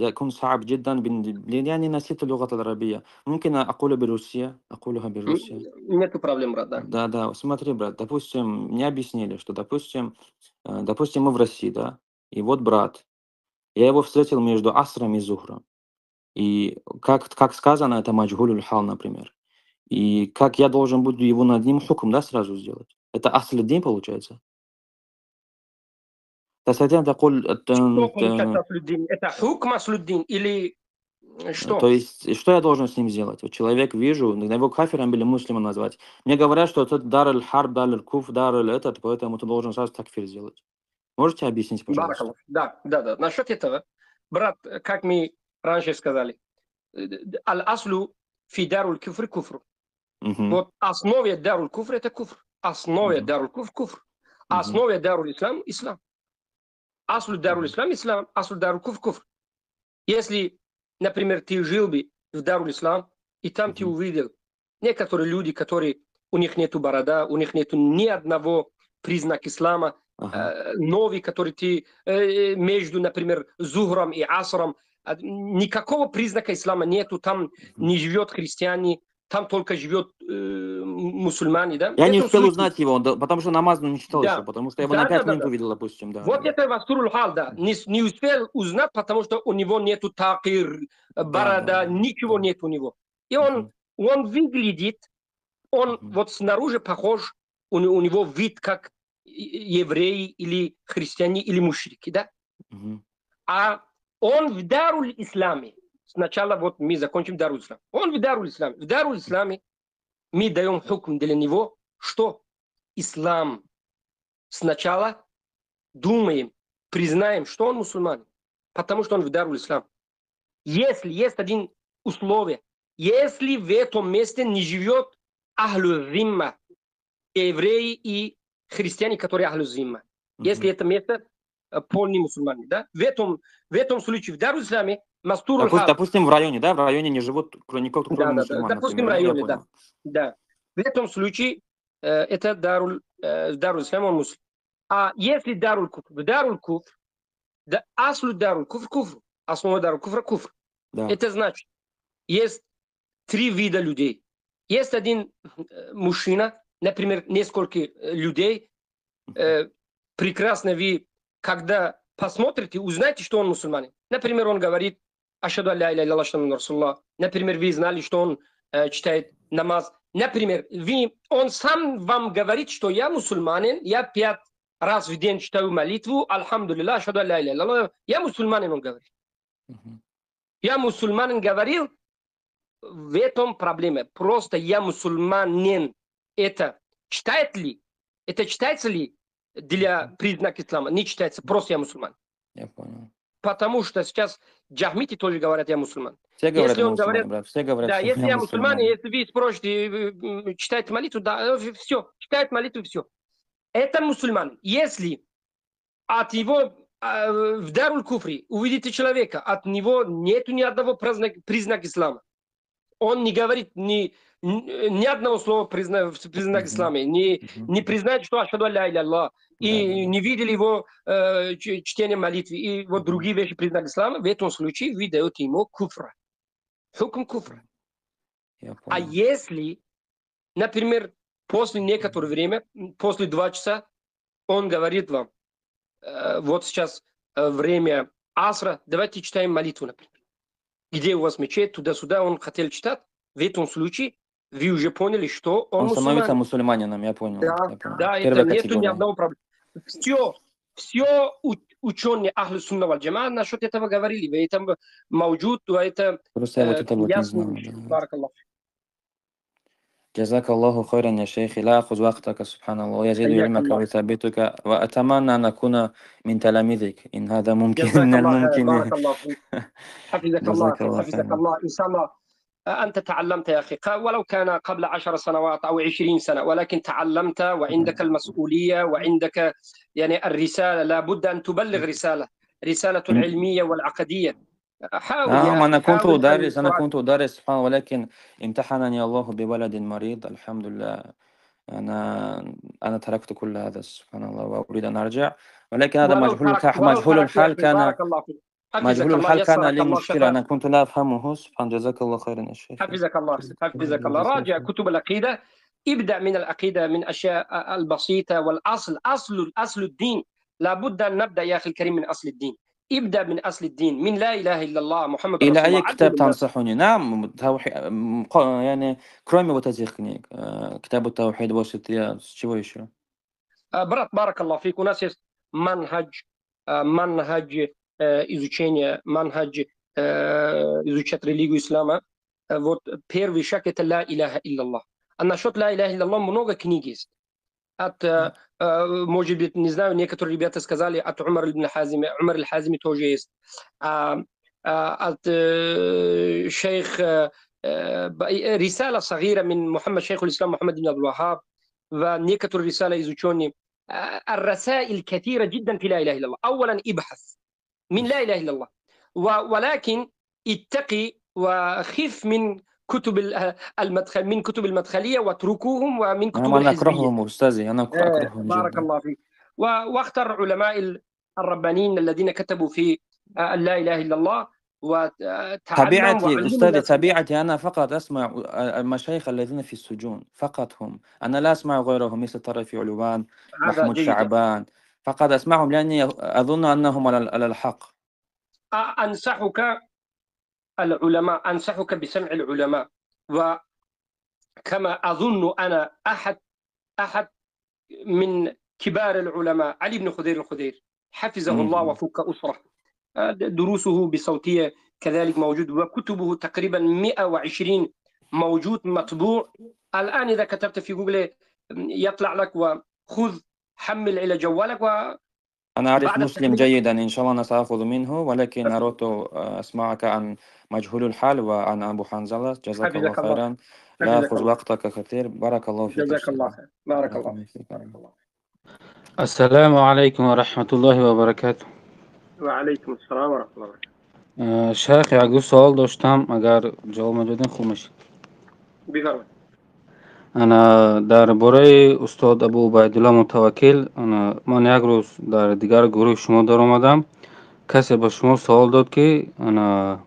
يكون صعب جدا، يعني نسيت اللغة العربية، ممكن أقول بالروسية؟ أقولها بالروسية. Нету проблем, брат, да. Да, да, смотри, брат, допустим, мне объяснили, что, допустим, мы в России, да, и вот брат, я его встретил между асром и зухром, и как сказано, это مجهول الحال, например. И как я должен буду его над ним حكم, да, сразу сделать? Это أصل الدين получается? تستطيع أن تقول Что получается أصل الدين? Это حكم أصل الدين или что? То есть, что я должен с ним сделать? Вот человек вижу, его кафиром или муслимом назвать. Мне говорят, что это دار الحرب, دار الكفر, دار этот, поэтому ты должен сразу такфир сделать. Можете объяснить, пожалуйста? بارك الله. Да. Насчет этого, брат, как мы раньше сказали, الأصل في دار الكفر كفر. Вот основе دار الكفر это كفر. Основе دار الكفر كفر. Основе دار الإسلام إسلام. أصل دار الإسلام إسلام. أصل دار الكفر كفر. Если, например, ты жил бы в دار الإسلام, и там ты увидел некоторые люди, которые, у них нету борода, у них нету ни одного признака ислама, новый, который ты между, например, зухром и асром, никакого признака ислама нету, там не живет христиане, там только живет мусульмане, да? Я не успел узнать его, потому что намаз не читал еще, потому что я его на 5 минут увидел, допустим, да. Вот это مستور الحال, да. Не успел узнать, потому что у него нету такир, борода, ничего нет у него. И он выглядит, он вот снаружи похож, у него вид как евреи или христиане или мушрики, да? А он в دار الإسلام е. Сначала вот мы закончим دار الإسلام. Он в دار الإسلام е. В دار الإسلام е мы даем حكم для него, что ислам. Сначала думаем, признаем, что он мусульман, потому что он в دار الإسلام. Если есть один условие, если в этом месте не живет أهل الذمة, евреи и христиане, которые أهل الذمة. Если это место полный мусульмане, да? В этом случае в دار الإسلام е مستور. Допустим, в районе, да? В районе не живут никто, кроме мусульман. Да. Допустим, в районе, да. В этом случае это دار الإسلام, он муслим. А если دار الكفر, в دار الكفر, да, أصل دار الكفر كفر, основа دار الكفر كفر. Да. Это значит, есть три вида людей. Есть один мужчина, например, несколько людей, прекрасно вы, когда посмотрите, узнаете, что он мусульманин. Например, он говорит: أشهد أن لا إله إلا الله رسول الله. Например, вы знали, что он читает намаз. Например, он сам вам говорит, что я мусульманин, я 5 раз в день читаю молитву, الحمد لله, أشهد أن لا إله إلا الله. Я мусульманин, он говорит. Я мусульманин говорил, в этом проблема. Просто я мусульманин. Это читает ли? Это читается ли для признака ислама? Не читается, просто я мусульман. Я понял. Потому что сейчас джахмити тоже говорят, я мусульман. Все говорят, если он мусульман, говорят, брат, все говорят, да, что если я я мусульман, мусульман. Если вы спросите, читает молитву, да, все, читает молитву, все. Это мусульман. Если от его в دار الكفر увидите человека, от него нету ни одного признака ислама. Он не говорит ни одного слова признак ислама, не признает, что أشهد أن لا إله إلا الله, и не видели его чтение молитвы, и вот другие вещи признак ислама, в этом случае вы даете ему куфра. حكم куфра. Я А понял. Если, например, после некоторого времени, после 2 часа, он говорит вам, вот сейчас время асра, давайте читаем молитву, например. Где у вас мечеть, туда-сюда, он хотел читать, в этом случае вы уже поняли, что он Он становится мусульманин. мусульманином, я понял. Да, Я понял. да, Первая это нету ни категория. одного проблемы. Все ученые أهل السنة والجماعة насчет этого говорили. В этом موجود, это Просто я вот это вот не ясно. знал. Да. بارك الله. جزاك الله خيرا يا شيخي، لا أخذ وقتك، سبحان الله، ويزيد حياك علمك الله. ويثبتك، وأتمنى أن أكون من تلاميذك إن هذا ممكن جزاك من الله خير. الممكن. بارك الله فيك، حفظك الله. جزاك الله حفظك خيرا. الله، إن شاء الله. أنت تعلمت يا أخي، ولو كان قبل 10 سنوات أو 20 سنة، ولكن تعلمت وعندك المسؤولية وعندك يعني الرسالة، لابد أن تبلغ رسالة، رسالة العلمية والعقدية. حاول. نعم، أنا كنت حاول أن أدرس، أنا كنت أدرس سبحان الله، ولكن امتحنني الله بولد مريض، الحمد لله. أنا تركت كل هذا سبحان الله، وأريد أن أرجع، ولكن هذا ولو مجهول تركت الحال، ولو مجهول تركت يا الحال أخي، كان بارك الله فيك، حفظك مجهول الله، الحال كان يسرك لي الله مشكلة، شفاء. أنا كنت لا أفهمه سبحان. جزاك الله خيرا يا شيخ. حفظك الله، حفظك الله. راجع كتب العقيدة، ابدأ من العقيدة، من أشياء البسيطة والأصل، أصل الدين. لابد أن نبدأ يا أخي الكريم من أصل الدين. ابدأ من أصل الدين، من لا إله إلا الله محمد إلى رسول أي الله. كتاب علم الناس. تنصحني؟ نعم، توحيد يعني кроме вот этих книг, كتاب التوحيد وسطية, с чего еще? Брат, بارك الله فيك. У нас есть منهج، منهج изучения, منهج изучать религию ислама. Вот первый шаг — это لا إله إلا الله. А насчет لا إله إلا الله много книг есть. От, может быть, не знаю, некоторые ребята сказали, от Умар ибн Хазими, Умар аль-Хазими тоже есть. От шейх, رسالة صغيرة من محمد شيخ الإسلام محمد بن عبد الوهاب، ونيكتور رسالة изученные. الرسائل كثيرة جدا في لا إله إلا الله. أولا ابحث من لا إله إلا الله، ولكن اتقي وخف من كتب المدخل، من كتب المدخلية واتركوهم، ومن كتب نعم، أنا الحزبية. أكرههم أستاذي، أنا أكرههم بارك جدا. الله فيك. واختر علماء الربانيين الذين كتبوا في لا إله إلا الله وتعلم طبيعتي وعلموا أستاذي، الناس. طبيعتي أنا فقط أسمع المشايخ الذين في السجون فقط هم، أنا لا أسمع غيرهم مثل طرفي علوان، هذا محمود جيد. شعبان، فقط أسمعهم لأني أظن أنهم على الحق. أنصحك العلماء، أنصحك بسمع العلماء، وكما أظن أنا أحد من كبار العلماء علي بن خضير الخضير حفظه الله وفك أسره، دروسه بصوتية كذلك موجود، وكتبه تقريبا 120 موجود مطبوع الآن. إذا كتبت في جوجل يطلع لك، وخذ حمل إلى جوالك. أنا أعرف بعد مسلم التحميل. جيدا، إن شاء الله أنا سأخذ منه، ولكن أردت أسمعك عن مجهول الحال وعن أبو حنظلة. جزاك الله حفظك الله. خيرا، لا حفظك أخذ الله. وقتك كثير، بارك الله فيك جزاك الله أستاذ. خير، بارك بارك الله الله فيك. فيك. بارك الله. السلام عليكم ورحمة الله وبركاته. وعليكم السلام ورحمة الله وبركاته. شیخ، یک دو سوال داشتم، اگر جواب میدادین خوب میشد. بفرمایید. انا در باره استاد ابو عبیدالله متوکل، انا من یک روز در دیگر گروه شما در آمدم، کسی به شما سوال داد که انا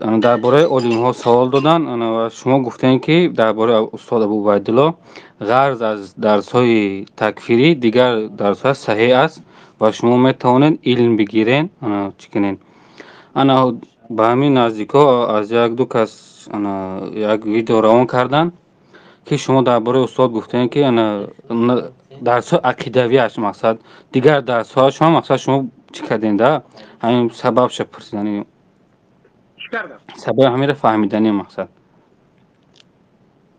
انا در باره عالم ها سوال دادن، انا و شما گفتین که در باره استاد ابو عبیدالله غرض از درس های تکفیری دیگر درس های صحیح است و شما میتوانید علم بگیرین. انا چی کنین؟ انا به همین نزدیکا از یک دو کس انا یک ویدیو روان کردن که شما درباره استاد گفتین که انا درس عقیدوی است، مقصد دیگر درس ها شما مقصد شما چی کردین ده؟ همین سبب پرسیدن. چی کردم؟ سبب همین فهمیدنی مقصد.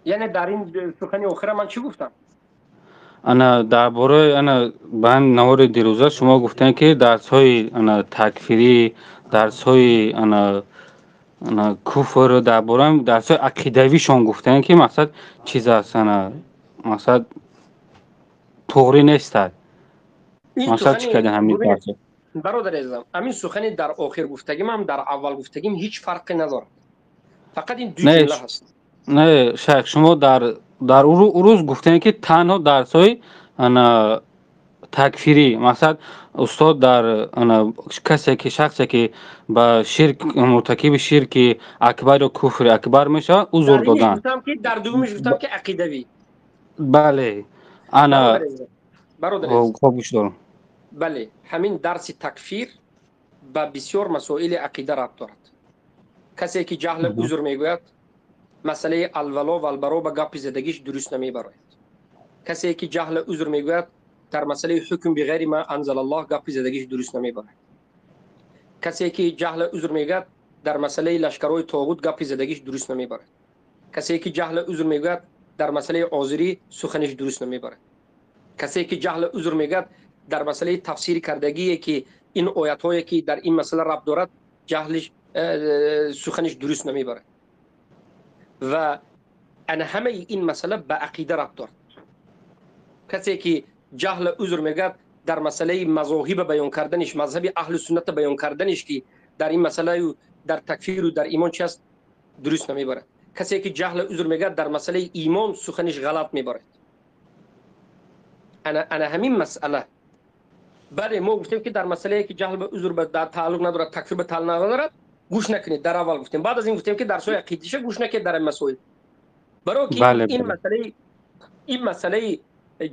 یعنی در این سخنی آخر من چی گفتم؟ انا درباره انا به هم نوار دیروزه شما گفتین که درس های انا تکفیری، درس های انا کفر، درباره درس های عقیدویشون گفتن که مقصد چیز است، انا مقصد طغری نیست. این مقصد چی سخنی کردن همین ببینید درس؟ برادر عزیزم، همین سخنی در آخر گفتگیم هم در اول گفتگیم هیچ فرقی نداره، فقط این دو نه جمله هست. نه شیخ، شما در او روز گفتین که تنها درس های انا تکفیری، مقصد استاد در انا کسی که شخصی که با شرک مرتکب شرک اکبر و کفر اکبر میشه او زور در اینش دادن. گفتم که در دومش گفتم که عقیدوی. بله انا برادر عزیزم، برادر عزیزم. خوب گوش دارم. بله، همین درس تکفیر با بسیار مسائل عقیده ربط دارد. کسی که جهل عذر میگوید مسئله الولا و البرا با گپ زدگیش درست نمیبراید. کسی که جهل عذر میگوید در مسئله حکم بغیر ما انزل الله گپ زدگیش درست نمیبراید. کسی که جهل عذر میگوید در مسئله لشکرهای طاغوت گپ زدگیش درست نمیبراید. کسی که جهل عذر میگوید در مسئله آذری سخنش درست نمیبراید. کسی که جهل عذر میگوید در مسئله تفسیر کردگی که این آیت هایی که در این مسئله ربط دارد جهلش سخنش درست نمیبرد. و انا همه این مسئله به عقیده ربط دارد. کسی که جهل عذر میگه در مسئله مذاهب بیان کردنش، مذهب اهل سنت بیان کردنش که در این مسئله در تکفیر و در ایمان چی است درست نمیبرد. کسی که جهل عذر میگه در مسئله ایمان سخنش غلط میبرد. انا همین مسئله. بله ما گفتیم که در مسئله که جهل به عذر به تعلق ندارد، تکفیر به تعلق ندارد، گوش نکنید. در اول گفتیم، بعد از این گفتیم که در سوی عقیده‌ش گوش نکنید در این مسائل. برای که بله این بله. مسئله، این مسئله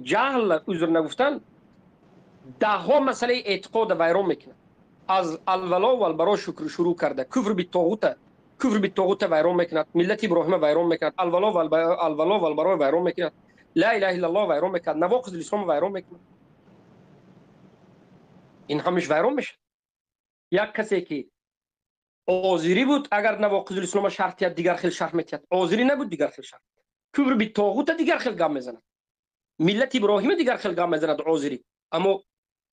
جهل عذر نگفتن ده ها مسئله اعتقاد ویران میکنه. از الولا و البرا شکر شروع کرده، کفر بالطاغوت، کفر بالطاغوت ویران میکند، ملت ابراهیم ویران میکند، الولا و الولا و البرا ویران میکند، لا اله الا الله ویران میکند، نواقض الاسلام ویران میکند. این همش ویران میشه. یک کسی که آذری بود اگر نواقض الاسلام شرط دیگر دیگر خیلی شرط میکرد، آذری نبود دیگر خیلی شرط. کفر بالطاغوت دیگر خیلی گام میزند، ملت ابراهیم دیگر خیلی گام میزند آذری. اما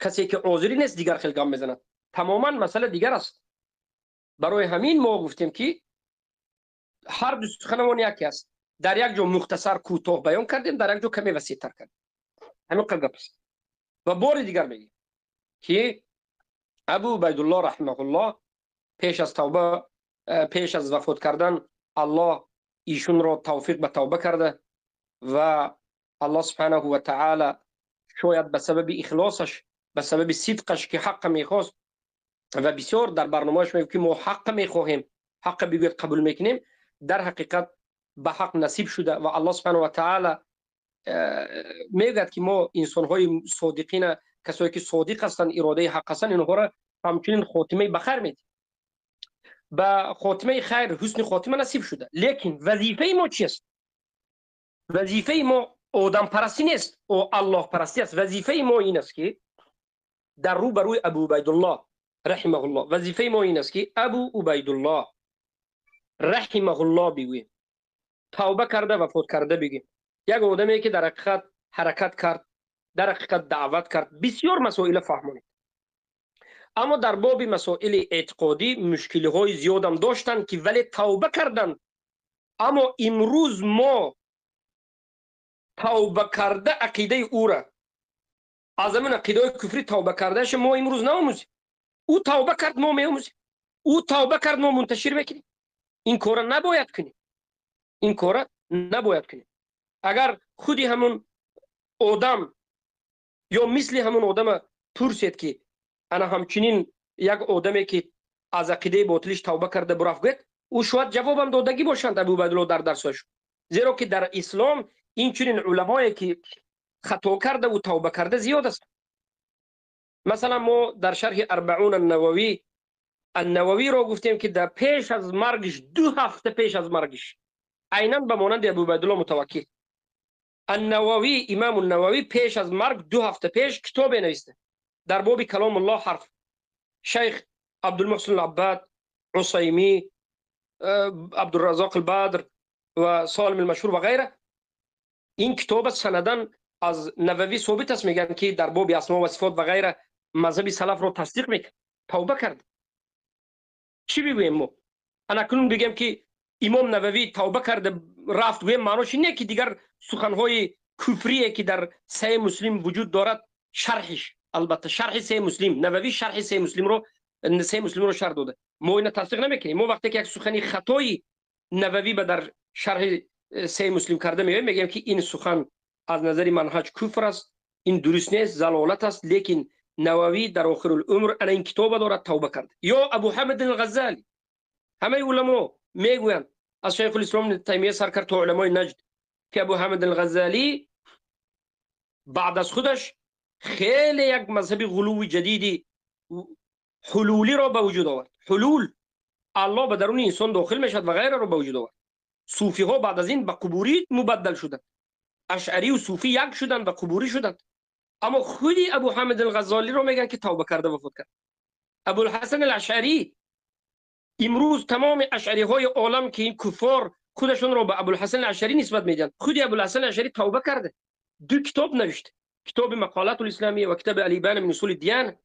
کسی که آذری نیست دیگر خیلی گام میزند. تماما مسئله دیگر است. برای همین ما گفتیم که هر دو سخنمان یکی است. در یک جا مختصر کوتاه بیان کردیم، در یک جا کمی وسیع‌تر کردیم. همین قدر گپ است. و بار دیگر میگیم که ابو عبیدالله رحمه الله پیش از توبه، پیش از وفات کردن الله ایشون را توفیق به توبه کرده و الله سبحانه و تعالی شاید به سبب اخلاصش، به سبب صدقش که حق میخواست و بسیار در برنامه‌اش میگه که ما حق میخواهیم، حق بگوید قبول میکنیم، در حقیقت به حق نصیب شده و الله سبحانه و تعالی میگه که ما انسان‌های صادقین، کسایی که صادق هستند، اراده حق هستند، اینها را همچنین خاتمه بخیر میدیم. به خاتمه خیر، حسن خاتمه نصیب شده. لیکن وظیفه ما چی است؟ وظیفه ما آدم پرستی نیست و الله پرستی است. وظیفه ما این است که در روبروی ابو عبیدالله رحمه الله، وظیفه ما این است که ابو عبیدالله رحمه الله بگوییم، توبه کرده و فوت کرده بگیم. یک آدمی که در حقیقت حرکت کرد، در حقیقت دعوت کرد، بسیار مسائل فهمانید، اما در باب مسائل اعتقادی مشکلی های زیادم داشتند که ولی توبه کردند. اما امروز ما توبه کرده عقیده او را، از همون عقیده کفری توبه کردهش ما امروز ناموزیم. او توبه کرد ما میاموزیم، او توبه کرد ما منتشر میکنیم. این کار نباید کنیم، این کار نباید کنیم. اگر خودی همون آدم یا مثل همون آدم پرسید که انا همچنین یک آدمی که از عقیده باطلش توبه کرده برفت گفت، او شاید جوابم دادگی باشند ابو عبیدالله در درسش، زیرا که در اسلام این چنین علمایی که خطا کرده و توبه کرده زیاد است. مثلا ما در شرح اربعون النووی، النووی را گفتیم که در پیش از مرگش، 2 هفته پیش از مرگش، عینا به مانند ابو عبیدالله متوکل، النووی، امام النووی پیش از مرگ 2 هفته پیش کتاب نوشته در باب کلام الله حرف. شیخ عبدالمحسن العباد، عصیمی، عبدالرزاق البدر و سالم المشهور و غیره، این کتاب سندن از نووی ثابت است. میگن که در باب اسما و صفات و غیره مذهب سلف رو تصدیق میکنه، توبه کرد. چی بگوییم ما؟ انا کنون بگم که امام نووی توبه کرده رفت، گویم معناش اینه که دیگر سخنهای کفریه که در صحیح مسلم وجود دارد، شرحش، البته شرح صحیح مسلم، نووی شرح صحیح مسلم رو، صحیح مسلم رو شرح داده. ما اینو تصدیق نمیکنیم. ما وقتی که یک سخنی خطایی نووی به در شرح صحیح مسلم کرده میگیم، میگیم که این سخن از نظر منهج کفر است، این درست نیست، زلالت است، لیکن نووی در آخر العمر انا این کتاب دارد توبه کرد. یا ابو حامد الغزالی، همه علما میگویند از شیخ الاسلام تیمیه سر کرد تا علمای نجد که ابو حامد الغزالی بعد از خودش خیلی یک مذهب غلو جدیدی حلولی را به وجود آورد. حلول، الله به درون انسان داخل میشد و غیره را به وجود آورد. صوفی ها بعد از این به قبوری مبدل شدند، اشعری و صوفی یک شدند و قبوری شدند. اما خودی ابو حامد الغزالی رو میگن که توبه کرده و فوت کرد. ابو الحسن الاشعری، امروز تمام اشعری های عالم که این کفار خودشون رو به ابو الحسن الاشعری نسبت میدن، خودی ابو الحسن الاشعری توبه کرده، 2 کتاب نوشته، کتاب مقالات الاسلامیه و کتاب الیبان من اصول الدیانه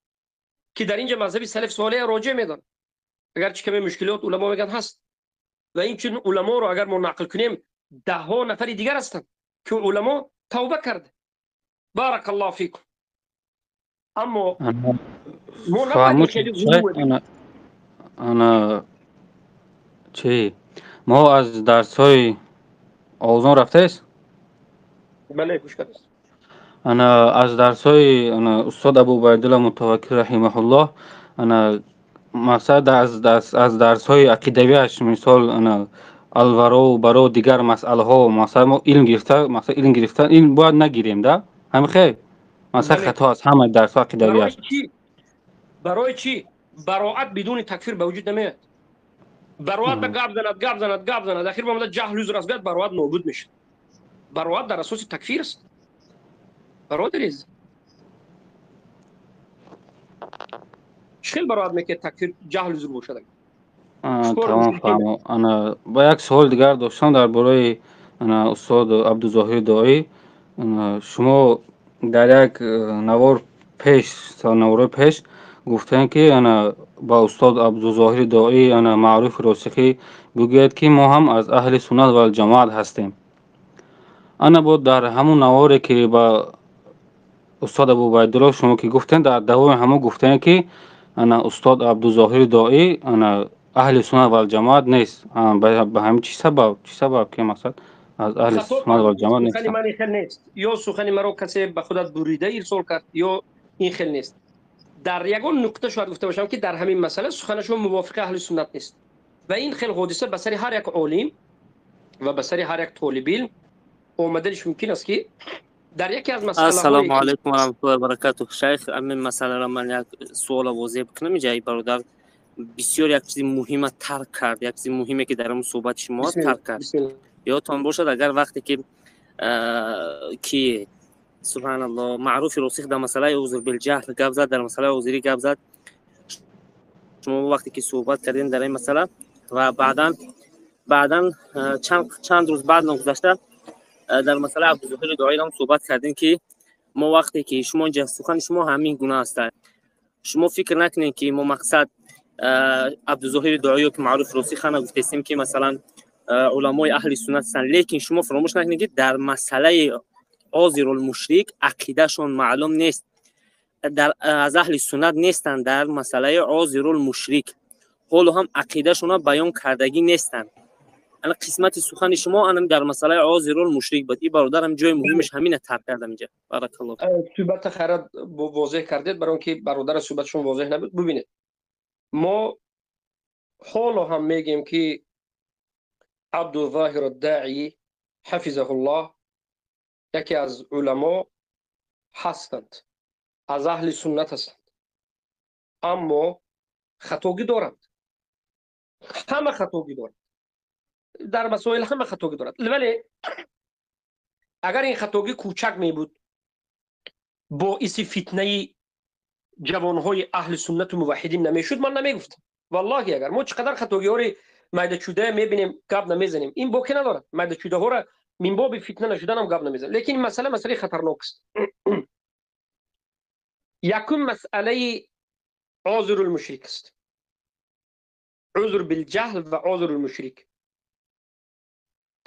که در اینجا مذهب سلف صالح راجع میدن، اگرچه کمی مشکلات علما میگن هست. Ва инчунин уламоро агар мо нақл кунем, даҳҳо нафари дигар ҳастанд, ки уламо тавба карда. Баракаллоҳу фикум. Аммо мо набояд хеле ғулув. Ана чӣ? Мо аз дарсҳои овозон рафтаест? Бале, гӯш кардаст. Ана аз дарсҳои ана устод Абу Убайдулла Мутаваккил раҳимаҳуллоҳ, ана мақсад аз дарсҳои ақидавиаш, мисол ана алваро баро дигар масъалаҳо, мақсад мо илм гирифта, мақсад илм гирифта, илм бояд нагирем, да? Ҳамин хел? Мақсад хато аст ҳама дарсҳои ақидавиаш. Барои чӣ? Бароат бидуни такфир ба вуҷуд намеояд. Бароат ба гап занад, гап занад, гап занад, ахир ба омада ҷаҳл узр аст, гӯяд, бароат нобуд мешавад. Бароат дар асоси такфир аст. Бародари азиз, чӣ хел бароат мекунед такфир ҷаҳл узр бошад? Тамом, фаҳмо. Ана ба як суол дигар доштам дар бораи ана устод Абдузоҳир Доӣ. Шумо дар як навор пеш, наворҳои пеш гуфтем, ки ана ба устод Абдузоҳир Доӣ, ана Маъруфи Росихӣ бигӯяд, ки мо ҳам аз аҳли суннат вал ҷамоат ҳастем. Ана бо дар ҳамун наворе, ки ба устод Абу Убайдулло шумо ки гуфтем, дар давоми ҳамон гуфтем, ки ана устод Абдузоҳир Доӣ ана аҳли суннат вал ҷамоат нест. Ба ҳамин чӣ сабаб? Чӣ сабаб, ки мақсад аз аҳли суннат вал ҷамоат нест? Сухани ман ин хел нест. Ё сухани маро касе ба худат бурида ирсол кард, ё ин хел нест. Дар ягон нуқта шояд гуфта бошам, ки дар ҳамин масъала суханашон мувофиқи аҳли суннат нест. Ва ин хел ҳодиса ба сари ҳар як олим ва ба сари ҳар як толиби илм омаданиш мумкин аст, ки дар яке аз масъалаҳое Ассалому алайкум ва раҳматуллоҳи ва баракатуҳ. Шайх, ҳамин масъаларо ман як суола возеҳ бикунам. Инҷа бародар бисёр як чизи муҳима тарк кард, як чизи муҳиме, ки дар ҳамун суҳбати шумо тарк кард. Ёдтон бошад, агар вақте ки субҳаналлоҳ Маъруфи Росих дар масъалаи узр билҷаҳл гап зад, дар масъалаи узрӣ гап зад, шумо вақте ки суҳбат кардем дар ин масъала ва баъдан чанд рӯз баъд ногузашта дар масъалаи Абдузоҳири Доирам суҳбат кардем, ки мо вақте ки шумо инҷа сухани шумо ҳамин гуна аст, шумо фикр накунед, ки мо мақсад Абдузоҳири Доӣ ё ки Маъруф Росихана гуфтестем, ки масалан уламои аҳли суннат ҳастанд, лекин шумо фаромӯш накунед, ки дар масъалаи озирулмушрик ақидашон маълум нест, дар аз аҳли суннат нестанд. Дар масъалаи озирулмушрик ҳоло ҳам ақидашонро баён кардагӣ нестанд. Ана қисмати сухани шумо анам дар масъалаи озирулмушрик буд. И бародарам ҷои муҳимаш ҳамина тарк кардам инҷа. Баракаллоҳ. Суҳбата хайрат возеҳ кардед, барои он ки бародара суҳбатшон возеҳ набуд. Бубинед, мо ҳоло ҳам мегӯем, ки Абдузоҳир Даъи ҳафизаҳуллоҳ яке аз уламо ҳастанд, аз аҳли суннат ҳастанд, аммо хатогӣ доранд. Ҳама хатогӣ доранд, дар масоил ҳама хатогӣ дорад, вале агар ин хатогӣ кӯчак мебуд, боиси фитнаи ҷавонҳои аҳли суннату муваҳҳидин намешуд, ман намегуфтам. Валлоҳи, агар мо чӣ қадар хатогиҳои майдачудая мебинем, гап намезанем, ин боке надорад. Майдачудаҳоро мин боби фитна нашуданам гап намезанем, лекин ин масъала масъалаи хатарнок аст. Якум масъалаи озирулмушрик аст, узр билҷаҳл ва озирулмушрик.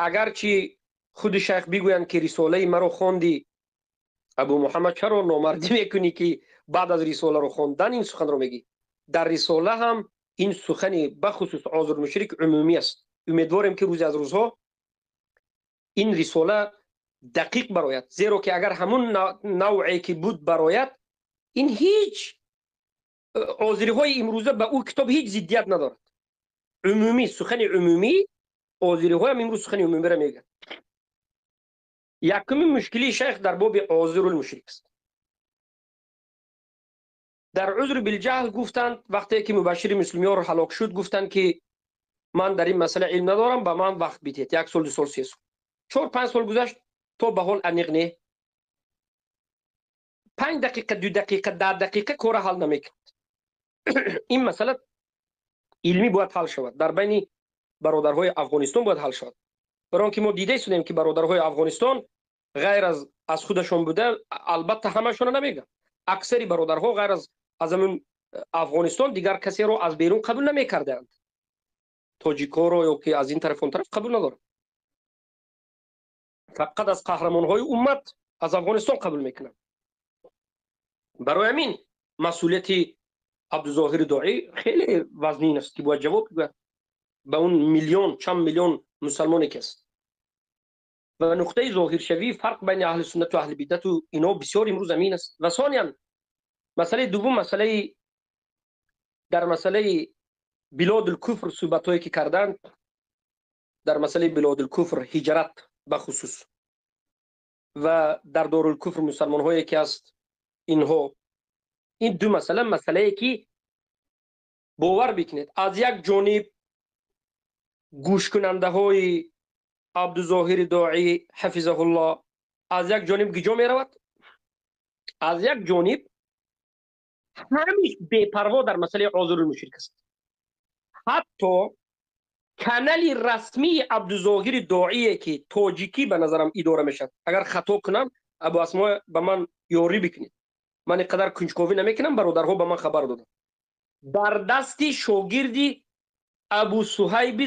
Агарчи худи шайх бигӯянд, ки рисолаи маро хонди, Абу Муҳаммад, чаро номардӣ мекунӣ, ки баъд аз рисоларо хондан ин суханро мегӣ? Дар рисола ҳам ин сухани бахусус озирулмушрик умумӣ аст. Умедворем, ки рӯзе аз рӯзҳо ин рисола дақиқ барояд, зеро ки агар ҳамун навъе ки буд барояд, ин ҳеҷ озириҳои имрӯза ба ӯ китоб ҳеҷ зиддият надорад. Умумӣ, сухани умумӣ, озириҳоям имрӯз сухани умумиро мегӯянд. Якумин мушкилии шайх дар боби озирулмушрик аст. Дар узр билҷаҳл гуфтанд, вақте ки Мубашшири Муслимиёр ҳалок шуд, гуфтанд, ки ман дар ин масъала илм надорам, ба ман вақт бидиҳед, як сол, 2 сол, 3 сол, 4-5 сол гузашт, то ба ҳол аниқ не. 5 дақиқа, 2 дақиқа, 10 дақиқа кора ҳал намекунад. Ин масъала илмӣ бояд ҳал шавад, дар байни бародарҳои Афғонистон бояд ҳал шавад, барои он ки мо дида истодем, ки бародарҳои Афғонистон ғайр аз худашон буда, албатта ҳамашонро намегӯям, аксари бародарҳо ғайр аз ҳамин Афғонистон дигар касеро аз берун қабул намекардаанд. Тоҷикҳоро ё ки аз ин тараф он тараф қабул надорад. Фақат аз қаҳрамонҳои уммат аз Афғонистон қабул мекунанд. Барои ҳамин масъулияти Абдузоҳири Доӣ хеле вазнин аст, ки бояд ҷавоб бигӯяд ба он миллион, чанд миллион мусалмоне ки аст. Ва нуқтаи зоҳиршавии фарқ байни аҳли суннату аҳли бидату ино бисёр имрӯз амин аст. Ва сониян масъалаи дуввум, масъалаи дар масъалаи билодул куфр суҳбатҳое ки карданд, дар масъалаи билодул куфр, ҳиҷрат ба хусус ва дар дорулкуфр мусалмонҳое ки аст, инҳо ин ду масъала, масъалае ки бовар бикунед, аз як ҷониб гӯшкунандаҳои Абдузоҳири Доӣ ҳафизаҳуллоҳ аз як ҷониб гиҷо меравад, аз як ҷониб ҳамиш бепарво дар масъалаи озурулмушрик аст. Ҳатто канали расмии Абдузоҳири Доие ки тоҷикӣ ба назарам идора мешавад, агар хато кунам, Абу Асмо, ба ман ёрӣ бикунед, ман ин қадар кунҷковӣ намекунам, бародарҳо ба ман хабар доданд, дар дасти шогирди Абу Суҳайби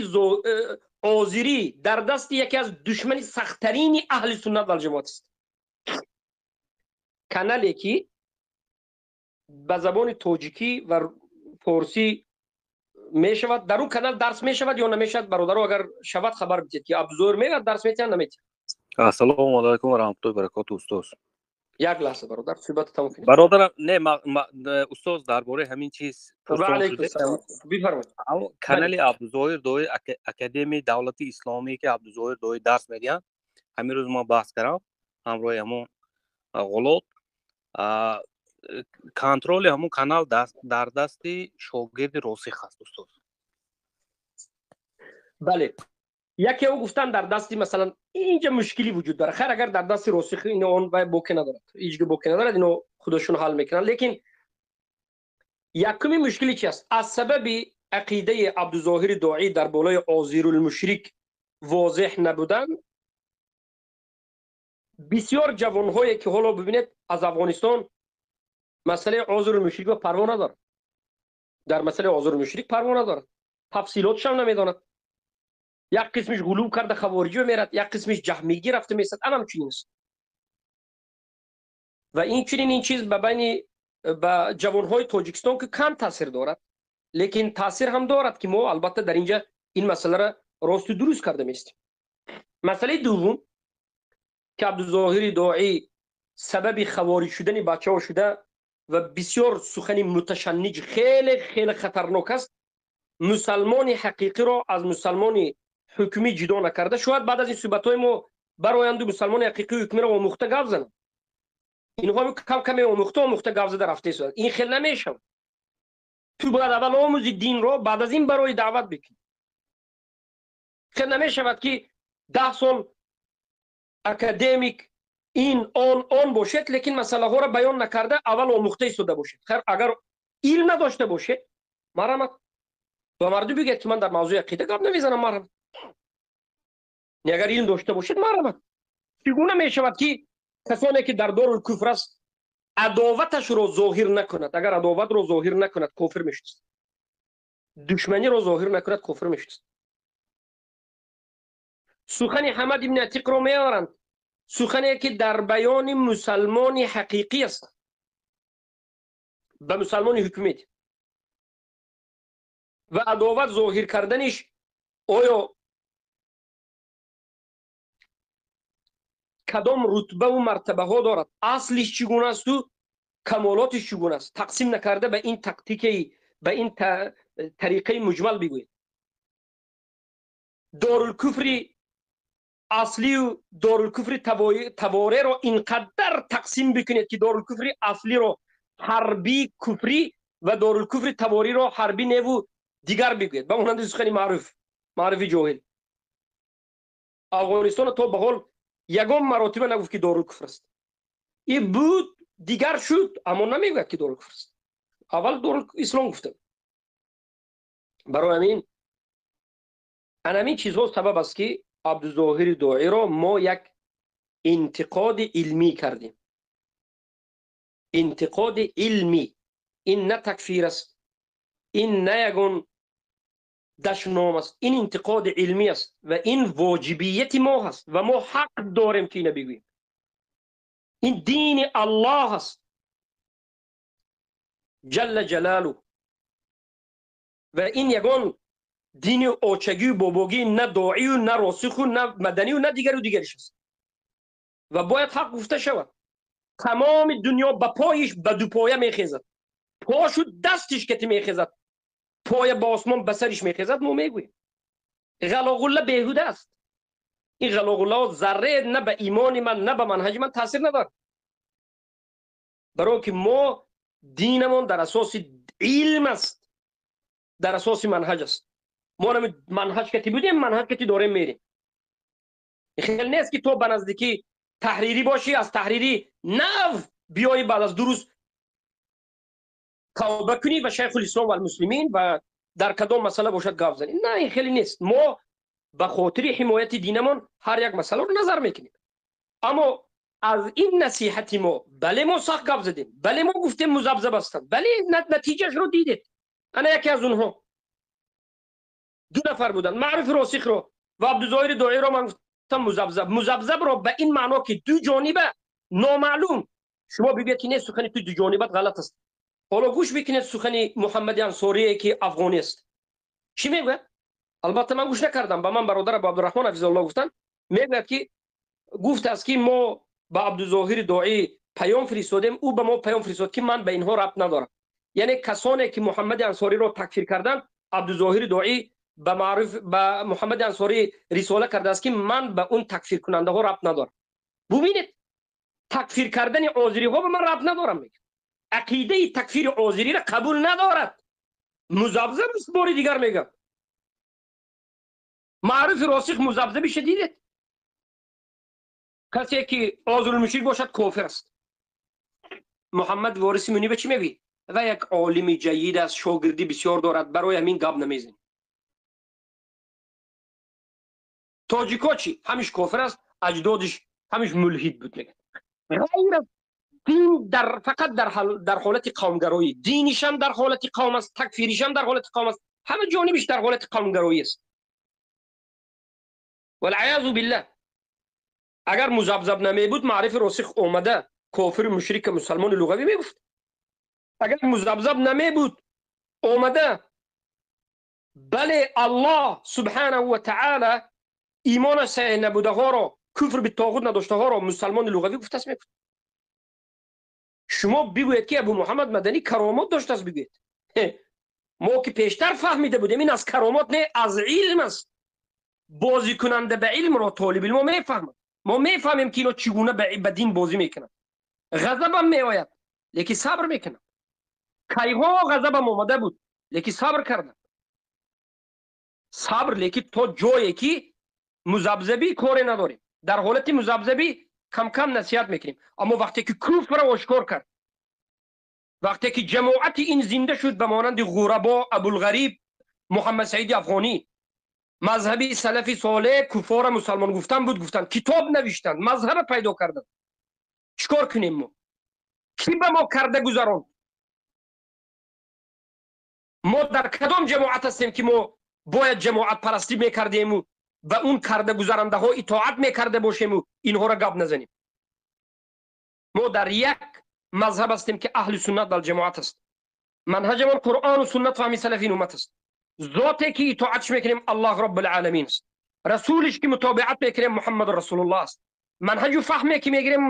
Озирӣ, дар дасти яке аз душмани сахттарини аҳли суннат валҷамоат аст. Канале ки ба забони тоҷикӣ ва форсӣ мешавад, дар он канал дарс мешавад ё намешавад? Бародаро, агар шавад, хабар бидиҳед, ки Абдузоҳир меояд, дарс метиҳад, наметиҳад? Ассалому алайкум ва раҳматуллоҳи баракоту, устоз. Як лаҳза, бародар, суҳбатро тамом кунед. Бародарам, не, устоз, дар бораи ҳамин чиз. Бифармоед. Канали Абдузоҳир Доӣ, Академияи давлати исломӣ, ки Абдузоҳир Доӣ дарс медиҳанд, ҳамин рӯз ман баҳс кардам ҳамроҳи ҳамон ғулот. Контроли ҳамон канал дар дасти шогирди Росих аст, устоз. Бале, яке ӯ гуфтан дар дасти, масалан, инҷа мушкилӣ вуҷуд дорад. Хайр, агар дар дасти Росих, ино он вай боке надорад, ҳеҷ боке надорад, ино худошон ҳал мекунанд. Лекин якуми мушкилӣ чи аст? Аз сабаби ақидаи Абдузоҳири Доӣ дар болои озирулмушрик возеҳ набудан, бисёр ҷавонҳое ки ҳоло бибинед, аз Афғонистон масъалаи озирулмушрикро парво надорад, дар масъалаи озирулмушрик парво надорад, тафсилотшам намедонад. Як қисмиш ғулуб карда хавориҷиро мерад, як қисмиш ҷаҳмигӣ рафта месад, анам чунин аст. Ва инчунин ин чиз ба байни ба ҷавонҳои Тоҷикистон ки кам таъсир дорад, лекин таъсир ҳам дорад, ки мо албатта дар инҷа ин масъаларо росту дуруст карда местем. Масъалаи дуввум ки Абдузоҳири Доӣ сабаби хавориҷ шудани бачаҳо шуда ва бисёр сухани муташанниҷ, хеле хеле хатарнок аст, мусалмони ҳақиқиро аз мусалмони ҳукмӣ ҷудо накарда. Шояд баъд аз ин суҳбатҳои мо бароянду мусалмони ҳақиқию ҳукмиро омӯхта гап зананд. Инҳо кам каме омӯхта омӯхта гап зада рафта истоданд. Ин хел намешавад. Ту бояд аввал омӯзи динро, баъд аз ин барои даъват бикунӣ. Хел намешавад, ки 10 сол академик ин он он бошед, лекин масъалаҳоро баён накарда, аввал омӯхта истода бошед. Хайр, агар илм надошта бошед, марҳамат, ба мардум бигӯяд, ки ман дар мавзӯи ақида гап намезанам, марҳамат. Агар илм дошта бошед, марҳамат. Чӣ гуна мешавад, ки касоне ки дар дорулкуфр аст, адоваташро зоҳир накунад? Агар адоватро зоҳир накунад, кофир мешуд. Душманиро зоҳир накунад, кофир мешуд. Сухани Ҳамад ибни Атиқро меоваранд, сухане ки дар баёни мусалмони ҳақиқӣ аст, ба мусалмони ҳукумет ва адоват зоҳир карданиш оё кадом рутбаву мартабаҳо дорад, аслиш чӣ гуна асту камолотиш чӣ гуна аст, тақсим накарда, ба ин тактикаи, ба ин тариқаи муҷмал бигӯед. Дорулкуфри аслию дорулкуфри тавореро инқадар тақсим бикунед, ки дорулкуфри аслиро ҳарбӣ куфрӣ ва дорулкуфри тавориро ҳарбӣ неву дигар бигӯед, ба монанди сухани маъруф маъруфи ҷоҳил. Афғонистоно то ба ҳол ягон маротиба нагуфт, ки дорулкуфр аст. И буд, дигар шуд, аммо намегӯяд, ки дорулкуфр аст. Аввал дорулислом гуфта. Барои ҳамин анамин чизҳо сабаб аст, ки Абдузоҳири Доиро мо як интиқоди илмӣ кардем. Интиқоди илмӣ ин на такфир аст, ин на ягон Дашном аст. Ин интиқоди илмӣ аст ва ин воҷибияти мо ҳаст ва мо ҳақ дорем ки ина бигӯем. Ин дини Аллоҳ аст ҷалла ҷалолу, ва ин ягон дини очагию бобогӣ, на доию, на росиху, на маданию, на дигару дигариш аст ва бояд ҳақ гуфта шавад. Тамоми дунё ба поиш ба дупоя мехезад, пошу дастиш кати мехезад, поя ба осмон ба сариш мехезад. Мо мегӯем ғалоғулла беҳуда аст. Ин ғалоғуллаҳо зарре на ба имони ман, на ба манҳаҷи ман таъсир надорад, барои ки мо динамон дар асоси илм аст, дар асоси манҳаҷ аст. Мо манҳаҷ кати будем, манҳаҷ кати дорем мерем. Хел нест ки то ба наздикӣ таҳрирӣ бошӣ, аз таҳрирӣ нав биёӣ, баъд аз 2 рӯз тавба кунӣ ва шайхулислом валмуслимин ва дар кадом масъала бошад гап занӣ. На, ин хеле нест. Мо ба хотири ҳимояти динамон ҳар як масъаларо назар мекунем. Аммо аз ин насиҳати мо, бале, мо сахт гап задем, бале, мо гуфтем музабзаб ҳастанд, бале, натиҷаашро дидед. Ана яке аз онҳо 2 нафар буданд, Маъруфи Росихро ва Абдузоҳири Доиро ман гуфтам музабзаб. Музабзабро ба ин маъно ки ду ҷониба номаълум. Шумо бигӯед ки не, сухани ту дуҷонибат ғалат аст. Ҳоло гӯш бикунед сухани Муҳаммади Ансорие ки афғонӣ аст. Чӣ мегӯяд? Албатта ман гӯш накардам, ба ман бародар Абу Абдурраҳмон ҳафизаллоҳ гуфтанд. Мегӯяд ки гуфтааст ки мо ба Абдузоҳири Доӣ паём фиристодем, ӯ ба мо паём фиристод ки ман ба инҳо рабт надорам. Яъне касоне ки Муҳаммади Ансориро такфир карданд, Абдузоҳири Доӣ ба маъруф ба Муҳаммади Ансорӣ рисола кардааст ки ман ба он такфиркунандаҳо рабт надорам. Бубинед, такфир кардани озириҳо ба ман рабт надорам мегӯяд. Ақидаи такфири озириро қабул надорад. Музабзаб аст, бори дигар мегӯям. Маъруфи Росих музабзабиша дидед? Касе ки озирулмушрик бошад кофир аст. Муҳаммад Вориси Муниба чӣ мегӯӣ? Ва як олими ҷайид аст, шогирдӣ бисёр дорад, барои ҳамин гап намезанӣ. Тоҷико чӣ? Ҳамиш кофир аст, аҷдодиш ҳамиш мулҳид буд мегӯяд. Ғайр аз дин дар фақат дар ҳолати қавмгароӣ, динишам дар ҳолати қавм аст, такфиришам дар ҳолати қавм аст, ҳама ҷонибиш дар ҳолати қавмгароӣ аст. Валъаязу биллаҳ. Агар музабзаб намебуд, Маърифи Росих омада кофиру мушрика мусалмони луғавӣ мегуфт. Агар музабзаб намебуд, омада бале Аллоҳ субҳанаҳу ва таъала имонаш саҳеҳ набудаҳоро, куфр битоғут надоштаҳоро мусалмони луғавӣ гуфтааст мегуфт. Шумо бигӯед ки Абу Муҳаммад Маданӣ каромот доштааст, бигӯед. Мо ки пештар фаҳмида будем, ин аз каромот не, аз илм аст. Бозикунанда ба илмро толибилмо мефаҳмад. Мо мефаҳмем ки ино чӣ гуна ба дин бозӣ мекунанд. Ғазабам меояд, лекин сабр мекунам. Кайҳо ғазабам омада буд, лекин сабр кардам. Сабр, лекин то ҷое ки музабзабӣ коре надорем. Дар ҳолати музабзабӣ кам-кам насиҳат мекунем. Аммо вақте ки куфрро ошкор кард, вақте ки ҷамоати ин зинда шуд ба монанди Ғурабо, Абулғариб, Муҳаммад Саиди Афғонӣ, мазҳаби салафи солеҳ куфора мусалмон гуфтан буд, гуфтанд, китоб навиштанд, мазҳаба пайдо карданд. Чӣ кор кунем мо? Кӣ ба мо карда гузаронд? Мо дар кадом ҷамоат ҳастем ки мо бояд ҷамоатпарастӣ мекардему ба он карда гузарандаҳо итоат мекарда бошему инҳоро гап назанем? Мо дар як мазҳаб ҳастем ки аҳли суннат валҷамоат аст. Манҳаҷамон Қуръону суннат фаҳми салафин уммат аст. Зоте ки итоатш мекунем Аллоҳ Роббул-оламин аст. Расулиш ки мутобиат мекунем Муҳаммад Расулуллоҳ аст. Манҳаҷу фаҳме ки мегирем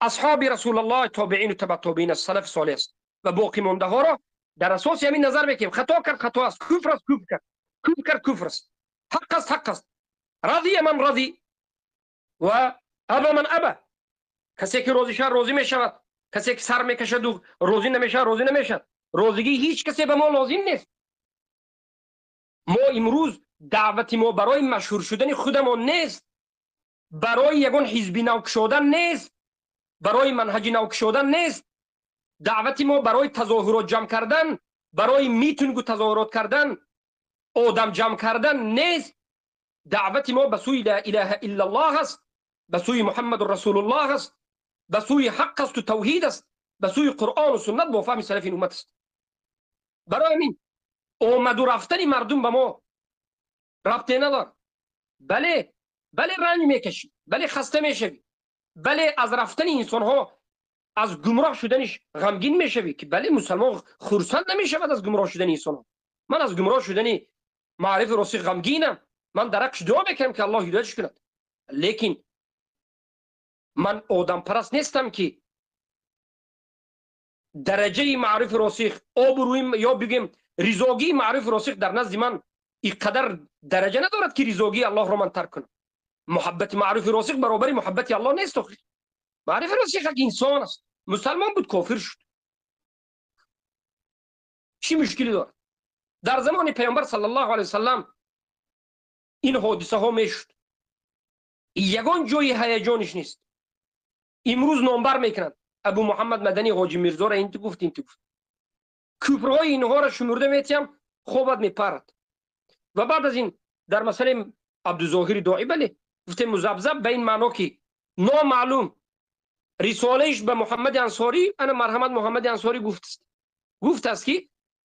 асҳоби Расулуллоҳ, тобеину табаъ-тобеин аст, салафи солеҳ аст. Ва боқимондаҳоро дар асоси ҳамин назар мекунем. Хато кард, хато аст, куфр аст, куфр кард, куфр кард, куфр аст, ҳақ аст, ҳақ аст. Радия ман радӣ ва аба ман аба. Касе ки розӣ шавад розӣ мешавад, касе ки сар мекашаду розӣ намешавад розӣ намешавад. Розигии ҳеҷ касе ба мо лозим нест. Мо имрӯз даъвати мо барои машҳур шудани худамон нест, барои ягон ҳизби нав кушодан нест, барои манҳаҷи нав кушодан нест. Даъвати мо барои тазоҳурот ҷамъ кардан, барои митингу тазоҳурот кардан, одам ҷамъ кардан нест. Даъвати мо ба сӯи ла илаҳа иллаллоҳ аст, ба сӯи Муҳаммаду Расулуллоҳ аст, ба сӯи ҳақ асту тавҳид аст, ба сӯи Қуръону суннат бо фаҳми салафи уммат аст. Барои ҳамин омаду рафтани мардум ба мо Рабте надорад. Бале, бале, ранҷ мекашӣ, бале, хаста мешавӣ, бале, аз рафтани инсонҳо, аз гумроҳ шуданиш ғамгин мешавӣ, ки бале, мусалмон хурсанд намешавад аз гумроҳ шудани инсонҳо. Ман аз гумроҳ шудани маърифи росих ғамгинам, ман дар ҳаққаш дуо мекунам, ки Аллоҳ ҳидоятш кунад, лекин ман одампараст нестам, ки дараҷаи маърифи росих, обрӯи ё бигем ризогии маърифи росих дар назди ман инқадар дараҷа надорад, ки ризогии Аллоҳро ман тарк кунам. Муҳаббати маърифи росих баробари муҳаббати Аллоҳ нест. Маърифи росих як инсон аст, мусалмон буд, кофир шуд, чӣ мушкиле дорад? Дар замони паёмбар саллаллоҳу алайҳи васаллам ин ҳодисаҳо мешуд, ягон ҷои ҳаяҷониш нест. Имрӯз номбар мекунанд Абу Муҳаммад Маданӣ, Ҳоҷи Мирзоро, ин ту гуфт, ин ту гуфт, куфрҳои инҳоро шумурда метиҳам, хобат мепарад. Ва баъд аз ин дар масъалаи Абдузоҳири Доӣ, бале, гуфтем музабзаб ба ин маъно, ки номаълум рисолаиш ба Муҳаммади Ансорӣ, ана марҳамат Муҳаммади Ансорӣ гуфтааст, ки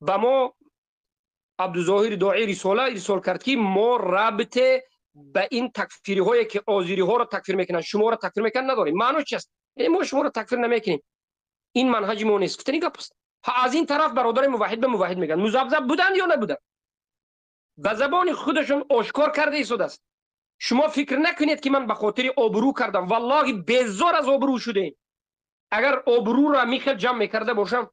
ба мо Абдузоҳири Доӣ рисола ирсол кард, ки мо рабте ба ин такфириҳое, ки озириҳоро такфир мекунанд, шуморо такфир мекунанд, надорем. Маъно чи аст? Яъне мо шуморо такфир намекунем, ин манҳаҷи мо нест. Гуфтани гап аст. Аз ин тараф бародари муваҳид ба муваҳид мегӯянд, музабзаб буданд ё набуданд, ба забони худашон ошкор карда истодааст. Шумо фикр накунед, ки ман ба хотири обрӯ кардам. Валлоҳи, безор аз обрӯ шудаем. Агар обрӯро михел ҷамъ мекарда бошам,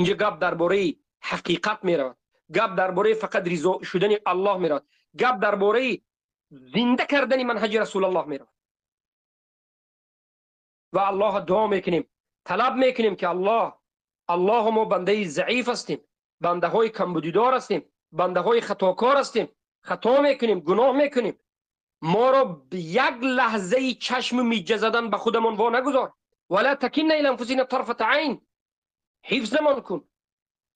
инҷа гап дар бораи ҳақиқат меравад, гап дар бораи фақат ризо шудани Аллоҳ меравад, гап дар бораи зинда кардани манҳаҷи Расулаллоҳ меравад. Ва Аллоҳ дуо мекунем, талаб мекунем, ки Аллоҳ, Аллоҳ, мо бандаи заиф ҳастем, бандаҳои камбудидор ҳастем, бандаҳои хатокор ҳастем, хато мекунем, гуноҳ мекунем, моро як лаҳзаи чашму миҷа задан ба худамон во нагузор. Вала такилна ила анфусина тарфата айн. Ҳифзамон кун,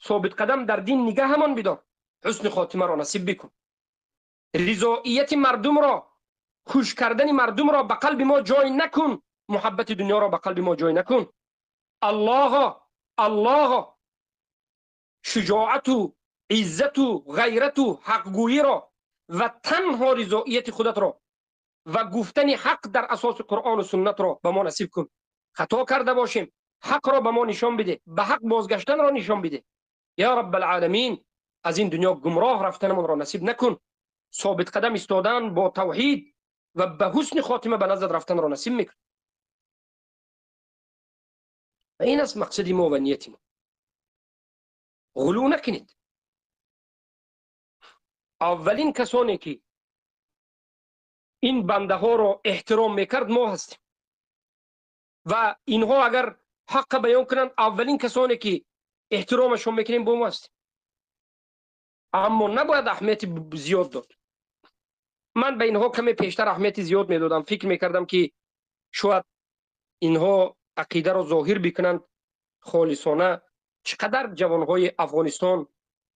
собитқадам дар дин нигаҳамон бидор, ҳусни хотимаро насиб бикун, ризоияти мардумро, хуш кардани мардумро ба қалби мо ҷой накун, муҳаббати дунёро ба қалби мо ҷой накун. Аллоҳо, Аллоҳо, шуҷоату иззату ғайрату ҳақгӯиро ва танҳо ризоияти худатро ва гуфтани ҳақ дар асоси Қуръону суннатро ба мо насиб кун. Хато карда бошем, ҳақро ба мо нишон биде, ба ҳақ бозгаштанро нишон биде. Ё Раббалъоламин, аз ин дунё гумроҳ рафтанамонро насиб накун, собитқадам истодан бо тавҳид ва ба ҳусни хотима ба наздат рафтанро насиб мекун. Ва ин аст мақсади мо ва нияти мо. Ғулӯ накунед. Аввалин касоне, ки ин бандаҳоро эҳтиром мекард, мо ҳастем, ва инҳо агар ҳаққа баён кунанд, аввалин касоне, ки эҳтиромашон мекунем, бо мо ҳастем. Аммо набояд аҳамияти зиёд дод. Ман ба инҳо каме пештар аҳамияти зиёд медодам, фикр мекардам, ки шояд инҳо ақидаро зоҳир бикунанд холисона. Чӣ қадар ҷавонҳои Афғонистон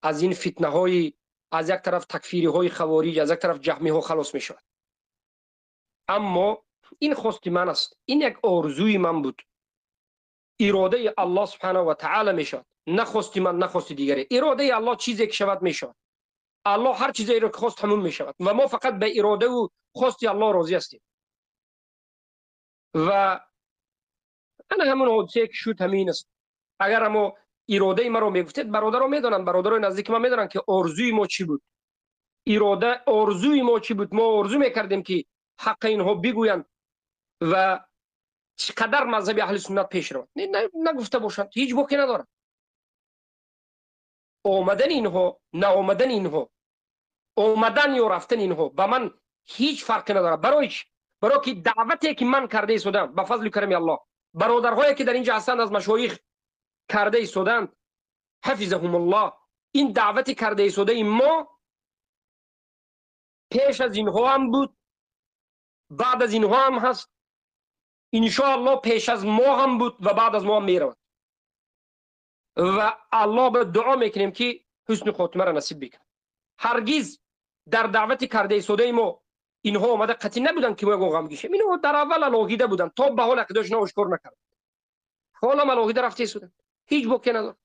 аз ин фитнаҳои аз як тараф такфириҳои хавориҷ, аз як тараф ҷаҳмиҳо халос мешавад. Аммо ин хости ман аст, ин як орзуи ман буд. Иродаи Аллоҳ субҳанаҳу ва таъала мешавад, на хости ман, на хости дигаре. Иродаи Аллоҳ чизе ки шавад, мешавад. Аллоҳ ҳар чизеро ки хост, ҳамун мешавад, ва мо фақат ба иродаву хости Аллоҳ розӣ ҳастем. Ва ана ҳамун ҳодисае ки шуд, ҳамин аст. Агар амо иродаи маро мегуфтед, бародаро медонанд, бародарои наздики ман медонанд, ки орзуи мо чӣ буд, ирода, орзуи мо чӣ буд. Мо орзу мекардем, ки ҳаққа инҳо бигӯянд ва чӣ қадар мазҳаби аҳли суннат пеш равад. Нагуфта бошанд, ҳеҷ боке надорад. Омадани инҳо, наомадани инҳо, омадан ё рафтани инҳо ба ман ҳеҷ фарқе надорад. Барои чӣ? Барои ки даъвате, ки ман карда истодам, ба фазлу карами Аллоҳ, бародарҳое, ки дар инҷа ҳастанд, аз машоих карда истоданд, ҳафизаҳумуллоҳ, ин даъвати карда истодаи мо пеш аз инҳо ҳам буд, баъд аз инҳо ҳам ҳаст, иншоаллоҳ пеш аз мо ҳам буд ва баъд аз мо ҳам меравад. Ва Аллоҳ ба дуо мекунем, ки ҳусни хотимаро насиб бикунад. Ҳаргиз дар даъвати карда истодаи мо инҳо омада қатъӣ набуданд, ки мо ягон ғамгин шем. Инҳо дар аввал алоҳида буданд, то ба ҳол ақидаашон ошкор накарданд. Ҳолам алоҳида рафта истоданд, ҳеҷ боке надорад.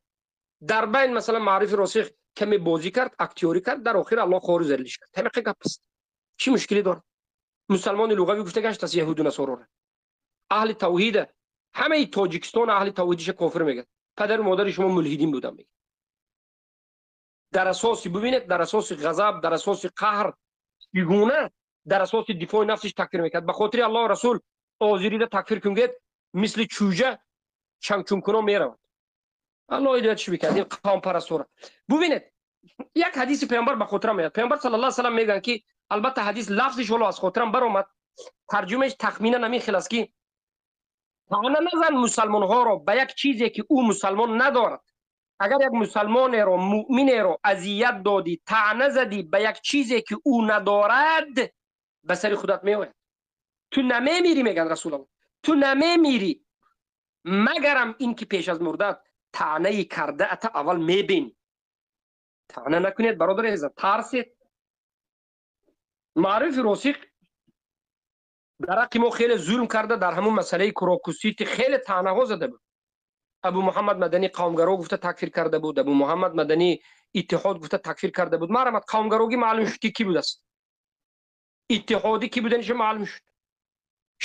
Дар байн, масалан, маърифи росих Каме бозӣ кард, актёрӣ кард, дар охир Аллоҳ хору залилиш кард. Ҳамиқа гап аст. Чӣ мушкиле дорад? Мусалмони луғавӣ гуфта гаштааст яҳуду насороро. Аҳли тавҳида, ҳамаи Тоҷикистон аҳли тавҳидиша кофир мегӯяд. Падару модари шумо мулҳидин буданд мегӯяд. Дар асоси, бубинед, дар асоси ғазаб, дар асоси қаҳр, чӣ гуна дар асоси дифои нафсиш такфир мекард. Ба хотири Аллоҳ Расул озирида такфир кун, гӯяд, мисли чӯҷа чангчункунон меравад. Аллоҳ ҳидоятш бикард ин қавмпарастора. Бубинед, як ҳадиси паёмбар ба хотирам меояд. Паёмбар саллаллоҳу алайҳи васаллам мегӯянд, ки албатта ҳадис лафзиш ҳоло аз хотирам баромад, тарҷумааш тахминан ҳамин хел аст, ки таъна назан мусалмонҳоро ба як чизе, ки ӯ мусалмон надорад. Агар як мусалмонеро, муъминеро азият додӣ, таъна задӣ ба як чизе, ки ӯ надорад, ба сари худат меояд. Ту намемирӣ, мегӯянд Расулаллоҳ, ту намемирӣ, магарам ин ки пеш аз мурдат таънаи кардаата аввал мебинӣ. Таъна накунед, бародари азизам, тарсед. Маърифи Росиқ дар ҳаққи мо хеле зулм карда, дар ҳамун масъалаи Крокус-Сити хеле таънаҳо зада буд. Абу Муҳаммад Маданӣ қавмгаро гуфта такфир карда буд, Абу Муҳаммад Маданӣ иттиҳод гуфта такфир карда буд. Марамат, қавмгарогӣ маълум шуд, ки кӣ будааст, иттиҳодӣ кӣ буданиша маълум шуд.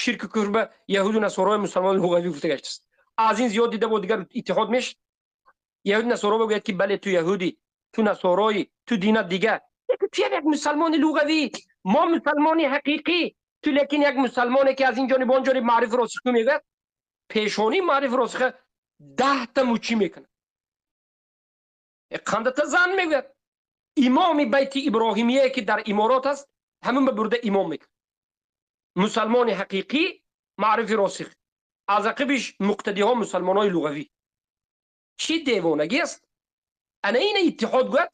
Ширку куфр ба яҳуду насорои мусалмони луғавӣ гуфта гаштааст. Аз ин зиёд дида бо дигар иттиҳод мешуд. Яҳуди насоро бигӯяд, ки бале, ту яҳудӣ, ту насороӣ, ту динат дига, ту як мусалмони луғавӣ, мо мусалмони ҳақиқӣ, ту лекин як мусалмоне, ки аз ин ҷониб он ҷониб маърифи росих мегӯяд, пешонии маърифи росиха 10 та мучӣ мекунад, қандата зан мегӯяд. Имоми байти Иброҳимие, ки дар Иморот аст, ҳамин ба бурда имом мекунад. Мусалмони ҳақиқӣ маърифи росих, аз ақибиш муқтадиҳо мусалмонҳои луғавӣ. Чӣ девонагӣ аст? Ана ина иттиҳод гӯяд.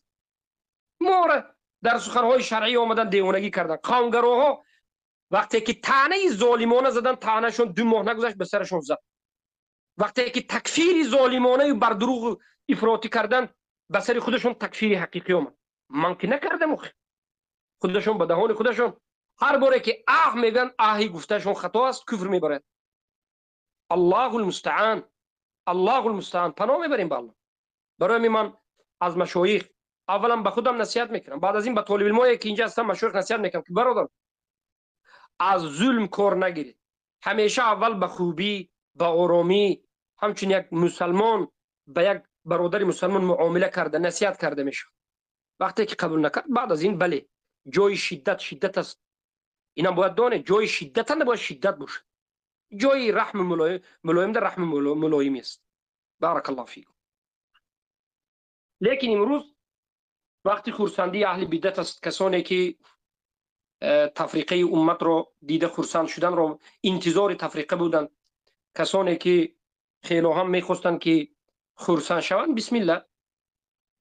Мора дар суханҳои шаръӣ омадан девонагӣ кардан. Қавмгароҳо вақте ки таънаи золимона задан, таънашон 2 моҳ нагузашт, ба сарашон зад. Вақте ки такфири золимонаю бар дурӯғ ифротӣ кардан, ба сари худашон такфири ҳақиқӣ омад. Ман ки накардам, худашон ба даҳони худашон ҳар боре ки аҳ мегӯянд, аҳи гуфтаашон хато аст, куфр мебарад. Аллоҳу лмустаан, Аллоҳу лмустаан, паноҳ мебарем ба Аллоҳ. Барои ҳамин ман аз машоих аввалан ба худам насиҳат мекунам, баъд аз ин ба толибилмое, ки инҷа ҳастам, машоих насиҳат мекунам, ки бародар, аз зулм кор нагиред. Ҳамеша аввал ба хубӣ, ба оромӣ, ҳамчун як мусалмон ба як бародари мусалмон муомила карда, насиҳат карда мешавад. Вақте ки қабул накард, баъд аз ин бале, ҷои шиддат шиддат аст. Инам бояд донед, ҷои шиддатанда бояд шиддат бошад, ҷои раҳми мулоимда раҳми мулоимӣ аст. Баракаллоҳу фикум. Лекин имрӯз вақти хурсандии аҳли биддат аст. Касоне ки тафриқаи умматро дида хурсанд шуданро интизори тафриқа буданд, касоне ки хело ҳам мехостанд, ки хурсанд шаванд, бисмилла,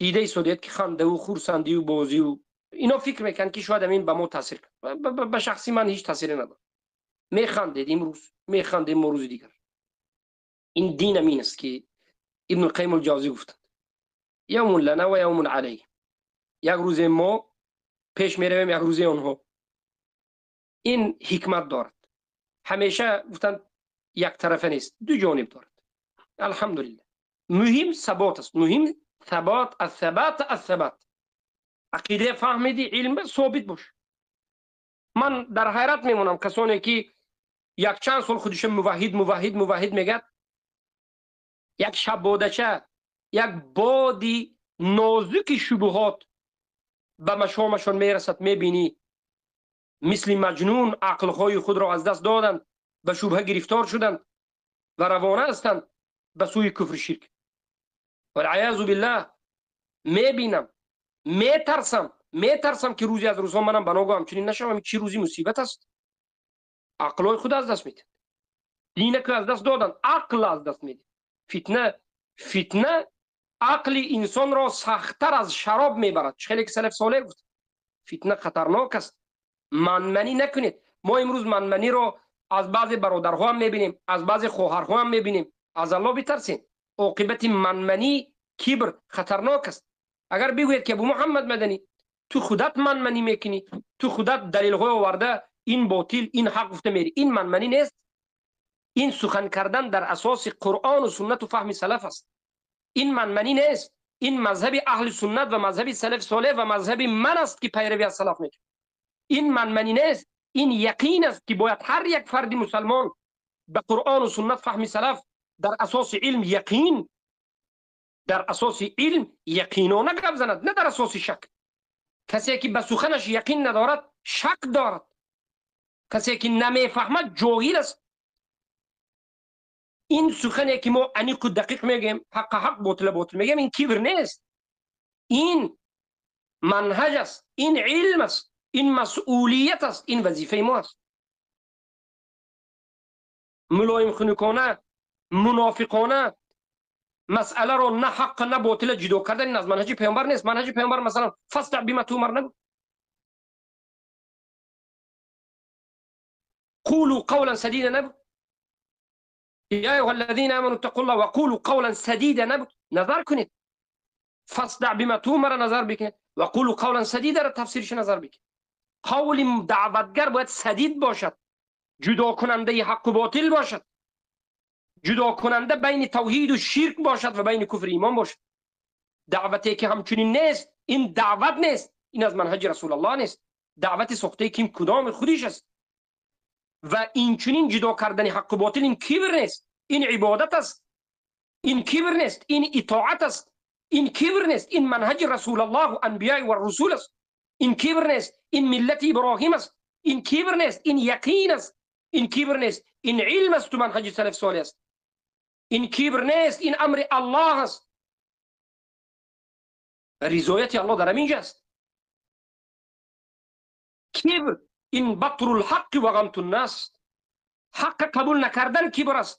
дида истодият, ки хандаву хурсандию бозию ино фикр мекунанд, ки шояд ҳамин ба мо таъсир кард. Ба шахси ман ҳеҷ таъсире надорад. Механдед имрӯз, механдем мо рӯзи дигар. Ин дин амин аст, ки Ибнулқайим Ҷавзӣ гуфтанд: يوم لنا ويوم عليهم. Як рӯзе мо пеш меравем, як рӯзе онҳо. Ин ҳикмат дорад. Ҳамеша гуфтанд, яктарафа нест, ду ҷониб дорад. Алҳамдулилла, муҳим сабот аст, муҳим сабот, ассабат, ассабат. Ақида фаҳмиди, илм собит бош. Ман дар ҳайрат мемонам, касоне ки якчанд сол худашон муваҳҳид, муваҳҳид, муваҳҳид мегӯяд, як шабодача, як боди нозуки шубуҳот ба машомашон мерасад, мебинӣ, мисли маҷнун ақлҳои худро аз даст доданд, ба шубҳа гирифтор шуданд ва равона ҳастанд ба сӯи куфри ширк. Валъаязу биллаҳ. Мебинам, метарсам, метарсам, ки рӯзе аз рӯзҳо манам ба ногоҳ ҳамчунин нашавам. Чӣ рӯзи мусибат аст! Ақлҳои худ аз даст медиҳанд, динаку аз даст доданд, ақл аз даст медиҳанд. Фитна, фитна ақли инсонро сахттар аз шароб мебарад. Чӣ хеле ки салаф солеҳ гуфт, фитна хатарнок аст. Манманӣ накунед. Мо имрӯз манманиро аз баъзе бародарҳо ҳам мебинем, аз баъзе хоҳарҳо ҳам мебинем. Аз Аллоҳ битарсед. Оқибати манманӣ, кибр хатарнок аст. Агар бигӯед, ки Абу Муҳаммад Маданӣ, ту худат манманӣ мекунӣ, ту худат далелҳо оварда, ин ботил, ин ҳақ гуфта мери, ин манманӣ нест? Ин сухан кардан дар асоси Қуръону суннату фаҳми салаф аст. Ин манманӣ нест. Ин мазҳаби аҳли суннат ва мазҳаби салаф солеҳ ва мазҳаби ман аст ки пайравӣ аз салаф мекунад. Ин манманӣ нест, ин яқин аст ки бояд ҳар як фарди мусалмон ба Қуръону суннат, фаҳми салаф дар асоси илм яқин, дар асоси илм яқинона гап занад, на дар асоси шак. Касе ки ба суханаш яқин надорад, шак дорад. Касе ки намефаҳмад, ҷоҳил аст. Ин сухане ки мо аниқу дақиқ мегӯем, ҳаққа ҳақ, ботила ботил мегӯем, ин кибр нест, ин манҳаҷ аст, ин илм аст, ин масъулият аст, ин вазифаи мо аст. Мулоимхунукона, мунофиқона масъаларо на ҳаққа, на ботила ҷудо кардан, ин аз манҳаҷи паёмбар нест. Манҳаҷи паёмбар, масалан, фасдаъ бима тумар набуд, қулу қавлан садида набуд, я айюҳа аллазина аману иттақуллоҳ ва қулу қавлан садида набуд. Назар кунед, фасдаъ бима тумара назар бикунед ва қулу қавлан садидаро тафсирша назар бикунед. Қавли даъватгар бояд садид бошад, ҷудокунандаи ҳаққу ботил бошад, ҷудокунанда байни тавҳиду ширк бошад ва байни куфри имон бошад. Даъвате ки ҳамчунин нест, ин даъват нест, ин аз манҳаҷи расулаллоҳ нест. Даъвати сохтаи ким кудоми худиш аст. Ва инчунин ҷудо кардани ҳаққу ботил ин кибр нест, ин ибодат аст, ин кибр нест, ин итоат аст, ин кибр нест, ин манҳаҷи расулаллоҳу анбиёи ва русул аст, ин кибр нест, ин миллати иброҳим аст, ин кибр нест, ин яқин аст, ин кибр нест, ин илм асту манҳаҷи салаф солеҳ аст, ин кибр нест, ин амри аллоҳ аст. Ризояти аллоҳ дар ҳамин ҷо аст. Кибр ин батрул ҳаққи ва ғамту ннас, ҳаққа қабул накардан кибр аст,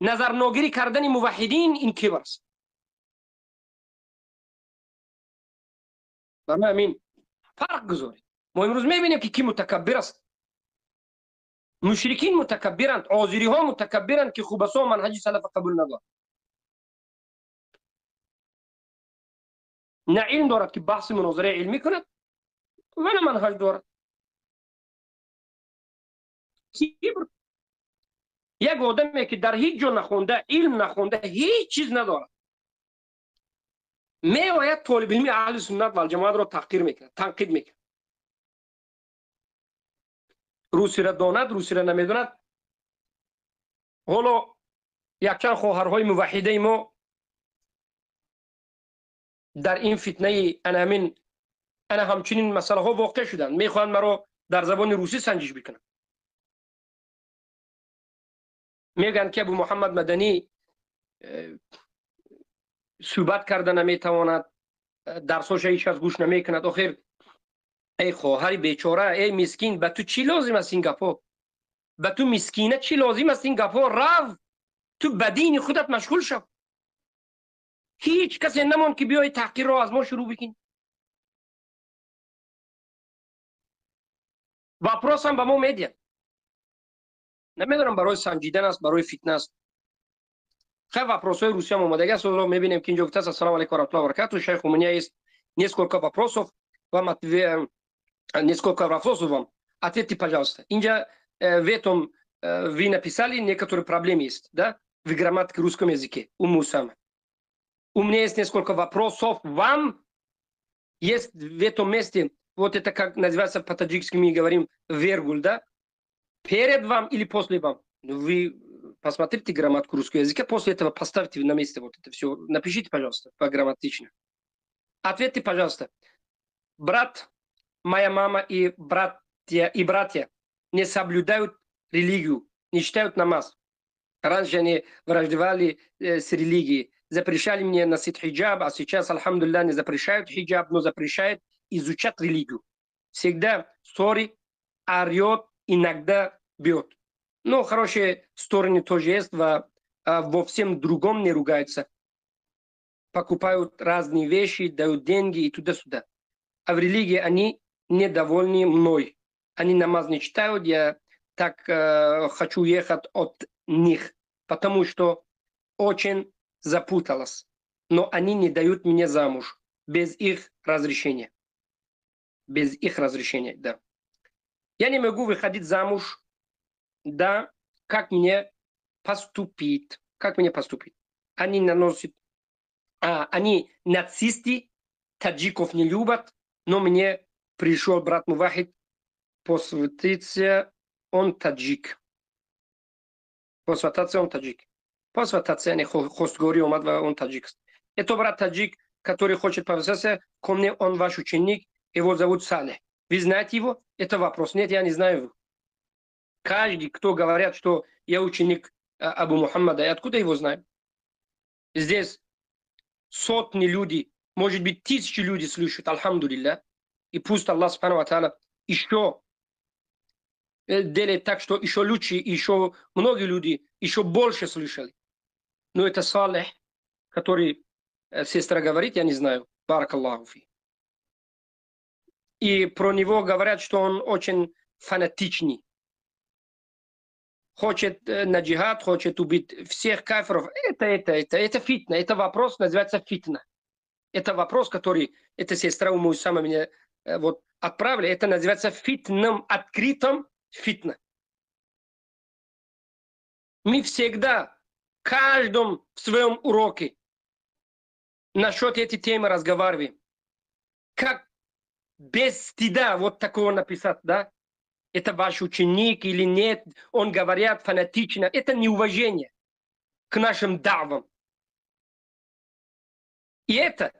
назарногирӣ кардани муваҳҳидин ин кибр аст. Барои ҳамин фарқ гузоред. Мо имрӯз мебинем ки ки мутакаббир аст. Мушрикин мутакаббиранд, озириҳо мутакаббиранд, ки хубасо манҳаҷи салафа қабул надоранд. На илм дорад ки баҳси мунозираи илмӣ кунад ва на манҳаҷ дорад. Кибр як одаме ки дар ҳеҷ ҷо нахонда, илм нахонда, ҳеҷ чиз надорад, меояд толибилми аҳли суннат валҷамоатро таҳқир мекунад, танқид мекунад. Русиро донад, русиро намедонад. Ҳоло якчанд хоҳарҳои муваҳҳидаи мо дар ин фитнаи ана ҳамин ана ҳамчунин масъалаҳо воқеъ шуданд, мехоҳанд маро дар забони русӣ санҷиш бикунанд. Мегӯянд ки Абу Муҳаммад Маданӣ суҳбат карда наметавонад, дарсоша ҳеҷ кас гӯш намекунад. Охир эй хоҳари бечора, эй мискин, ба ту чӣ лозим аст ин гапҳо? Ба ту мискина чӣ лозим аст ин гапҳо? Рав, ту ба дини худат машғул шав. Ҳеҷ касе намонд ки биёи таҳқирро аз мо шурӯъ бикунӣ. Вопрос ам ба мо медиҳад. Намедонам барои санҷидан аст, барои фитна аст. Хай, вопрос ҳои русиям омадаги аст, мебинем ки инҷо гуфтааст: Ассалому алайкум ва раҳматуллоҳи ва баракатуҳ, шайх, у меня есть несколько вопросов вам, несколько вопросов вам, ответьте, пожалуйста. Инҷа в этом вы написали, некоторые проблемы есть, да, в грамматике русском языке у Мусама. У меня есть несколько вопросов вам. Есть в этом месте, вот это как называется по-таджикски, мы говорим вергул, да, перед вам или после вам? Вы посмотрите грамматику русского языка, после этого поставьте на место вот это все. Напишите, пожалуйста, по-грамматично. Ответьте, пожалуйста. Брат, моя мама и братья не соблюдают религию, не читают намаз. Раньше они враждовали с религией, запрещали мне носить хиджаб, а сейчас, альхамдулилля, не запрещают хиджаб, но запрещают изучать религию. Всегда ссоры, орет, иногда бьет. Но хорошие стороны тоже есть, во всем другом не ругаются. Покупают разные вещи, дают деньги и туда-сюда. А в религии они недовольны мной. Они намаз не читают, я так хочу ехать от них, потому что очень запуталась. Но они не дают мне замуж без их разрешения. Без их разрешения, да. Я не могу выходить замуж, да, как мне поступить? Как мне поступить? Они наносят Они нацисты, таджиков не любят, но мне пришел брат Мувахид посвятиться, он таджик. Посвятаться он таджик. Посвятаться, не хостгори омад, он таджик. Это брат таджик, который хочет посвятиться, ко мне он ваш ученик, его зовут Салех. Вы знаете его? Это вопрос. Нет, я не знаю его. Каждый, кто говорят, что я ученик Абу Мухаммада, я откуда его знаю? Здесь сотни людей, может быть, тысячи людей слушают, альхамдулилля. И пусть Аллах субхану ва тааля еще делает так, что еще лучше, еще многие люди еще больше слышали. Но это Салех, который сестра говорит, я не знаю. Баракаллаху фи. И про него говорят, что он очень фанатичный. Хочет на джихад, хочет убить всех кафиров. Это фитна. Это вопрос называется фитна. Это вопрос, который эта сестра у сама меня вот отправили. Это называется фитным, открытым фитна. Мы всегда, каждом в своем уроке насчет этой темы разговариваем. Как без стыда вот такого написать, да? Это ваш ученик или нет? Он говорит фанатично. Это неуважение к нашим давам. И это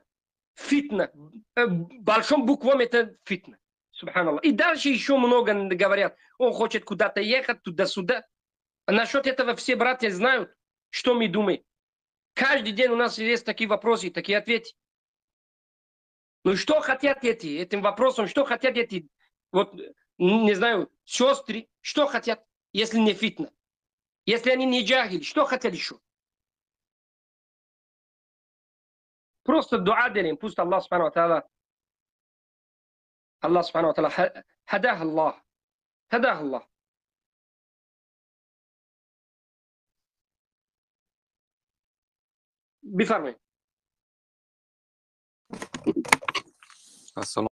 фитна. Большим буквам это фитна. Субханаллах. И дальше еще много говорят. Он хочет куда-то ехать, туда-сюда. А насчет этого все братья знают, что мы думаем. Каждый день у нас есть такие вопросы, такие ответы. Ну что хотят эти? Этим вопросом, что хотят эти? Вот, не знаю, сестры, что хотят, если не фитна? Если они не джахили, что хотят еще? Просто дуа делаем, пусть Аллах субхану ва тааля, Аллах субхану ва тааля, хадах Аллах, хадах Аллах. Бифармай. Ассалому.